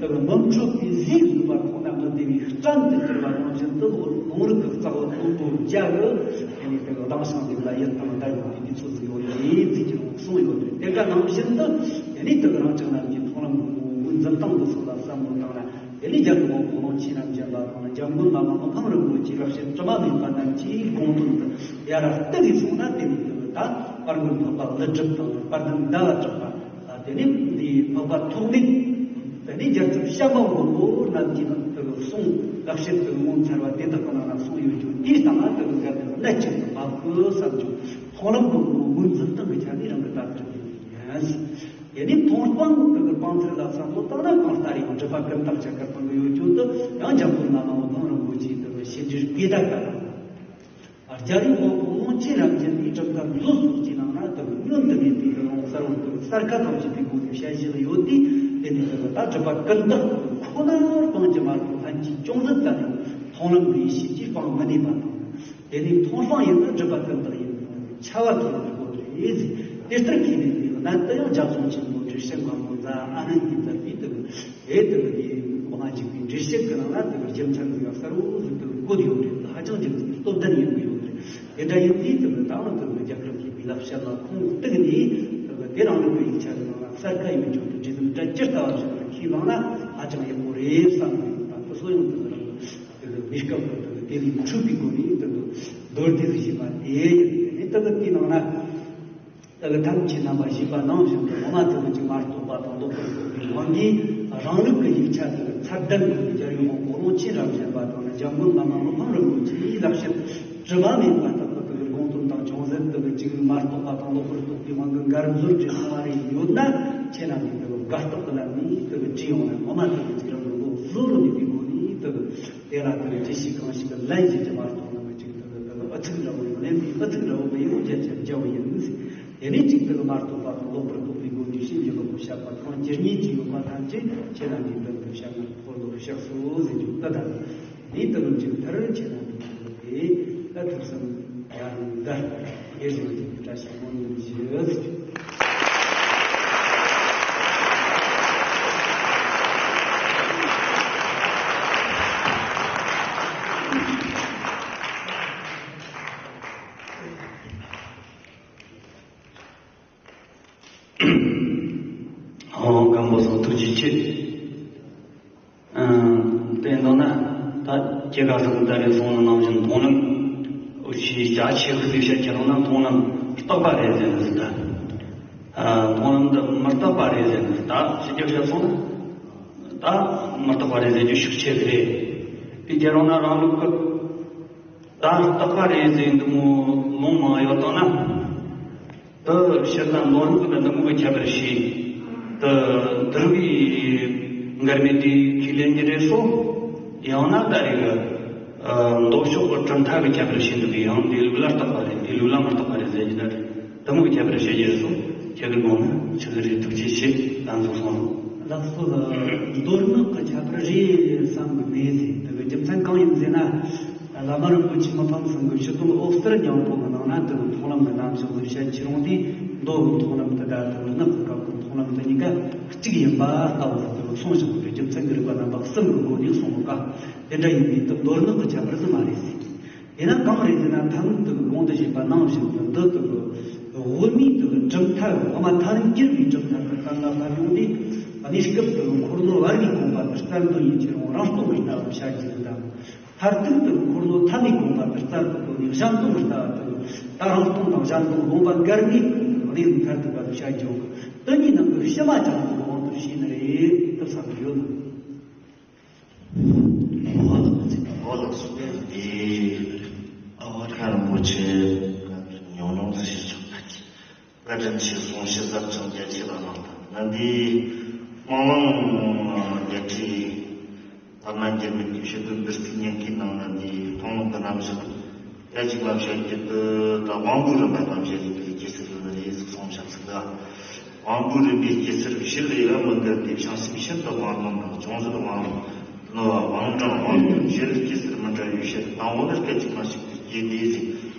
དེ་གི་མི་འཕྲོད་པའི་ཟས་ཟིན་པ་ཁོང་ན་མི་བདེ་བའི་སྐྲན་དུ་གྱུར་པ་ནང་བཞིན་དུ། ལོང་རིགས་ཀྱི་རྩ་བོ་སྔོན་པོ་བརྒྱ་གི་དེ་ནས་དེ་གི་ལྡང་ཞིང་ལྡེམ་ལ་ཡིད་དང་བདར་བའི་དུས་ཚོད་ཟིན་ཡོད་རེད་ཟེར་གྱི་རུང་གསུངས་ཡོད་རེད། དེ་ག་ནང་བཞིན་དུ་དེ་ནས་དེ་གི་རང་ཅག་རྣམས་ཀྱི་མཐོང་ལམ་གྱི་ངོ་བོ་འཛིན་སྟངས་འདི་ཚོ་ལ་བསམ་བློ་བཏང་ན། དེ་ནས་རྒྱལ་བའི་དབང་པོ་ཀློང་ཆེན་རྣམས་བཞེངས་པ་དང་། འཇམ་མགོན་བླ་མ་མི་ཕམ་རིན་པོ་ཆེ་རབ་བྱེད་དྲི་མ་མེད་པ་རྣམས་ཀྱི་དགོངས་དོན་དུ་ཡར་བལྟས་ནས་སོང་ན། དེ་ནས་དེ་ད་དཔལ་མགོན་འཕགས་པ་ཀླུ་སྒྲུབ་དང་། དཔལ་ལྡན་ཟླ་བ་གྲགས་པ། དེ་ནས་འདིའི་འཕགས་པ་ཐོགས་མེད། དེ་ནས་རྒྱལ་ཚབ་བྱམས་པ་མགོན་པོ་རྣམས་ཀྱི་དེ་གསུང་ལག་བཤད་དུ་ངོ་མཚར་བ་དེ་དག་གི་ནང་ན་གསུངས་ཡོད་རྒྱུ་དེའི་སྟེང་ལ་དེ་གི་གནད་ཅིག་ཏུ་བབ་དགོས་བསམ་རྒྱུ། མཐོང་ལམ་གྱི་ངོ་བོ་འཛིན་སྟངས་ཀྱི་ཆ་ནས་རང་གི་ལྟ་གྲུབ་ཡིན། དེ་ནས་མཐོང་སྤང་དེ་གི་སྤང་ཚུལ་ལ་བསམ་བློ་བཏང་ན། གང་ལྟར་ཡང་སྒྲུབ་པ་ཀུན་བཏགས་ཆ་ག་སྤང་གི་ཡོད་རྒྱུ་དེ་ཡང་འཇམ་མགོན་བླ་མ་མི་ཕམ་རིན་པོ་ཆེའི་དེ་གི་བཤད་རྒྱུད་སྤུས་དག་པ་དང་། རྒྱལ་བའི་དབང་པོ་ཀློང་ཆེན་རབ་འབྱམས་པའི་གྲུབ་མཐའ་མཛོད་གསུམ་གྱི་ནང་ན་དེ་གི་བསྙོན་དུ་མེད་པའི་དེ་གི་ལུང་གསལ་བོ་དེ་གི་གསལ་ཁ་དང་བཅས་པའི་སྒོ་ནས་བཤད་བཞག་ཡོད་དེ། དེ་ནས་དེ་གི་ད་སྒྲུབ་པ་ཀུན་བཏགས་དེ་གི་ཁོ་ན་སྤང་རྒྱུ་མ་གཏོགས་ལྷན་སྐྱེས་ཅུང་ཟད་ཙམ་ཡང་མཐོང་ལམ་གྱི་ཡེ་ཤེས་ཀྱིས་སྤང་མི་ནུས་པ་དང་། དེ་ནས་མཐོང་སྤང་ཡིན་ན་སྒྲུབ་པ་ཀུན་བཏགས་ཡིན་པ་དང་ཆ་བ་ཐུབ་པའི་སྒོ་རེད། དེ་ལྟར་ཁས་ལེན་པའི་གནད་དུ་ཡང་རྒྱ་གསུང་ཆེན་པོ་འགྲེལ་བཤད་མང་པོ་མཛད། ཨ་ནན་གྱིས་མཛད་པའི་དེ་གི་དེ་དེ་གི་དེའི་མ་འཇིག་པའི་འགྲེལ་བཤད་ཀྱི་ནང་ན་དེ་གི་རྒྱུ་མཚན་འདི་ག་གསལ་བོ་ཟིག་དེ་གི་བཀོད་ཡོད་རེད། ཧ་ཅང་རྒྱུ་མཚན་སྟོབས་ལྡན་ཡིན་གྱི་ཡོད་རེད། དེ་འདྲ་ཡིན་དུས་དེ་གི་ད་ནི་དེ་གི་རྒྱ་གར་མཁས་པའི་ལབ་བཤད་ལ་ཁུངས་གཏུགས་ནས། དེ་གི་དེ་རང་ལུགས་ཀྱི་ཡིག་ཆ་གི་ནང་ན་གསལ་ཁ་ཡོད་རྒྱུ་དེ་འབྲི་དོན་བཀྲ་ཇི་ལྟ་བ་བཞིན་དུ་ཁས་བླངས་ན་ཧ་ཅང་ཡག་པོ་རེད་བསམ་གྱི་ཡོད་པ། དེ་ཚོ་ཡང་དེ་གི་རང་གི་དེ་གི་གནས་སྐབས་ཀྱི་དེ་གི་དེ་ལས་འཕྲོས་པའི་སྒོ་ནས་དེ་གི་མདོར་བསྡུས་སུ་བྱས་པ་དེ་ཡིན། དེ་ནས་དེ་གི་དེའི་ནང་ན། དེ་གི་ཐམས་ཅད་རྣམ་པར་ཤེས་པ་ནང་བཞིན་དུ་ངོ་མ་དེ་གི་ཅིག་མ་རྟོགས་པ་དང་ལོག་པར་རྟོགས་པའི་དབང་གིས། རང་ལུགས་ཀྱི་ཡིག་ཆ་དེ་གི་ཚད་ལྡན་གྱི་རྒྱལ་བའི་དབང་པོ་ཀློང་ཆེན་རབ་འབྱམས་པ་དང་། འཇམ་མགོན་བླ་མ་མི་ཕམ་རིན་པོ་ཆེའི་ལག་བཤད་དྲི་མ་མེད་པ་དག་གི་དེ་གི་དགོངས་དོན་དང་ཅུང་ཟད་དེ་གི་ཅིག་མ་རྟོགས་པ་དང་ལོག་པར་རྟོགས་པའི་དབང་གིས་འགལ་འཛོལ་གྱི་སོང་བ་རེ་ཡོད་ན། ཁྱེད་རྣམས་ཀྱིས་དེ་གི་དགག་རྟགས་ཀྱི་ལམ་ནས་དེ་གི་དྲིས་ཡོང་ན། ངོ་མ་དེ་གི་ཅིག་རང་གི་བློ་གཟུ་བོར་གནས་པའི་སྒོ་ནས་དེ་གི་དེ་ལ་དེ་གི་ཅི་ཞིག་གང་ཞིག་གི་ལན་ཞིག་ཅིག་མ་རྟོགས་ན། ཅིག་དེ་གི་དེ་གི་ཨུ་ཚུགས་འདྲ་བོ་ཡོད་ནས། འདི་ཨུ་ཚུགས་འདྲ་བོ་གི་ཡོད་རྒྱ་ཆེར་རྒྱ་བོ་ཡིན། དེ་ནས་ཅིག་དེ་གི་མ་རྟོགས་པ་དང་ལོག་པར་རྟོགས་པའི་སྒོ་ནས་ཕྱིན་ཅི་ལོག་གི་བཤད་པ་གང་ཇི་སྙེད་ཅིག་ཡོད་པ་ཐམས་ཅད་ཁྱེད་རྣམས་ཀྱིས་མདུན་དུ་བཤད་ན་ཁོ་ལོག་བཤད་སོ་ཟེར་རྒྱུ་ད་ལྟ་འདི་ལྟ་བུ་ཅིག་མཐར་ཁྱེད་རྣམས་ཀྱིས་དེ་ལྟ་ཐུབ་བསམ་ཡང་འདར་ཡེ་ཞུ་ཅིག་བཀྲ་ཤིས་སྨོན་ལམ་ཞུ། ཨོ། སྐམ་པོ་སོགས་ཐུགས་རྗེ་ཆེ། ཨ། དེ་འདོད་ན་ད་ཁྱེད་ག་ཟུག་ད་རེས་གསུངས་ནང་བཞིན་མཐོང་ལམ་འོ་ཞེས་རྒྱ་ཆེ་ཤོས་དེ་བཤད་ཁྱེད་རང་ན་མཐོང་ལམ་རྟག་པ་རེད་ཟེར་ནས་ད། ཨ། མཐོང་ལམ་འདི་མི་རྟག་པ་རེད་ཟེར་ནས་ད་ཞིབ་རྒྱས་བཤད་སོང་ན། ད་མི་རྟག་པ་རེད་ཟེར་རྒྱུ་ཤུགས་ཆེ་གི་རེད། དེ་ཁྱེད་རང་ན་རང་ལུགས་ཀྱི་ད་རྟག་པ་རེད་ཟེར་འདི་མོ་ལུང་མང་ཡོད་དང་ན། དེ་ཕྱིར་ན་མདོ་ནི་ཀུན་ནི་འདི་མོ་གི་ཁྱད་པར་ཤེས། དེ་དེ་རིགས་འགལ་མེད་དེ་ཁས་ལེན་གྱི་རེད་སོ། ཡང་ན་ད་རེས་ཀྱི་མདོ་ཕྱོགས་ཀྱི་གྲུབ་མཐའ་གི་ཁྱད་པར་ཤེས་འདུག་གི། ཡང་འདི་ལུགས་ལ་རྟག་པ་རེད། འདི་ལུགས་ལ་མི་རྟག་པ་རེད་ཟེར་གྱི་ད་རེད། དེ་མོ་གི་ཁྱད་པར་ཤེས་ཀྱི་རེད་སོ། ཁྱེད་ཀྱི་དགོངས་ན་ཆི་གི་རེད། ཐུགས་རྗེ་ཆེ། ད་འཛོམས་སོང་། ལགས་སོ་ལགས། མདོར་ན་གི་ཁྱད་པར་རེད་བསམ་གི་མེད་ཟེར། དེ་གི་རྒྱུ་མཚན་གང་ཡིན་ཟེར་ན། བླ་མ་རིན་པོ་ཆེ་མི་ཕམ་གསུམ་གྱི་ཞུ་དོན་འོད་གསལ་སྙིང་པོ་གི་ནང་ན་དེ་གི་མཐོང་ལམ་གྱི་རྣམ་གཞག་ཟིག་བཤད་ཀྱི་རུང་དེ། མདོ་གི་མཐོང་ལམ་དེ་དང་དེ་གི་སྔགས་ཀྱི་སྐབས་ཀྱི་མཐོང་ལམ་དེ་གཉིས་ཀ་གཅིག་ཡིན་པ་ལྟ་བུ་དེ་གི་གསུངས་བཞག་པའི་རྒྱུ་མཚན་གྱིས་རིགས་པ་རྣམ་པ་གསུམ་གྱི་སྒོ་ནས་གསུངས་པ་ཀ། དེ་འདྲ་ཡིན་དུས་དེ་མདོར་ན་གི་ཁྱད་པར་ཟིག་མ་རེད་ཟེར། དེས་ན་གང་རེད་ཟེར་ན། ཐ་མ་དེ་གི་གོང་དུ་བཤད་པ་ནང་བཞིན་དུ་འདི་དེ་གི་དབུ་མའི་དེ་གི་གྲུབ་མཐའ། དབུ་མ་ཐལ་འགྱུར་བའི་གྲུབ་མཐའ་དེ་གཏན་ལ་ཕབ་ཡོང་དུས། གནས་སྐབས་དུ་འཁོར་ལོ་བར་གྱི་དགོངས་པ་དེ་རྩལ་འདོན་ཡིན་གྱི་རུང་རང་སྟོང་གི་ལྟ་བུ་བྱ་རྒྱུ་དང་། མཐར་ཐུག་ཏུ་འཁོར་ལོ་ཐ་མའི་དགོངས་པ་དེ་རྩལ་དུ་བཀོད་ནས་གཞན་སྟོང་གི་ལྟ་བུ་དང་། ད་རང་སྟོང་དང་གཞན་སྟོང་དགོངས་པ་འགལ་ངེས་ཀྱི་གནས་མཐར་ཐུག་པ་དེ་བྱ་རྒྱུ། དེ་གཉིས་ནང་གི་ཕྱི་མ་ཅང་གི་དབང་དུ་བྱས་ནི་རེད་དུ་བསམ་གྱི་ཡོད། འོ་ལགས་སོ། འོ་ལགས་སོ། འདི་ཨ་བ་ཁ་རིན་པོ་ཆེ་ཉུང་ཉུང་ཟིག་ཞིག་ཆོག་ད་ཀྱི། བཀའ་དྲིན་ཆེ། གསུང་བཤད་ཟབ་ཅིང་རྒྱ་ཆེ་བ་གནང་དང་། ང་འདི་སྨོན་ལམ་རྒྱལ་ཁྲི་པདྨ་འགྱུར་མེད་ཀྱི་ཞུ་དོན་བསྡུ་རྩིས་ཉན་མཁན་ནང་ལ་འདི་མཐོང་ལམ་གྱི་རྣམ་གཞག་སྐད་ཅིག་མ་བཤད་རྒྱུ་དུ་ད་དབང་པོའི་རིམ་པ་དང་བཅས་པའི་སྐྱེ་སྲིད་ལ་ཡིག་གཟུགས་སོང་ཤག་ཟིག་ལ། དབང་པོའི་རིམ་པའི་སྐྱེ་སྲིད་ཕྱིར་ལས་ཡང་མི་འགལ་ཏེ། བྱང་སེམས་ཤིན་ཏུ་དབང་རྣོན་དང་། ཅུང་ཟད་དབང་རྣོན་བ་དབང་དྲང་དབང་རྣོན་ཕྱིར་སྐྱེ་སྲིད་མི་འདྲ་བའི་ཕྱིར་དང་པོ་ལ་སྐད་ཅིག་མ་གཅིག་པའི་སྐྱེ་དེའི་ཚེ།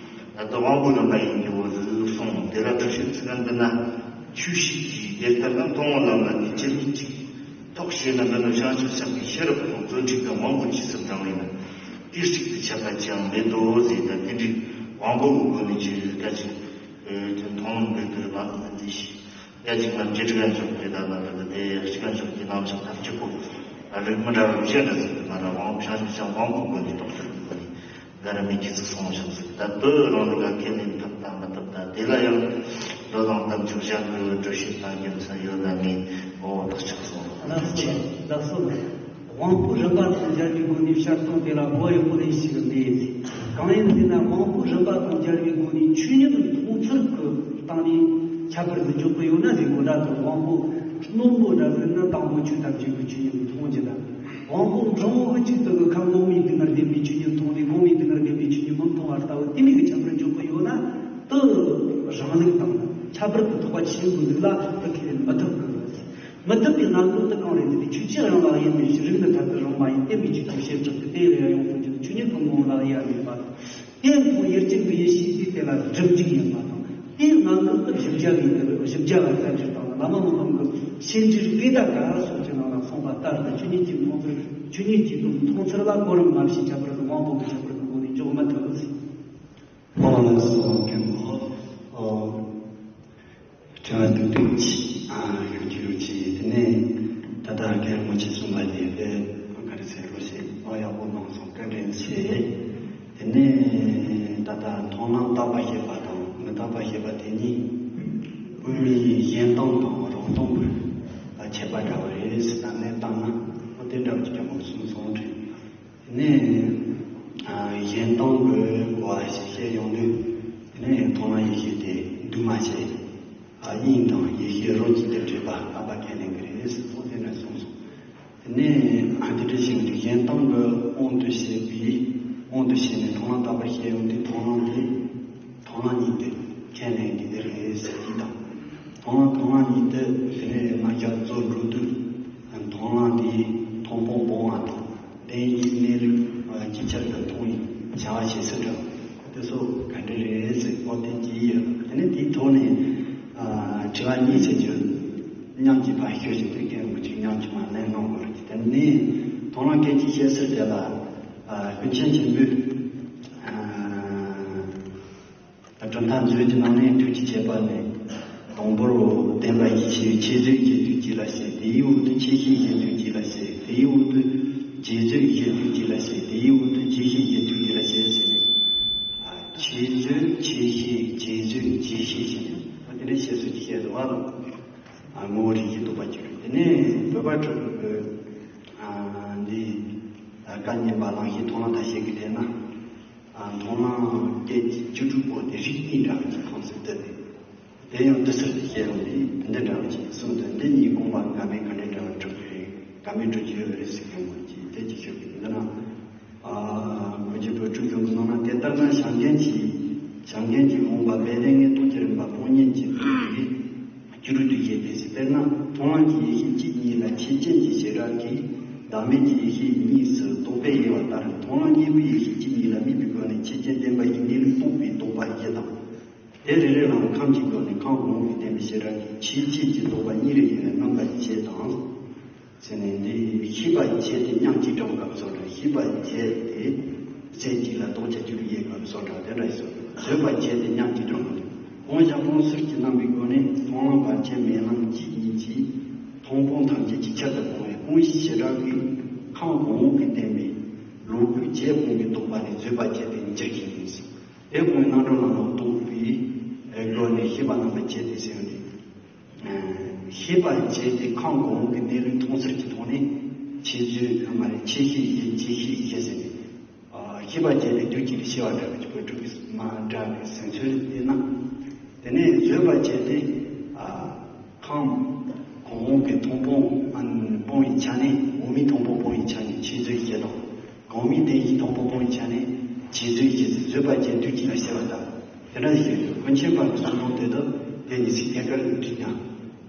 ད་ལྟ་དབང་པོའི་རིམ་པ་ཡིན་གྱི་འོ་ཟིག་གསུངས། དེ་ལ་དྲི་ཤོད་ཚིག་ལན་འདི་ན། ཆོས་ཤིག་གིས་དེ་ལྟར་ན་མཐོང་བ་ལམ་ལ་དེ་ཅི་ནུས་ཅིག་ཐོག་བཤད་ན། འདི་ནི་བྱང་ཆུབ་སེམས་དཔའི་ཤེས་རབ་དང་བརྩོན་འགྲུས་དང་དབང་པོ་ཇི་ཙམ་དྲང་བས་ན་དེ་གཅིག་ཏུ་ཆད་པ་ཅི་ཡང་མེད་དོ་ཟེར། ད་དེ་འདྲའི་དབང་པོ་གི་སྒོ་ནས་ཅི་ཡོད་ཀ་ཅིག་མཐོང་ལམ་འདི་དུ་ལ་འདི་ཞིག་ཀ་ཅིག་ལ་ཅི་དྲི་ག་འཇོག་དེ་ད་ལ་འདི་དེ་ཅི་ག་འཇོག་གི་རྣམ་གཞག་ཐབས་ཅི་གོ་རིགས་མི་འདྲ་བ་བཤད་ན་ཟེར་དུ་ང་རང་དབང་བྱང་ཆུབ་སེམས་དབང་པོ་གི་སྒོ་ནས་རྟོགས་ཐུབ་པའི་སྒོ་ནས། འགའ་རེ་མི་སྐྱེ་ཚིག་སོང་ཞིང་ཟིག་ད་དུ་རང་ལུགས་ལ་ཁས་ལེན་ཐུབ་དང་མི་ཐུབ་དང་། དེ་ལ་ཡང་མདོ་དང་དམ་ཆོས་གཞན་གྱི་འགྲོ་བྱེད་དང་རྒྱུ་མཚན་ཡོད་ལ་ངས་འོ་ཐག་ཆག་སོང་། ལགས་སོ། ལགས་སོ། དབང་པོ་རིམ་པ་དང་སྦྱར་བའི་སྒོ་ནས་བཤད་སྟངས་དེ་ལ་མགོ་ཡག་པོ་ལེན་ཞིག་མེད། གང་ཡིན་ཟེར་ན་དབང་པོ་རིམ་པ་དང་སྦྱར་བའི་སྒོ་ནས་ཆོས་ཉིད་མཐོང་ཚུལ་གྱི་སྟེང་ནས་ཁྱད་པར་དུ་འཇོག་གི་ཡོད་ན་ཟེར་གོ་ད་དུ་དབང་པོ་རྣོན་པོ་འདྲ་ཟེར་ན་དང་པོ་ཆོས་ཐམས་ཅད་ཀྱི་ཆོས་ཉིད་མཐོང་རྒྱུ་དང་། དབང་པོ་འབྲིང་བོ་གཅིག་ཏུ་གི་ཁམས་གོང་མའི་སྡུག་བསྔལ་བདེན་པའི་ཆོས་ཉིད་མཐོང་སྟེ་གོང་མའི་སྡུག་བསྔལ་བདེན་པའི་ཆོས་ཉིད་མི་མཐོང་བ་ལྟ་བུ་དེ་མིན་གྱི་ཁྱད་པར་འཇོག་གི་ཡོད་ན། དུ་རང་ལུགས་དང་ཁྱད་པར་དུ་ཐོགས་པ་ཆེན་པོའི་ལུགས་ལ་དུ་ཁས་ལེན་མི་ཐུབ་གི། མི་ཐུབ་པའི་རྣམ་ལུགས་དུ་གང་རེད་ཟེར་ཏེ། ཆོས་ཅན་རང་ལ་ཡིན་པའི་ཕྱིར། རིགས་ནི་ཐ་དད་རང་མ་ཡིན། བརྟེན་པའི་ཆོས་ཀྱང་བྱེ་བྲག་སྟེ། དེ་ལས་ཡང་ཡོངས་སུ་འབྱུང་ཆོས་ཉིད་ཀུན་ངོ་བོ་ལ་དབྱེ་བ་མེད་པ་དང་། དེ་ཡང་ཡུལ་ཅན་གྱི་ཡེ་ཤེས་ཀྱིས་དེ་ལ་སྒྲིབ་འཇུག་ཡིན་པ་དང་། དེའི་རྣམ་ལུགས་དུ་བཞི་བརྒྱ་པའི་བཞི་བརྒྱ་པ་བསྟན་འགྱུར་དང་། བླ་མ་མི་ཕམ་གྱི་ཤེས་འགྱུར་ཀེ་ད་ཀ་སོགས་ཀྱི་ནང་ལ་གསུངས་པ་ལྟར་དུ། ཆོས་ཉིད་ཀྱི་མཐོང་ཚུལ། ཆོས་ཉིད་ཀྱི་དོན་མཐོང་ཚུལ་ལ་གོ་རིམ་མ་ཕྱེ་ཁྱད་པར་དུ་དབང་པོ་གི་ཁྱད་པར་དུ་གོ་ནས་འཇོག་མི་ཐུབ་ཟེར། ཨོ་ལགས་སོ། མཁན་པོ། ཨོ། དྲི་བ་ཏོག་ཙམ་ཅིག་ཨ་ཞུ་རྒྱུ་ཡོད་ཅེས། དེ་ནས་ད་ལྟ་རྒན་མོ་ཆེ་གསུངས་པ་དེ་དཔེ་ག་རེ་ཟེར་རོ་ཞེས་ཨོ་ཡག་པོ་གནང་སོང་། བཀའ་དྲིན་ཆེ། དེ་ནས་ད་ལྟ་མཐོང་ལམ་བརྟག་པ་ཞེས་པ་དང་མི་རྟག་པ་ཞེས་པ་དེ་གཉིས་དབུ་མའི་གཞན་སྟོང་དང་རང་སྟོང་གི་ཁྱད་པར་འདྲ་བ་རེད་ཟེར། གནས་སྟངས་ན་ཨོ་དེ་འདྲ་བ་ཅིག་རྒན་མོ་གསུངས་སོང་དྲན། དེ་ནས་ཨ་གཞན་སྟོང་གི་གོ་བ་ཞིག་བཤད་ཡོང་དུས། དེ་ནས་མཐོང་ལམ་ཡེ་ཤེས་དེ་འདུས་མ་བྱས། ཨ་དབྱིངས་དང་ཡེ་ཤེས་རོ་གཅིག་ཏུ་འདྲེས་པ་ལྷག་པ་ཁས་ལེན་གྱི་རེད་ཟེར་ཐོག་དེ་འདྲ་གསུངས་སོང་། དེ་ནས་ཨ་དེ་འདྲ་བྱས་ཡོང་དུས་གཞན་སྟོང་གི་དབང་དུ་བྱས་པའི་དབང་དུ་བྱས་ནས་མཐོང་ལམ་བརྟག་པར་བཤད་ཡོང་དུས། མཐོང་ལམ་དེ་མཐོང་ལམ་ཉིད་དུ་ཁས་ལེན་གྱི་དེ་རེད་ཟེར་གྱི་དང་། མཐོང་ལམ་མཐོང་ལམ་ཉིད་དུ་དེ་ནས་རྣམ་གཞག་རྫོགས་འགྲོ་དུས། མཐོང་ལམ་དེའི་མཐོང་སྤང་སྤོང་བ་དང་། བདེན་བཞིའི་གནས་ལུགས་ཅིག་ཅར་དུ་མཐོང་བའི་བྱ་བ་བྱེད་ཚུལ་འདྲ་དེ་ཚོ་ག་འདྲ་རེད་ཟེར་གོ་དེ་གྱིས་ཡོད། དེ་ནས་དེའི་ཐོག་ནས་དྲི་བ་གཉིས་ཟེར་རྒྱུ་མཉམ་གྱིས་ཕར་ཤོད་ཅིག་དེ་རྒན་མོ་གཅིག་མཉམ་གྱིས་མར་ལན་གནང་དགོས་རེད། དེ་ནས་མཐོང་ལམ་སྐད་ཅིག་བཤད་ཚུལ་དེ་ལ་ཀུན་མཁྱེན་ཆེན་པོས། གྲུབ་མཐའ་མཛོད་ཀྱི་ནང་ནས་ཐུགས་རྗེ་ཆེ་པ་ནས། དང་པོར་བདེན་པ་ཡེ་ཤེས་ཆོས་མཛོད་ཡེ་ཤེས་རྡོ་རྗེ་ལ་བཤད། དེའི་འོག་ཏུ་ཆོས་ཤེས་ཡེ་ཤེས་རྡོ་རྗེ་ལ་བཤད། དེའི་འོག་ཏུ་རྗེས་མཛོད་ཡེ་ཤེས་རྡོ་རྗེ་ལ་བཤད། དེའི་འོག་ཏུ་རྗེས་ཤེས་ཡེ་ཤེས་རྡོ་རྗེ་ལ་བཤད་ཟེར་ནས། ཆོས་མཛོད་ཆོས་ཤེས་རྗེས་མཛོད་རྗེས་ཤེས་ཟེར་ནས་དེ་འདྲའི་བཤད་སྲོལ་ཅིག་བཤད་འདུག་བ་དང་། ངོ་བོ་རིགས་ཀྱི་རྟོགས་པ་གཅིག་རེད། དེ་ནས་བོད་པ་ཕྲུ་གུ་གི་འདི་བཀའ་རྙིང་པ་གླེང་གཞི་མཐོང་ལམ་ད་བཤད་གི་བསྡད་ན། མཐོང་ལམ་སྐད་ཀྱི་བཅུ་དྲུག་པོ་དེ་རིགས་གཉིས་འདྲ་བ་གི་ཁོངས་སུ་བསྡུས་ཏེ། དེ་ཡང་དུས་ཚོད་དུ་བཤད་ཡོང་དུས་འདི་འདྲ་བ་ཅིག་གསུངས་ཏེ། འདི་གཉིས་དགོངས་པ་འགལ་མེད་ག་འདྲ་འདྲ་བ་གྲུབ་ཀྱི་རེད། འགལ་མེད་གྲུབ་ཀྱི་ཡོད་རེད་ཟེར་མཁན་པོ་ཅིག་དེ་ཅིག་ཤོད་ཀྱི་འདི་ན། གོ་རྒྱུ་བོད་ཕྲུག་ཚོ་གི་ནང་ན་དེ་ལྟར་ན་བྱམས་མགོན་གྱིས་བྱམས་མགོན་གྱིས་དགོངས་པ་སྦས་ལས་ངེས་རྟོགས་ཀྱི་རིམ་པ་སྟོང་ཉིད་ཀྱི་བསྡུས་པའི། བཅུ་དྲུག་ཏུ་བཤད་པའི་ཚེ། དཔེར་ན་མཐོང་ལམ་གྱི་ཡེ་ཤེས་གཅིག་ཉིད་ལ་ཆོས་ཅན་གྱི་བྱེ་བྲག་གིས་བདག་མེད་ཀྱི་ཡེ་ཤེས་གཉིས་སུ་རྟོག་པས་དབྱེ་བ་ལྟར། མཐོང་ལམ་གཉིས་པོའི་ཡེ་ཤེས་གཅིག་ཉིད་ལ་དམིགས་པའི་སྒོ་ནས་ཆོས་ཅན་བདེན་པ་ཡི་གནས་ལུགས་རྟོགས་པའི་རྟོག་པ་བཞི་དང་། དེ་རེ་རེ་ལའང་ཁམས་ཀྱི་སྒོ་ནས་ཁམས་གོང་མའི་བདེན་པའི་བྱེ་བྲག་གིས་ཆོས་ཅན་གྱི་རྟོག་པ་གཉིས་རེ་ཡོད་པའི་རྣམ་པ་བཞི་དང་། ཟེར་ནས་འདི་ཤེས་པ་བརྒྱད་དེ་མཉམ་གཅིག་དྲངས་པ་སོགས་དང་། ཤེས་པ་བརྒྱད་དེ་རྫས་གཅིག་ལ་རྟོགས་བྱ་བཅུ་དྲུག་དབྱེ་བ་སོགས་དང་དེ་འདྲ་སོགས། བཟོད་པ་བརྒྱད་དེ་མཉམ་གཅིག་དྲངས་པ་དང་། དབང་བྱ་སྤོང་ཚུལ་གྱི་རྣམ་པའི་སྒོ་ནས་མཐོང་ལམ་བར་ཆད་མེད་ལམ་གཅིག་ཉིད་ཀྱིས་ མཐོང་སྤང་ཐམས་ཅད་ཅིག་ཆར་དུ་སྤོང་བའི་སྤོང་གཞི་བྱེ་བྲག་གིས་ཁམས་གོང་འོག་གིས་བསྟན་པའི་ལོ་རྒོད་བྱད་སྤོང་གིས་བཟློག་པ་ནི་བཟོད་པ་བྱས་ཏེ་འགྱུར་ཞིང་ཡིན། དེ་སྤོང་བའི་རྣམ་གྲངས་རྣམས་ལ་རྟོག་པའི་སྒོ་ནས་ཤེས་པ་རྣམ་པར་འབྱེད་དེ་ཟེར་བ་ནི། ཤེས་པར་བྱས་ཏེ་ཁམས་གོང་འོག་གི་གནས་ལུགས་མཐོང་ཚུལ་གྱི་ཐོག་ནས་ཁྱད་ཆོས་མ་རེད། ཁྱད་ཤེས་ཡིན། ཁྱད་ཤེས་ཡིན་ཟེར་ནས། ཤེས་པར་བྱས་ཏེ་དུས་གཅིག་ཏུ་ཤེས་པ་འདྲ་བའི་བོད་ཕྲུག་གི་མ་འདྲ་བའི་ཟིན་ཚུལ་དེ་ན། དེ་ནས་བཟོད་པར་བྱས་ཏེ། ཁམས་གོང་འོག་གི་མཐོང་སྤང་སྤོང་བའི་ཆ་ནས། འོག་མིན་མཐོང་སྤང་སྤོང་བའི་ཆ་ནས་ཁྱད་ཚོས་ཤེས་དང་། གོང་མིན་བདེན་བཞིའི་མཐོང་སྤང་སྤོང་བའི་ཆ་ནས་ཁྱད་ཚོས་ཤེས་ཚུལ། བཟོད་པར་བྱས་དུས་གཅིག་ལ་ཤེས་པ་དང་། དེ་འདྲ་ཞིག་ཡོད། ཀུན་མཁྱེན་པ་གི་གསུང་དོན་དེ་དག་དེ་ནི་ཚིག་ཐད་ཀར་འགྲིག་ཀྱང་།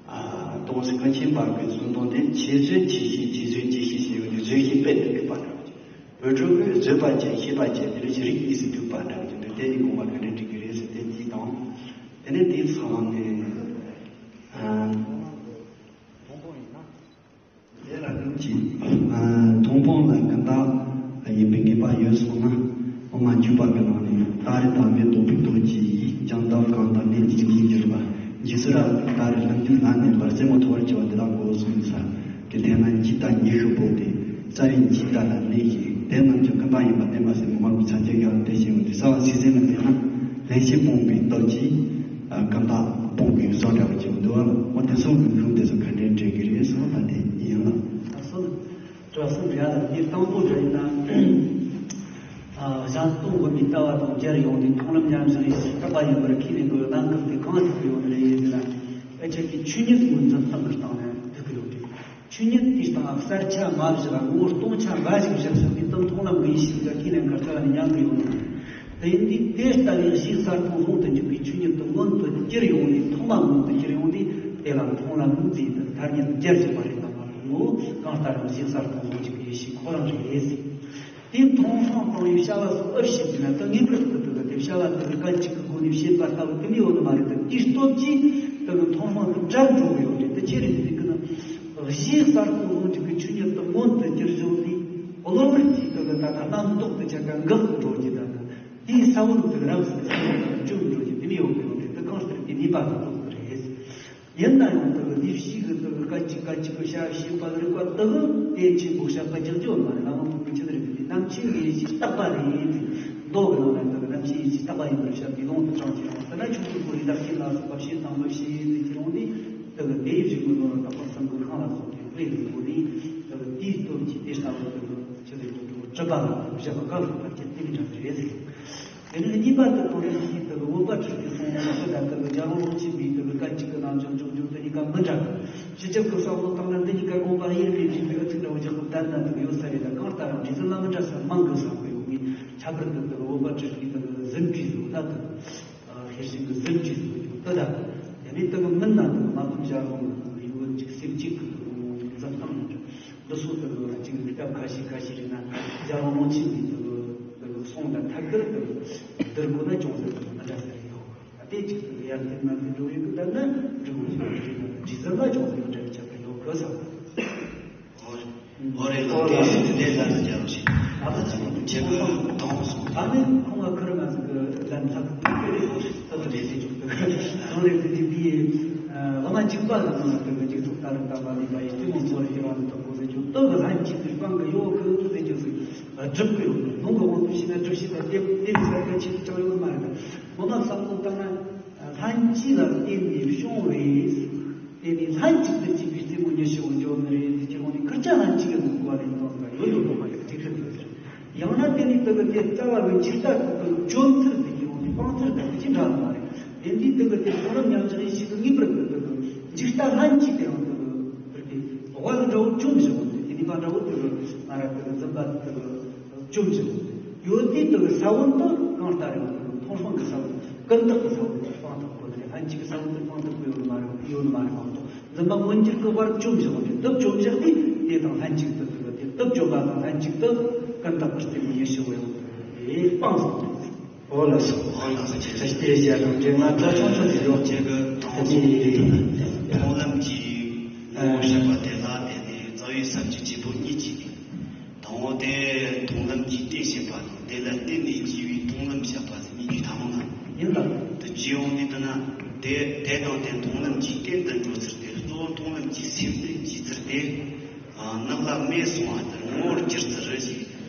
ཨ། ཏོག་ཙམ་ཀུན་མཁྱེན་པ་གི་གསུང་དོན་དེ་ཁྱད་ཚོས་ཁྱད་ཤེས་ཁྱད་ཚོས་ཁྱད་ཤེས་ཞེས་པའི་བཟོད་ཤེས་དཔེ་དེ་འགྲིག་པ་འདྲ། བོད་ཕྲུག་གིས་བཟོད་པ་བྱས་ཤེས་པ་བྱས་དེ་ལས་ཀྱི་རིགས་གཉིས་སུ་འདུས་པ་འདྲ་བ་ཅིག་འདུག་དེ་ནི་དགོངས་པ་ག་འདྲ་འགྲིག་གི་རེད་ཟེར་དེ་གཅིག་དང་། དེ་ནས་དེའི་ཚང་ནས། ཨ། དེ་ལ་ནམ་གྱི། ཨ། མཐོང་སྤང་ལ་ཀུན་བརྟགས་ཡིན་པའི་ངེས་པ་ཡོད་སོང་ན། དབུ་མ་འཇུག་པ་གི་ནང་ནས་ཏཱ་རེ་དམ་པས་རྟོགས་པའི་རྡོ་རྗེ་ཡིས། ཀྱང་དག་གང་དག་གནས་ཀྱི་འཇིག་རྟེན་འགྱུར་བ། རྗེས་སུ་ར་ཏཱ་རེ་ལྷུན་གྱིས་ལ་གནས་པ་རྩེ་མོ་ཐོ་བར་བྱེད་པ་འདི་དག་གོ་གསུངས་ས། དེ་ལྟས་ན་འཇིག་ལྟ་ཉི་ཤུ་པོ་དེ། རྩ་བའི་འཇིག་ལྟ་ལ་གནས་ཤིང་། དེ་རྣམས་ཀྱང་ཀུན་བརྟགས་ཡིན་པར་བསྟན་པ་ཟེར་ནས་མང་པོ་ཚར་གཅིག་ཡང་དེ་བཞིན་དུ་གསལ་བ་སྲིད་ཟིན་ལ་བལྟས་ན། ལྷན་སྐྱེས་སྤོང་བའི་སྟོབས་ཀྱིས་ཀུན་བརྟགས་སྤོང་བའི་བཟོ་འདྲ་བ་ཅིག་འདུག་བ། འོ་དེ་ཚོ་གི་ལུང་དེ་ཚོ་ག་འདྲའི་འགྲིག་གི་རེད་གསུངས་པ་དེ་ཡིན་ལ། ཨ་སོ། དྲི་བ་གསུམ་རེད་ལ། དེ་དང་པོ་དེ་ཡིན་ན། ཨ། གཞན་སྟོང་དབུ་མའི་ལྟ་བ་དང་སྦྱར་ཡོང་དུས་མཐོང་ལམ་མཉམ་བཞག་ཡེ་ཤེས་རྟག་པ་ཡིན་པར་ཁས་ལེན་དགོས། གནད་འགག་དེ་གང་ཐུག་གི་ཡོད་ནི་རེད་ཟེར་ན། ཨ། ཁྱེད་ཀྱི་ཆོས་ཉིད་ངོས་འཛིན་སྟངས་ཀྱི་སྟེང་ནས་ཐུག་གི་ཡོད་རེད། ཆོས་ཉིད་དེའི་སྟེང་གསལ་ཆ་མ་བཞག་ངོ་བོ་སྟོང་ཆ་འབའ་ཞིག་བཞག་ཟིན་པའི་དོན་མཐོང་ལམ་གྱི་ཡེ་ཤེས་ཀྱི་ཁས་ལེན་ག་རྩ་ནས་ཉམས་གི་ཡོད་ནི། དེ་ཡིན་དུས་དེ་ལྟ་བུའི་གཞི་གསལ་སྟོང་ཟུང་དུ་འཇུག་པའི་ཆོས་ཉིད་དུ་མངོན་དུ་གྱུར་ཡོང་དུས། མཐོང་བ་མངོན་དུ་གྱུར་ཡོང་དུས་དེ་ལ་མཐོང་ལམ་ཟེར་ཏེ་ཐ་སྙད་སྦྱར་བཞག་པ་རེད། དམ་པ་ངོ་བོ་གང་ལྟར་རང་གཞི་གསལ་སྟོང་ཟུང་འཇུག་པའི་ཡེ་ཤེས་ཁོ་རང་རེད་ཟེར། དེ་མཐོང་སྤང་སྤང་བའི་བྱ་བ་སོགས་ཨེ་བྱེད་ཟེར་ན། ད་ངེས་པར་དུ་དེ་བྱ་བ་དེ་གི་སྐད་ཅིག་གི་སྒོ་ནས་བྱེད་པ་ལྟ་བུ་དེ་མི་ཡོང་ནི་མ་རེད། དེ་དེའི་སྟོབས་ཀྱིས་དེ་གི་མཐོང་སྤང་དེ་བྲལ་འགྲོ་གི་ཡོད་རེད། དེ་ཆི་རེད་ཟེར་གི་ན། གཞི་གསལ་སྟོང་ཟུང་འཇུག་གི་ཆོས་ཉིད་དུ་མངོན་དུ་གྱུར་བྱུང་དུས། གློ་བུར་གྱི་དེ་གི་ད་ལྟ་རྣམ་རྟོག་ཏུ་ཆ་ག་འགག་འགྲོ་གི། ད་ལྟ་དེའི་ས་བོན་དེ་རབ་ཏུ་བྱུང་འགྲོ་གི་དེ་མི་ཡོང་གི་ཡོད་རེད། དེ་གང་ལྟར་དེ་ནུས་པ་དང་ལྡོག་གི་རེད། ཡིན་ན་ཡང་དེ་གི་ལས་བྱེད་གི་དེ་གི་སྐད་ཅིག་སྐད་ཅིག་གི་བྱ་བྱེད་པ་རིག་པ་དེ་གི་དེ་ཆེན་པོ་བཤད་པ་རྒྱག་རྒྱུ་མ་རེད། ལམ་དེ་གི་ཆི་རེད་དེ་རྣམ་མཁྱེན་གྱི་ཡེ་ཤེས་རྟག་པ་རེད། མདོ་གི་ནང་ན་དེ་གི་རྣམ་མཁྱེན་ཡེ་ཤེས་རྟག་པ་ཡིན་པར་བཤད་པའི་ལུང་དེ་དྲངས་ཀྱི་ཡོད། དེ་ན་ཆོས་ཀྱི་སྒོ་ནས་བདག་གིས་ལ་སོགས་པ་བྱེད་དང་མི་བྱེད་ཟེར་གྱི་རུང་དེ། དེ་གི་དེའི་རིགས་ཀྱི་ནོར་བ་དག་པ་སེམས་ཀྱི་ཤིང་ལ་སོགས་པའི་དཔེ་ཡིན་དགོས་ནས། དེ་གི་དེའི་སྟོབས་ཀྱིས་དེ་ལྟ་བུ་དེ་གི་ཆི་རེད་དེ་གི་གྲུབ་པ་ལ་བཞག་པ་གང་ལ་བར་གྱི་དེ་གི་འདྲ་རེད། དེ་ནས་གཉིས་པ་དེ་གང་རེད་ཟེར་དུས། བོད་པ་ཁྲིད་ཀྱི་གསུང་ཆོས་དང་དེ་གི་རྒྱལ་བ་རིན་པོ་ཆེ་པའི་དེ་གི་སྐད་ཅིག་གི་རྣམ་འགྱུར་འཇུག་རྒྱུ་དེ་གཉིས་ཀ་མི་འདྲ་གི། སྤྱི་ཁྱབ་ཀྱི་བསམ་བློ་བཏང་ན་འདི་གཉིས་ཀ་དགོངས་པ་དབྱེར་མེད་ཅིག་གི་ཨུ་ཚུགས་འདྲ་བོ་རྒྱག་གི་བསྡད་ན་དེ་གི་ཡོད་ས་རེད། ད་གང་ལྟར་རང་འདྲི་ཟིན་ལ་མི་འདྲ་ས་མང་གི་བསམ་གི་ཡོད། ངས་ཁྱད་པར་དུ་དེ་གི་བོད་པ་ཁྲིད་ཀྱི་དེ་གི་ཟིན་བྲིས་ཟིན་ད་དེ་གི་ཤེར་ཕྱིན་གྱི་ཟིན་བྲིས་ཟིན་གི་ཡོད་ད། ད་དེ་ནས་དེ་གི་མིན་ན་དེ་གི་མ་ཕམ་ཞལ་ལུང་གི་ཡུལ་གཅིག་སེམས་གཅིག་གི་དེ་གི་འཛིན་སྟངས་མི་འདྲ། འདི་ཚོ་ལྟ་བུ་གཅིག་ནི་སྐབས་ཁ་ཤས་ཁ་ཤས་རེད་ན། རྒྱལ་བ་རིན་པོ་ཆེ་འདི་ལྟ་བུ་ལྟ་བུ་གསུང་དང་ཐད་ཀར་ལྟ་བུ་བསྡུར་དགོས་ན་ཅུང་ཟད་ལྟ་བུ་མི་འདྲ་ས་རེད་ཡོད། ད་དེ་གཅིག་ཏུ་ཡར་ཐེབས་མར་ཐེབས་འགྲོ་བའི་སྐབས་ལྟར་ན་འབྲི་དགོས་ཀྱི་རེད་ན། འབྲི་ཟིན་ལ་ཅུང་ཟད་མི་འདྲ་བའི་ཁྱད་པར་ཡོད་གི་བསམ། ཨོ་རེད། ཨོ་རེད་ལགས། དེ་དེ་ལ་ལ་རྒྱལ་བ་ཞིག་ཨ་ཁྱེད་ཀྱི་དང་སོང་། ད་ནི་ཁོང་ལ་ཁུར་མ་ཟིག་གི་ལན་ལྷག་ཏུ་ཡོད་རེད། ཨོ་རེད། ད་ལྟ་རེད་ཟེར་རྒྱུ་དང་། རང་རེད་ཟེར་རྒྱུ་དེ། བླ་མ་གཅིག་པ་ལ་ནང་ལ་དེ་གི་འཇིགས་ཚོགས་ལྟ་རུ་བལྟ་བ་ལས་པ་ཡི་གཏི་མུག་ཚོགས་ལས་སྐྱེ་བ་ནི་དང་པོ་ཟེར་རྒྱུ་དེ་གི་ལྷན་ཅིག་ཏུ་སྤང་གི་ཡོད་གི་ཟེར་རྒྱུ་ཟིག་སྒྲུབ་གི་ཡོད་རེད། ལུང་གི་དབང་དུ་བྱས་ན་སྒྲུབ་བྱེད་དང་དེ་དེ་མི་ཟེར་གི་ཆེད་དུ་ཅང་ཡོད་མ་རེད། ངོ་མ་བསམ་བློ་བཏང་ན་ལྷན་ཅིག་ལ་བརྟེན་ནས་བྱུང་བའི། དེ་ནི་ལྷན་ཅིག་ཏུ་སྐྱེས་པའི་རྩེ་མོ་ཉི་ཤུ་བོ་འཇོག་ནི་རེད། དེ་ཁྱེད་རང་ནི་ཁུར་ཆ་ལྷན་ཅིག་གི་ནང་གོ་བ་རེད། དོན་དག་ཡོད་ཡོད་དོ་མ་ཡོད་ཅིག་ཏུ་ཡོད་ཟེར། ཡང་ན་དེ་ནི་དེ་གི་དེ་རྩ་བ་གི་འཇིག་ལྟ་དེ་དང་བཅོམ་ཚུལ་དེ་ཁྱེད་རང་ནི་སྤང་ཚུལ་དང་དེ་ཅི་འདྲ་ནི་མ་རེད། དེ་འདི་དེ་གི་དེ་མཐོང་ལམ་མཉམ་བཞག་ཡེ་ཤེས་ཀྱི་ངེས་པར་དུ་དེ་གི་འཇིག་ལྟ་ལྷན་ཅིག་དེ་རང་དེ་གི་དེ་གི་དབལ་འདྲ་བོ་བཅོམ་བཞག་དེ་དེ་ནི་པ་འདྲ་བོ་དེ་གི་མ་ར་དེ་གི་འཛིན་པ་དེ་གི་བཅོམ་བཞག་ཡོད་དེ། དེ་གི་ས་བོན་དེ་གང་ལྟར་ཡང་དེ་གི་མཐོང་སྤང་གི་ས་བོན་ཀུན་བརྟགས་ཀྱི་ས་བོན་དེ་སྤང་ཐུབ་དགོས་ནི་རེད། ལྷན་ཅིག་གི་ས་བོན་དེ་སྤང་ཐུབ་དགོས་ཡོད་ནི་མ་རེད། ཡོད་ནི་མ་རེད་མ་གཏོགས། འཛིན་པ་མངོན་གྱུར་གྱི་དབལ་བཅོམ་བཞག་དེ་དེ་བཅོམ་བཞག་དེ་དེ་དང་ལྷན་ཅིག་ཏུ་དེ་དེ་བཅོམ་པ་དང་ལྷན་ཅིག་ཏུ་ཀུན་བརྟགས་པའི་རྩེ་མོ་ཉི་ཤུ་བོ་ཡང་དེ་སྤངས་སོང་། ཨོ་ལགས་སོ། ཨོ་ལགས་སོ། ཁྱེད་ཚོས་དེ་བཤད་དང་འབྲེལ་ང་འདྲ་ཆུང་ཆུང་ཞིག་ཡོད། ཁྱེད་ཀྱི་དང་པོ་མཐོང་ལམ་གྱི་ངོ་བོ་བཤད་པ་དེ་ལ་བརྟེན་ནས་རྩ་བའི་སེམས་ཀྱི་བྱེད་པོ་གཉིས་ཀྱིས། དང་པོ་དེ་མཐོང་ལམ་གྱི་རྟེན་བཤད་པ་དང་། དེ་ལ་བརྟེན་ནས་སྐྱེ་བའི་མཐོང་ལམ་བཤད་པ་ཟེར་གཉིས་ཀྱི་ཐ་མ་ན། ཡིན་ལ། དུ་སྐྱེ་ཡོང་དུས་དེ་ན་དེ་དེ་དང་དེ་མཐོང་ལམ་གྱི་རྟེན་དུ་འགྲོ་ཚུལ་དེ་གཙོ་བོ་མཐོང་ལམ་གྱི་སེམས་ལྡན་གྱི། ནགས་ལ་མེ་སོང་བ་ལྟར་ངོ་བོར་གྱུར་ཚུལ་རེ་ཞིག་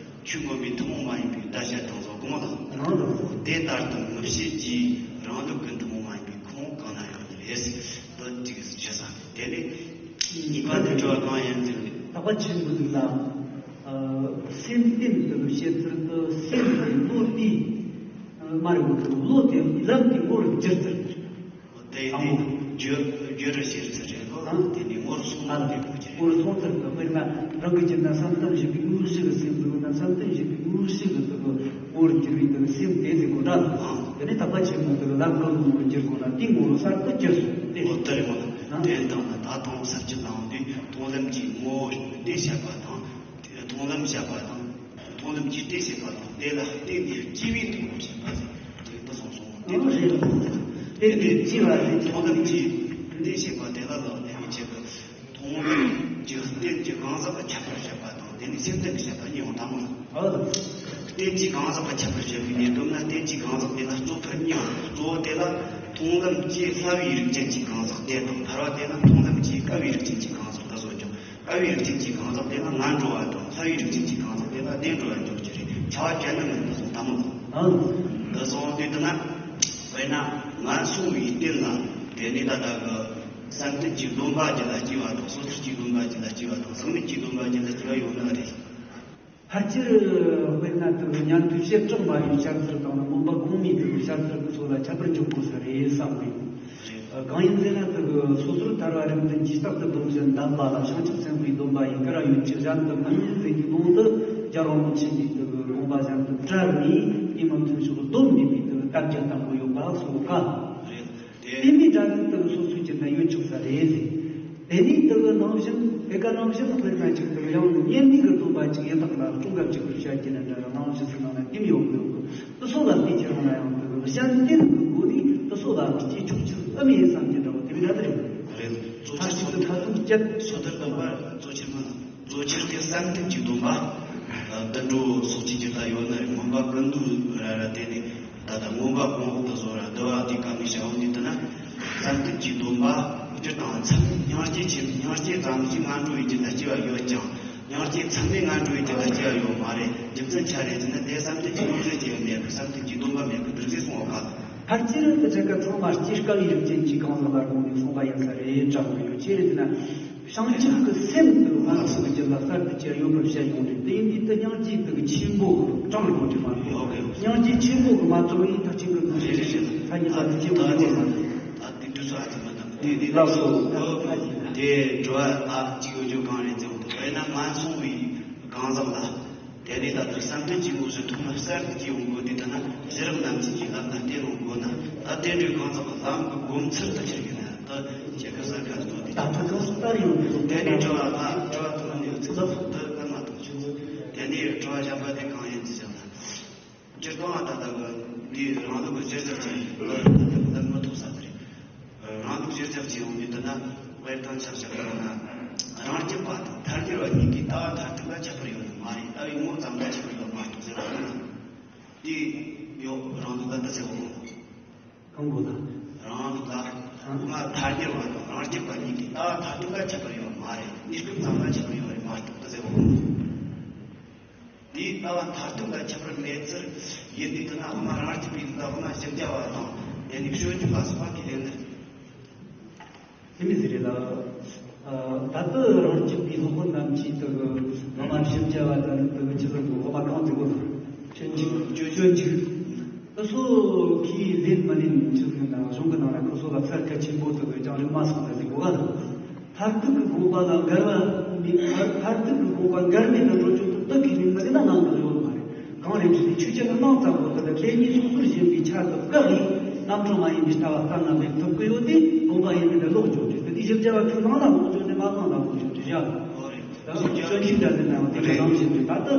ཆོས་མངོན་པའི་ཐུན་མོང་མ་ཡིན་པའི་བརྡ་བྱ་དང་བཟོ་སྒོང་ལ། རང་དང་། དེ་ལྟར་དུ་ངེས་ཤེས་ཀྱིས་རང་ལུགས་ཀྱི་ཐུན་མོང་མ་ཡིན་པའི་ཁུངས་གང་ན་ཡོད་ནི་རེད། འདི་གཅིག་བྱས་ས་དེ་ནས་གཉིས་པ་དེ་དྲི་བ་གང་ཡིན་ཟེར་ནས། དག་པ་ཆེན་པོ་འདུག་ལ། ཨ། སེམས་རྟེན་དུ་བཤད་ཚུལ་དུ་སེམས་ཀྱི་བློ་དེ། ཨ། མ་རེད་མོད། བློ་དེ་ལམ་གྱི་ངོ་བོར་གྱུར་ཚུལ། དེ་དེ་བརྗོད་བརྗོད་རུ་བྱེད་ཚུལ་རེད་ལོ། ཨ། དེ་ནི་ངོར་སོང་ན་དེ་ཁོ་ཅི་རེད། ངོར་སོང་ཚུལ་དུ་དཔེར་ན་རང་གི་རྒྱུད་ན་བསམ་གཏན་བཞི་པའི་དངོས་གཞི་གི་སེམས་དུ་ན་བསམ་གཏན་བཞི་པའི་དངོས་གཞི་གི་དུ་ངོ་བོར་གྱུར་པའི་དུ་སེམས་དེ་ཟེར་གོ་འདྲ། ཨ། དེ་ནི་དག་པ་ཆེན་པོ་དུ་ལམ་གང་གི་ངོ་བོར་གྱུར་གོ་ན་དེ་ངོ་བོ་གསར་དུ་གྱུར་སོང་། དེ་འོ་དེ་རེད་མོད། ཨ། དེ་དང་ན་ད་དུང་ས་བཅུ་ནང་དུས་མཐོང་ལམ་གྱི་ངོ་བོ་དེ་བཤད་པ་དང་། མཐོང་ལམ་བཤད་པ་དང་། མཐོང་ལམ་གྱི་རྟེན་བཤད་པ་དང་། དེ་ལ་རྟེན་དེ་སྐྱེ་བའི་དོན་ལ་བཤད་པ་ཟེར། དེ་ལྟ་སོང་སོང་། ཨ། རེད། དེ་དེ་སྐྱེ་བ་རེད། མཐོང་ལམ་གྱི་རྟེན་བཤད་པ་དེ་ལ་ལ་ལས་ཀྱི་ཆེད་དུ། མཐོང་ལམ་གྱི་རྟེན་གྱི་གང་ཟག་ལ་ཁྱད་པར་བཤད་པ་དང་། དེ་ནི་སེམས་རྟེན་གྱི་བཤད་པ་གཉིས་ཡོང་དང་མོད། ཨ། རྟེན་གྱི་གང་ཟག་ལ་ཁྱད་པར་བཤད་པའི་ཉེས་དོན་ན། རྟེན་གྱི་གང་ཟག་དེ་ལ་གཙོ་ཕལ་གཉིས་ཡོང་། གཙོ་བོ་དེ་ལ་མཐོང་ལམ་གྱི་སླ་བའི་རིགས་ཅན་གྱི་གང་ཟག་དེ་དང་། ཕལ་བ་དེ་ལ་མཐོང་ལམ་གྱི་དཀའ་བའི་རིགས་ཅན་གྱི་གང་ཟག་དེ་ཚོ་འཇོག་སླ་བའི་རིགས་ཅན་གྱི་གང་ཟག་དེ་ལ་ངན་འགྲོ་བ་དང་། སླ་བའི་རིགས་ཅན་གྱི་གང་ཟག་དེ་ལ་བདེ་འགྲོ་བ་འཇོག་རྒྱུ་རེད། བྱ་བ་གྱ་ནོམ་མིན་པ་སོང་དང་མོད། ཨང་། འདི་སོང་དུས་དེ་ན། དཔེར་ན་ངན་སོང་བའི་རྟེན་ལ། དེ་ནི་ད་ལྟ་གི་བསམ་གཏན་གྱི་སྡོམ་པ་རྒྱུད་ལ་སྐྱེ་བ་དང་། སོ་ཐར་གྱི་སྡོམ་པ་རྒྱུད་ལ་སྐྱེ་བ་དང་། ཟག་མེད་ཀྱི་སྡོམ་པ་རྒྱུད་ལ་སྐྱེ་བ་ཡོད་ནི་རེད། ཕལ་ཆེར་དཔེར་ན་དུ་ཉན་ཐོས་བྱེ་བྲག་སྨྲ་བའི་བཤད་ཚུལ་དང་། མངོན་པ་གོང་མའི་དུ་བཤད་ཚུལ་གྱི་ཚོ་ལ་ཁྱད་པར་འཇོག་དགོས་ས་རེད་བསམ་གི་ཡོད། གང་ཡིན་ཟེར་ན། དུ་སོ་སོར་ཐར་བ་རིགས་འཛིན་གྱི་རྟགས་དུ་སྡོམ་བཞིན་གདམས་པ་ལ་བྱང་ཆུབ་སེམས་དཔའི་སྡོམ་པ་ཡིན་ག་ར་ཡོད་ཅིག་གཞན་དུ་མིན་ཟེར་གྱི་ལུང་དུ་རྒྱལ་བ་རིན་པོ་ཆེ་གིས་དུ་དགོངས་པ་གཞན་དུ་བཀྲལ་ནས་དེ་མི་མཐུན་ཕྱོགས་སྡོམ་ནུས་པའི་དུ་སྐབས་ཀྱི་དང་པོ་ཡོད་པ་སོགས་ག་རེད། དེ་མིན་དྲ་ཚིགས་དུ་སོ་སོའི་རྒྱུད་ན་ཡོད་ཆོག་ས་རེད་ཟེར། དེ་ནས་དེ་གི་ནང་བཞིན། དེ་ག་ནང་བཞིན་དཔེར་ན་ཅིག་དེ་གི་ཡང་བསྙེན་གནས་ཀྱི་སྡོམ་པ་ཅིག་ཡན་ལག་ལ་སྐྱོང་སྐབས་ཅིག་གི་བཤད་ཀྱི་ན་འདྲ་བ་ནང་བཞིན་སུ་ནང་ན་དེ་མི་ཡོང་གི་ཡོད་གི། དེ་སོགས་ལ་བལྟས་ཀྱི་རང་ན་ཡང་དེ་གི་བཤད་འདི་གི་སྒོ་ནས་དེ་སོགས་ལ་སྐྱེ་ཆོག་ཆོག་ཨ་མི་ཡིན་བསམ་གྱི་འདྲ་བོ་དེ་མི་འདྲ་དེ་རེད། རེད། གཙོ་ཆེར་ཐ་ཚིག་ཏུ་ཁ་ཚུམ་བསྐྱར། སོ་ཐར་སྡོམ་པ་གཙོ་ཆེར་མ། གཙོ་ཆེར་དེ་བསམ་གཏན་གྱི་སྡོམ་པ། དུད་འགྲོ་སོགས་ཀྱི་རྒྱུད་ལ་ཡོད་ནི་རེད། མངོན་པ་ཀུན་འདུས་ར་ར་དེ་ནས། ད་ལྟ་མངོན་པ་གོང་འོག་ཏུ་བཟོ་ར་བསྡུ་བ་དེ་ག་མི་བྱ་བ་འདི་ལྟ་ན། བསམ་གཏན་གྱི་སྡོམ་པ་སྤྱིར་བཏང་མཚམས་སྙིང་རྗེ་ཆེན། སྙིང་རྗེ་ཙམ་ཞིག་ངན་འགྲོ་བའི་རྒྱུད་ལ་སྐྱེ་བ་ཡོད་ཀྱང་། སྙིང་རྗེ་མཚམས་མེད་ངན་འགྲོ་བའི་རྒྱུད་ལ་སྐྱེ་བ་ཡོད་མ་རེད། རྒྱུ་མཚན་ཆ་རེ་ཟེར་ན། དེ་བསམ་གཏན་གྱི་སྡོམ་པ་མེད་པའི་བསམ་གཏན་གྱི་སྡོམ་པ་མེད་པའི་སྒྲུབ་བྱེད་སོང་བ་ག་ཕལ་ཆེར་དུ་ཆ་ག་ཚང་མ་སྐྱེ་རྒ་བའི་རིགས་ཅན་གྱི་གང་ཟག་ལ་དགོངས་ནས་གསུངས་པ་ཡིན་ས་རེད་དྲན་གྱི་ཡོད། ཅི་རེད་ཟེར་ན། བྱང་ཆུབ་ཀྱི་སེམས་དེ་ང་ཚོ་གི་རྒྱུད་ལ་གསར་དུ་སྐྱེ་ཡོད་པར་བཤད་ཡོང་དུས། དེ་ཡིན་དུས་དེ་སྙིང་རྗེ་དེ་གི་ཆེན་པོ་གི་གྲངས་དགོས་ཀྱི་མ་རེད། སྙིང་རྗེ་ཆེན་པོ་གི་མ་ཚོགས་ཡིན་ཐག་ཆོད་གི། གང་ཞིག་ཐ་སྙད་པ་དེ་སྐྱེ་བོ་ཡོད་མ་རེད། ད་དེ་དུས་ཚོད་ཨ་ཙི་མ་འདང་། དེ་དེ་ལགས་སོ། དེ་དྲི་བ་ད་གཅིག་ཡོད་རྒྱུ་གང་རེད་ཟེར་བ་དེ། དཔེར་ན་ངན་སོང་བའི་གང་ཟག་ལ། དེ་ནས་ད་ལྟ་བསམ་གཏན་གྱི་དངོས་གཞི་ཐོག་མར་གསར་དུ་སྐྱེ་ཡོང་དགོས་དུས། ད་ན་རི་རབ་རྣམ་འབྱེད་ཀྱི་ལམ་དང་བསྟེན་ཡོང་དགོས་ན། ད་དེ་འདྲའི་གང་ཟག་གི་ལམ་གྱི་སྒོ་མཚར་དུ་ཁྱེར་གྱི་ན། ད་ཁྱེད་ཀྱི་གསར་ཁ་ལྟོས་དེ། ད་ཕྲུ་གུ་ལྟར་ཡོང་གི་འདུག་དེ་ནས་དྲི་བ་ལ་དྲི་བ་ཐོག་ནས་ཚིག་ལ་ཕོག་ཏུ་ཀརྨ་དང་ཆུ་ཚོད། དེ་ནས་དྲི་བ་གཞན་པ་དེ་གང་ཡིན་ཟེར་བཞག་ན། སྤྱིར་བཏང་ལ་ད་ལྟ་གི་འདིའི་རང་ལུགས་ཀྱི་གཞིར་བཞག་ཅིག་ལ་ད་ལྟ་མི་ཐུབ་ས་དེ་རེད། རང་ལུགས་གཞིར་བཞག་ཅིག་ཡོང་དུས་ད་ན། དཔེར་ན་ཆ་བཞག་པ་ན། རང་རྒྱུད་པ་དང་ཐར་རྒྱུད་པ་གཉིས་ཀྱི་ལྟ་བ་མཐར་ཐུག་ལ་ཁྱད་པར་ཡོད་ནི་མ་རེད། ལྟ་བའི་ངོ་ཙམ་ལ་ཁྱད་པར་ཡོད་མ་གཏོགས་ཟེར་བ་ན། དེ་ཡོད། རང་ལུགས་ལ་ད་ཟེར་བ་མོ། གང་གོ་ལ། རང་ལུགས་ལ། ཨ། ང་ཐར་རྒྱུད་པ་དང་རང་རྒྱུད་པ་གཉིས་ཀྱི་ལྟ་བ་མཐར་ཐུག་ལ་ཁྱད་པར་ཡོད་མ་རེད། གཉིས་ཀྱི་ཙམ་ལ་ཁྱད་པར་ཡོད་རེད་མ་གཏོགས་ད་ཟེར་བ་མོ། དེའི་ལྟ་བ་མཐར་ཐུག་ལ་ཁྱད་པར་མེད་ཚུལ་ཡིན་དུས། ད་ན་དབུ་མ་རང་རྒྱུད་པའི་ལུགས་ལ་དབུ་མ་བཞི་བརྒྱ་པ་དང་། དེ་ནས་སྤྱོད་འཇུག་ལ་སོགས་པ་གིས་ལེན་ནི། དེ་མི་ཟེར་རེད་ལ། ད་ལྟ་རང་རྒྱུད་པའི་སློབ་དཔོན་རྣམས་ཀྱིས་དུ་དབུ་མ་བཞི་བརྒྱ་པ་དང་དུ་ཆི་ཟེར་གོ། དབུ་མ་གང་ཟེར་གོ། སྤྱོད་འཇུག་སྤྱོད་འཇུག་དེ་ཚོ་གིས་ལེན་མ་ལེན་ཆི་ཟེར་ན། གཞུང་གི་ནང་ལ་ཁོ་ཚོ་ལ་ཚད་གལ་ཆེན་པོ་དུ་ཅང་རིག་མ་སོང་ད་ཟེར་གོ་ག་ལ། མཐར་ཐུག་གི་དགོངས་པ་ལ་འགལ་བ་མེད། མཐར་མཐར་ཐུག་གི་དགོངས་པ་འགལ་མེད་དུ་འགྲོ་ཆོག་ཏུ་བདག་གིས་ནི་མི་ལེན་ན་ནང་དུ་ཡོད་མ་རེད། གང་རེད་ཟེར་ན། ཆོས་ཅན་གྱི་སྣང་ཙམ་པོ་དེ་ལ་ཁྱེད་ཉིད་སོ་སོར་ཞེན་པའི་ཆ་དུ་བཀག་ནས་རྣམ་གྲངས་མ་ཡིན་པའི་ལྟ་བ་ལྟར་སྣང་བས་ཐུབ་ཀྱི་ཡོད་དེ། དགོངས་པ་ཡིན་མིན་དེ་ལོག་འཇོག་དུས། དེ་དུས་བཞི་བརྒྱ་པ་ཚོས་ནང་ལ་ལོག་འཇོག་ནས་མ་གང་ལ་ལོག་འཇོག་དུས་བཞག་སྤྱོད་འཇུག་འདྲ་ཟེར་ནའང་དེ་ག་ནང་བཞིན་རེད། ད་ལྟ་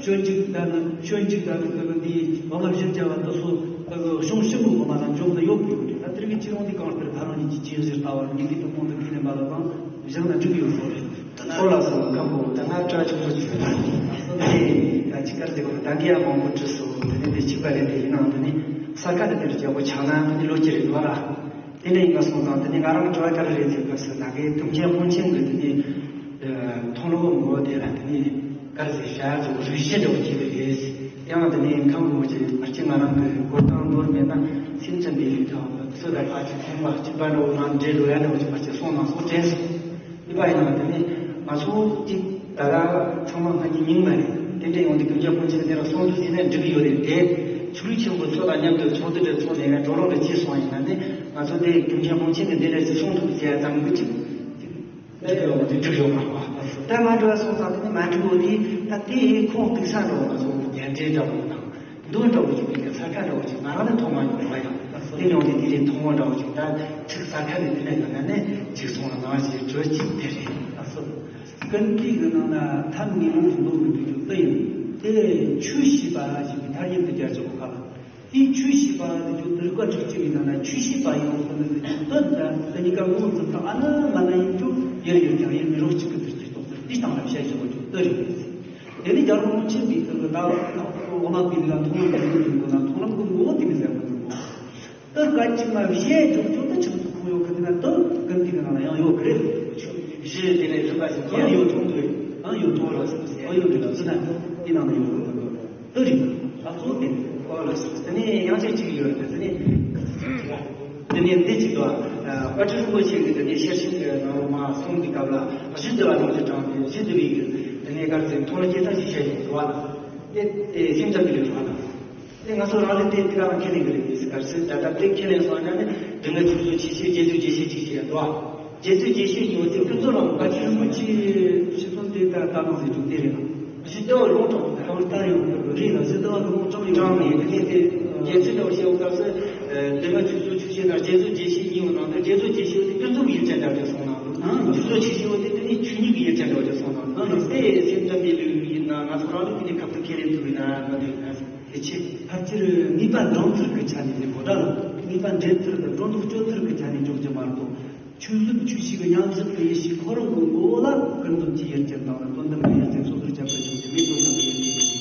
སྤྱོད་འཇུག་ད་ནི་སྤྱོད་འཇུག་ད་ནི་དེ་གི་འདི་བ་མ་བཞི་བརྒྱ་པ་དེ་ཚོ་དེ་གི་གཞུང་ཞིབ་མོ་གི་མ་ལ་འཇོག་ཏུ་ཡོད་དགོས་ཀྱི་རེད། ད་དེ་གི་ཁྱེད་རང་དེ་གང་ལྟར་ཕ་རང་ཉིད་ཀྱི་སྐྱེ་གཞིར་ལྟ་བར་ཉིད་ཀྱི་དོན་དུ་ཁས་ལེན་པ་ལ་དང་བཞག་ན་འགྲིག་ཡོད་ས་རེད། ད་ན་ཁོ་ལ་སོགས་ཁམས་པོ་ད་ང་སྐྲ་ཆུང་ཆུང་ཅིག་ཡོད་པ་རེད། ད་ཅི་དཀར་ཟེར་བ་ད་གི་ཡ་མང་པོ་བྲིས་སོ། དེ་ནས་དེ་གཅིག་པ་རེད། དེ་ཡིན་ནའང་དེ་ནས་ས་ཁ་དེ་དེར་རྒྱལ་པོ་ཆགས་ན་དེ་ནས་ལོ་སྐྱེ་རེད་བ་ར། དེ་ནས་ཡིན་པ་སོང་ཙང་དེ་ནས་ང་རང་དྲི་བ་ག་རེ་རེད་ཟེར་སྐབས་སུ་ད་གི་ཐུགས་མཁྱེན་དཔུང་མཁྱེན་གི་དེ་ནས། མཐོང་ལོ་ངོ་དེ་ལ་དེ་ནས་དཀར་ཟས་ཤ་ཚོ་རིགས་བཞི་འདྲ་བོ་བྱེད་པ་རེད། ཡང་དེ་ནས་ཁམས་ངོ་ཅིག་མ་སྐྱེས་ང་རང་གི་གོ་སྟངས་ནོར་མེད་ན་སེམས་ཙམ་པའི་ལུས་དང་སོ་དང་ཁ་ཅིག་ཐེམ་པ་གཅིག་པ་འདྲ་བོ་ནང་འདྲེ་ལོ་ཡ་འདྲ་བོ་ཅིག་མ་སྐྱེས་སོང་ན་སོ་དྲན་སོང་། ཡིན་པ་ཡིན་ན་དེ་ནས་ང་ཚོ་གཅིག་ད་ལྟ་ཚང་མ་སྔ་ཉིན་ཉིན་མ་རེད། དེ་འདྲ་ཡོང་དུས་ཀུན་ཁྱབ་ཕོན་ཆེན་དེ་ལ་གསུང་དུས་ཟིན་ན་འགྲིག་གི་ཡོད་རེད་དེ། ཆོས་ལུགས་ཆེན་པོ་ཚོ་དང་མཉམ་དུ་ཚོགས་འདུ་འདྲ་ཚོགས་ནས་འགྲོ་ལོང་འདྲ་བྱས་སོང་ཡིན་ན་ནི་ང་ཚོ་དེ་ཀུན་ཁྱབ་ཕོན་ཆེན་གྱི་འདི་འདྲ་ཅིག་གསུང་ཐུབ་ཟེར་ཡ་ཙམ་གྱི་ཅིག་འདི་འདྲ་ཡོང་དུས་འགྲིག་ཡོད་མ་རེད་པ། ད་མ་འགྲོ་བ་སོང་ཙང་དེ་ནི་མ་འགྲིག་ཡོད་དེ། ད་དེ་ཁོང་གཏུག་ས་འདྲ་བོ་ང་ཚོ་རྒྱན་འདྲེ་འདྲ་བོ་དང་མདུན་འདྲ་བོ་ཅིག་དེ་ས་ཁ་འདྲ་བོ་ཅིག་ང་རང་ནི་མཐོང་མ་མྱོང་བ་ཡང་དེ་ཡོང་དུས་དེ་རིང་མཐོང་བ་འདྲ་བོ་ཅིག་ད་ཚིག་ས་ཁ་ནས་དེ་འདྲ་ཡོང་ན་ནི་ཅིག་སོང་ལ་ནང་ཞིག་བྲོས་ཅིག་དེ་རེད། ཀུན་བཏུས་ཀྱི་ནང་ན་ཐབས་ངན་པོ་ཞིག་འདུག་མི་འདུག་ཅིག་ལྟ་ཡིན། དེ་ཆོས་ཤེས་པ་ཞིག་གི་ཐ་སྙད་དུ་སྦྱར་ཆོག་ག་ལ། དེའི་ཆོས་ཤེས་པ་དེ་ཚོ་དུར་བཀའ་དྲུག་ཅུ་ཡི་ནང་ན་ཆོས་ཤེས་པ་ཡིན་ཟེར་ནས་དེ་ཚོ་སྟོན་ད་དེ་གཉིས་ཀ་ངོ་བོ་ཙམ་དང་ཨ་ན་མ་ན་ཡིན་རྒྱུ་ཡོད་ཡོད་ཀྱང་ཡིན་མི་རོགས་གཅིག་གི་དུར་གྱི་རྟོགས་ཚུལ་དེ་སྟེང་ལ་བཤད་བཞིན་པ་ཅིག་ལྟ་རེད། དེ་ནི་རྒྱལ་བ་རིན་པོ་ཆེ་འདི་ལྟར་གྱི་ད་འོ་མ་པི་ལ་མཐོང་བ་འདི་ཡིན་དགོས་ན་མཐོང་ལམ་གྱི་ངོ་བོ་དེ་མི་ཟེར་བ་ཡིན་དགོས། ད་སྐད་ཅིག་མ་བཞེས་འཇོག་རྒྱུ་ད་ཆགས་སུ་ཁོང་ཡོད་ཁ་དེ་ན་ད་ཀུན་བཏུས་ཀྱི་ནང་ལ་ཡང་ཡོད་གི་རེད། གཞི་དེ་ནས་རིམ་པ་ཞིག་ཡང་ཡོད་མཐོང་དུས་ཡང་ཡོད་མཐོང་ར་ཟེར་ཡང་ཡོད་རེད་ལ་ཟེར་ན་དེ་ནང་ན་ཡོད་རེད་ད་རེད། ལགས་སོ་དེ་ཨོ་ལགས་སོ། དེ་ནས་ཡང་ཅིག་ཅིག་ཡོད་རེད། དེ་ནས་དེ་ནས་འདི་ཅིག་ཏུ་དཔལ་སྤྲུལ་རིན་པོ་ཆེ་གི་དེ་ནས་ཤེར་ཕྱིན་གྱི་ནང་ལོ་མ་གསུང་གི་སྐབས་ལ་གཞི་འདི་བ་ནང་དུ་དྲངས་ཏེ་གཞི་འདི་བའི་གི་དེ་ནས་གར་ཚེ་མཐོང་ལ་སྐྱེ་ཐབས་ཤིག་བྱས་ཡོད་འདུག་བ་ལ། དེ་དེ་སེམས་ཙམ་གྱི་ལས་བ་ལ། དེ་ང་ཚོ་རང་ལས་དེ་དེ་ག་ལ་ཁས་ལེན་གི་རེད་མི་སྲིད་ག་རེ་ཟེར་ད་ལྟ་དེ་ཁས་ལེན་སོང་ན་ནི་དྲི་ངད་ཆུ་ཚོད་ཆེ་ཤོས་རྗེ་བཙུན་དགྱེས་བཞིན་གཅིག་བྱས་འདུག་རྗེ་བཙུན་དགྱེས་བཞིན་ཉོ་དེ་ཀུན་རྫོབ་རང་ག་ཅི་རིན་པོ་ཆེ་ཕྱི་ཚོན་དེ་ལྟར་ལྟ་ནོ་ཟེར་རྒྱུ་དེ་རེད། གཞི་ལྟེ་བ་ཡོངས་གྲགས་དང་ལྟ་ཡོང་གི་རེད་ལ་ཟེར་ལྟ་བ་ཀུན་རྫོབ་ཀྲང་ཡོང་གི་རེད། དེ་དེ་རྗེ་བཙུན་ལ་བཤད་འོ་སྐབས་སུ་དྲི་ངད་ཆུ་ཚོད་ཆུ་ཆེ་ན་རྗེ་བཙུན་དགྱེས་བཞིན་ཉོ་ནང་དུ་རྗེ་བཙུན་དགྱེས་བཞིན་དེ་ཀུན་རྫོབ་ཡིད་ཅན་འདྲ་བྱས་སོང་ན་ཆུ་ཚོད་ཆེ་ཤོས་དེ་དེ་ནི་ཆོས་ཉིད་ཀྱི་ཡིད་ཅན་འདྲ་བྱས་སོང་ན་དེ་སེམས་ཙམ་པའི་ལུས་ཡིན་ན་ང་ཚོ་རང་ལུགས་ཀྱི་ནི་ཁབ་ཏུ་ཁས་ལེན་ཐུབ་ཡིན་ན་མ་འདོད་ན། དེ་ཆེ། ཕལ་ཆེར་ངེས་པ་འབྲང་ཚུལ་གྱི་ཆ་ནས་ནི་གོ་སྒྲ་ལ་ངེས་པ་འདྲེན་ཚུལ་དང་སྒྲོ་འདོགས་གཅོད་ཚུལ་གྱི་ཆ་ནས་འཇོག་རྒྱུ་མ་གཏོགས། ཆོས་ལུགས་ཆོས་ཤིག་གི་ཉམས་སད་པའི་ཡེ་ཤེས་ཁོ་རང་གི་ངོ་བོ་ལ་ཀུན་རྫོབ་ཀྱི་ཡུལ་ཅན་དང་དོན་དམ་གྱི་ཡུལ་ཅན་སོ་སོར་ཁྱབ་པར་འཇོག་རྒྱུ་མེད་དོ་བསམ་པའི་ཡུལ་ཅན་གྱི་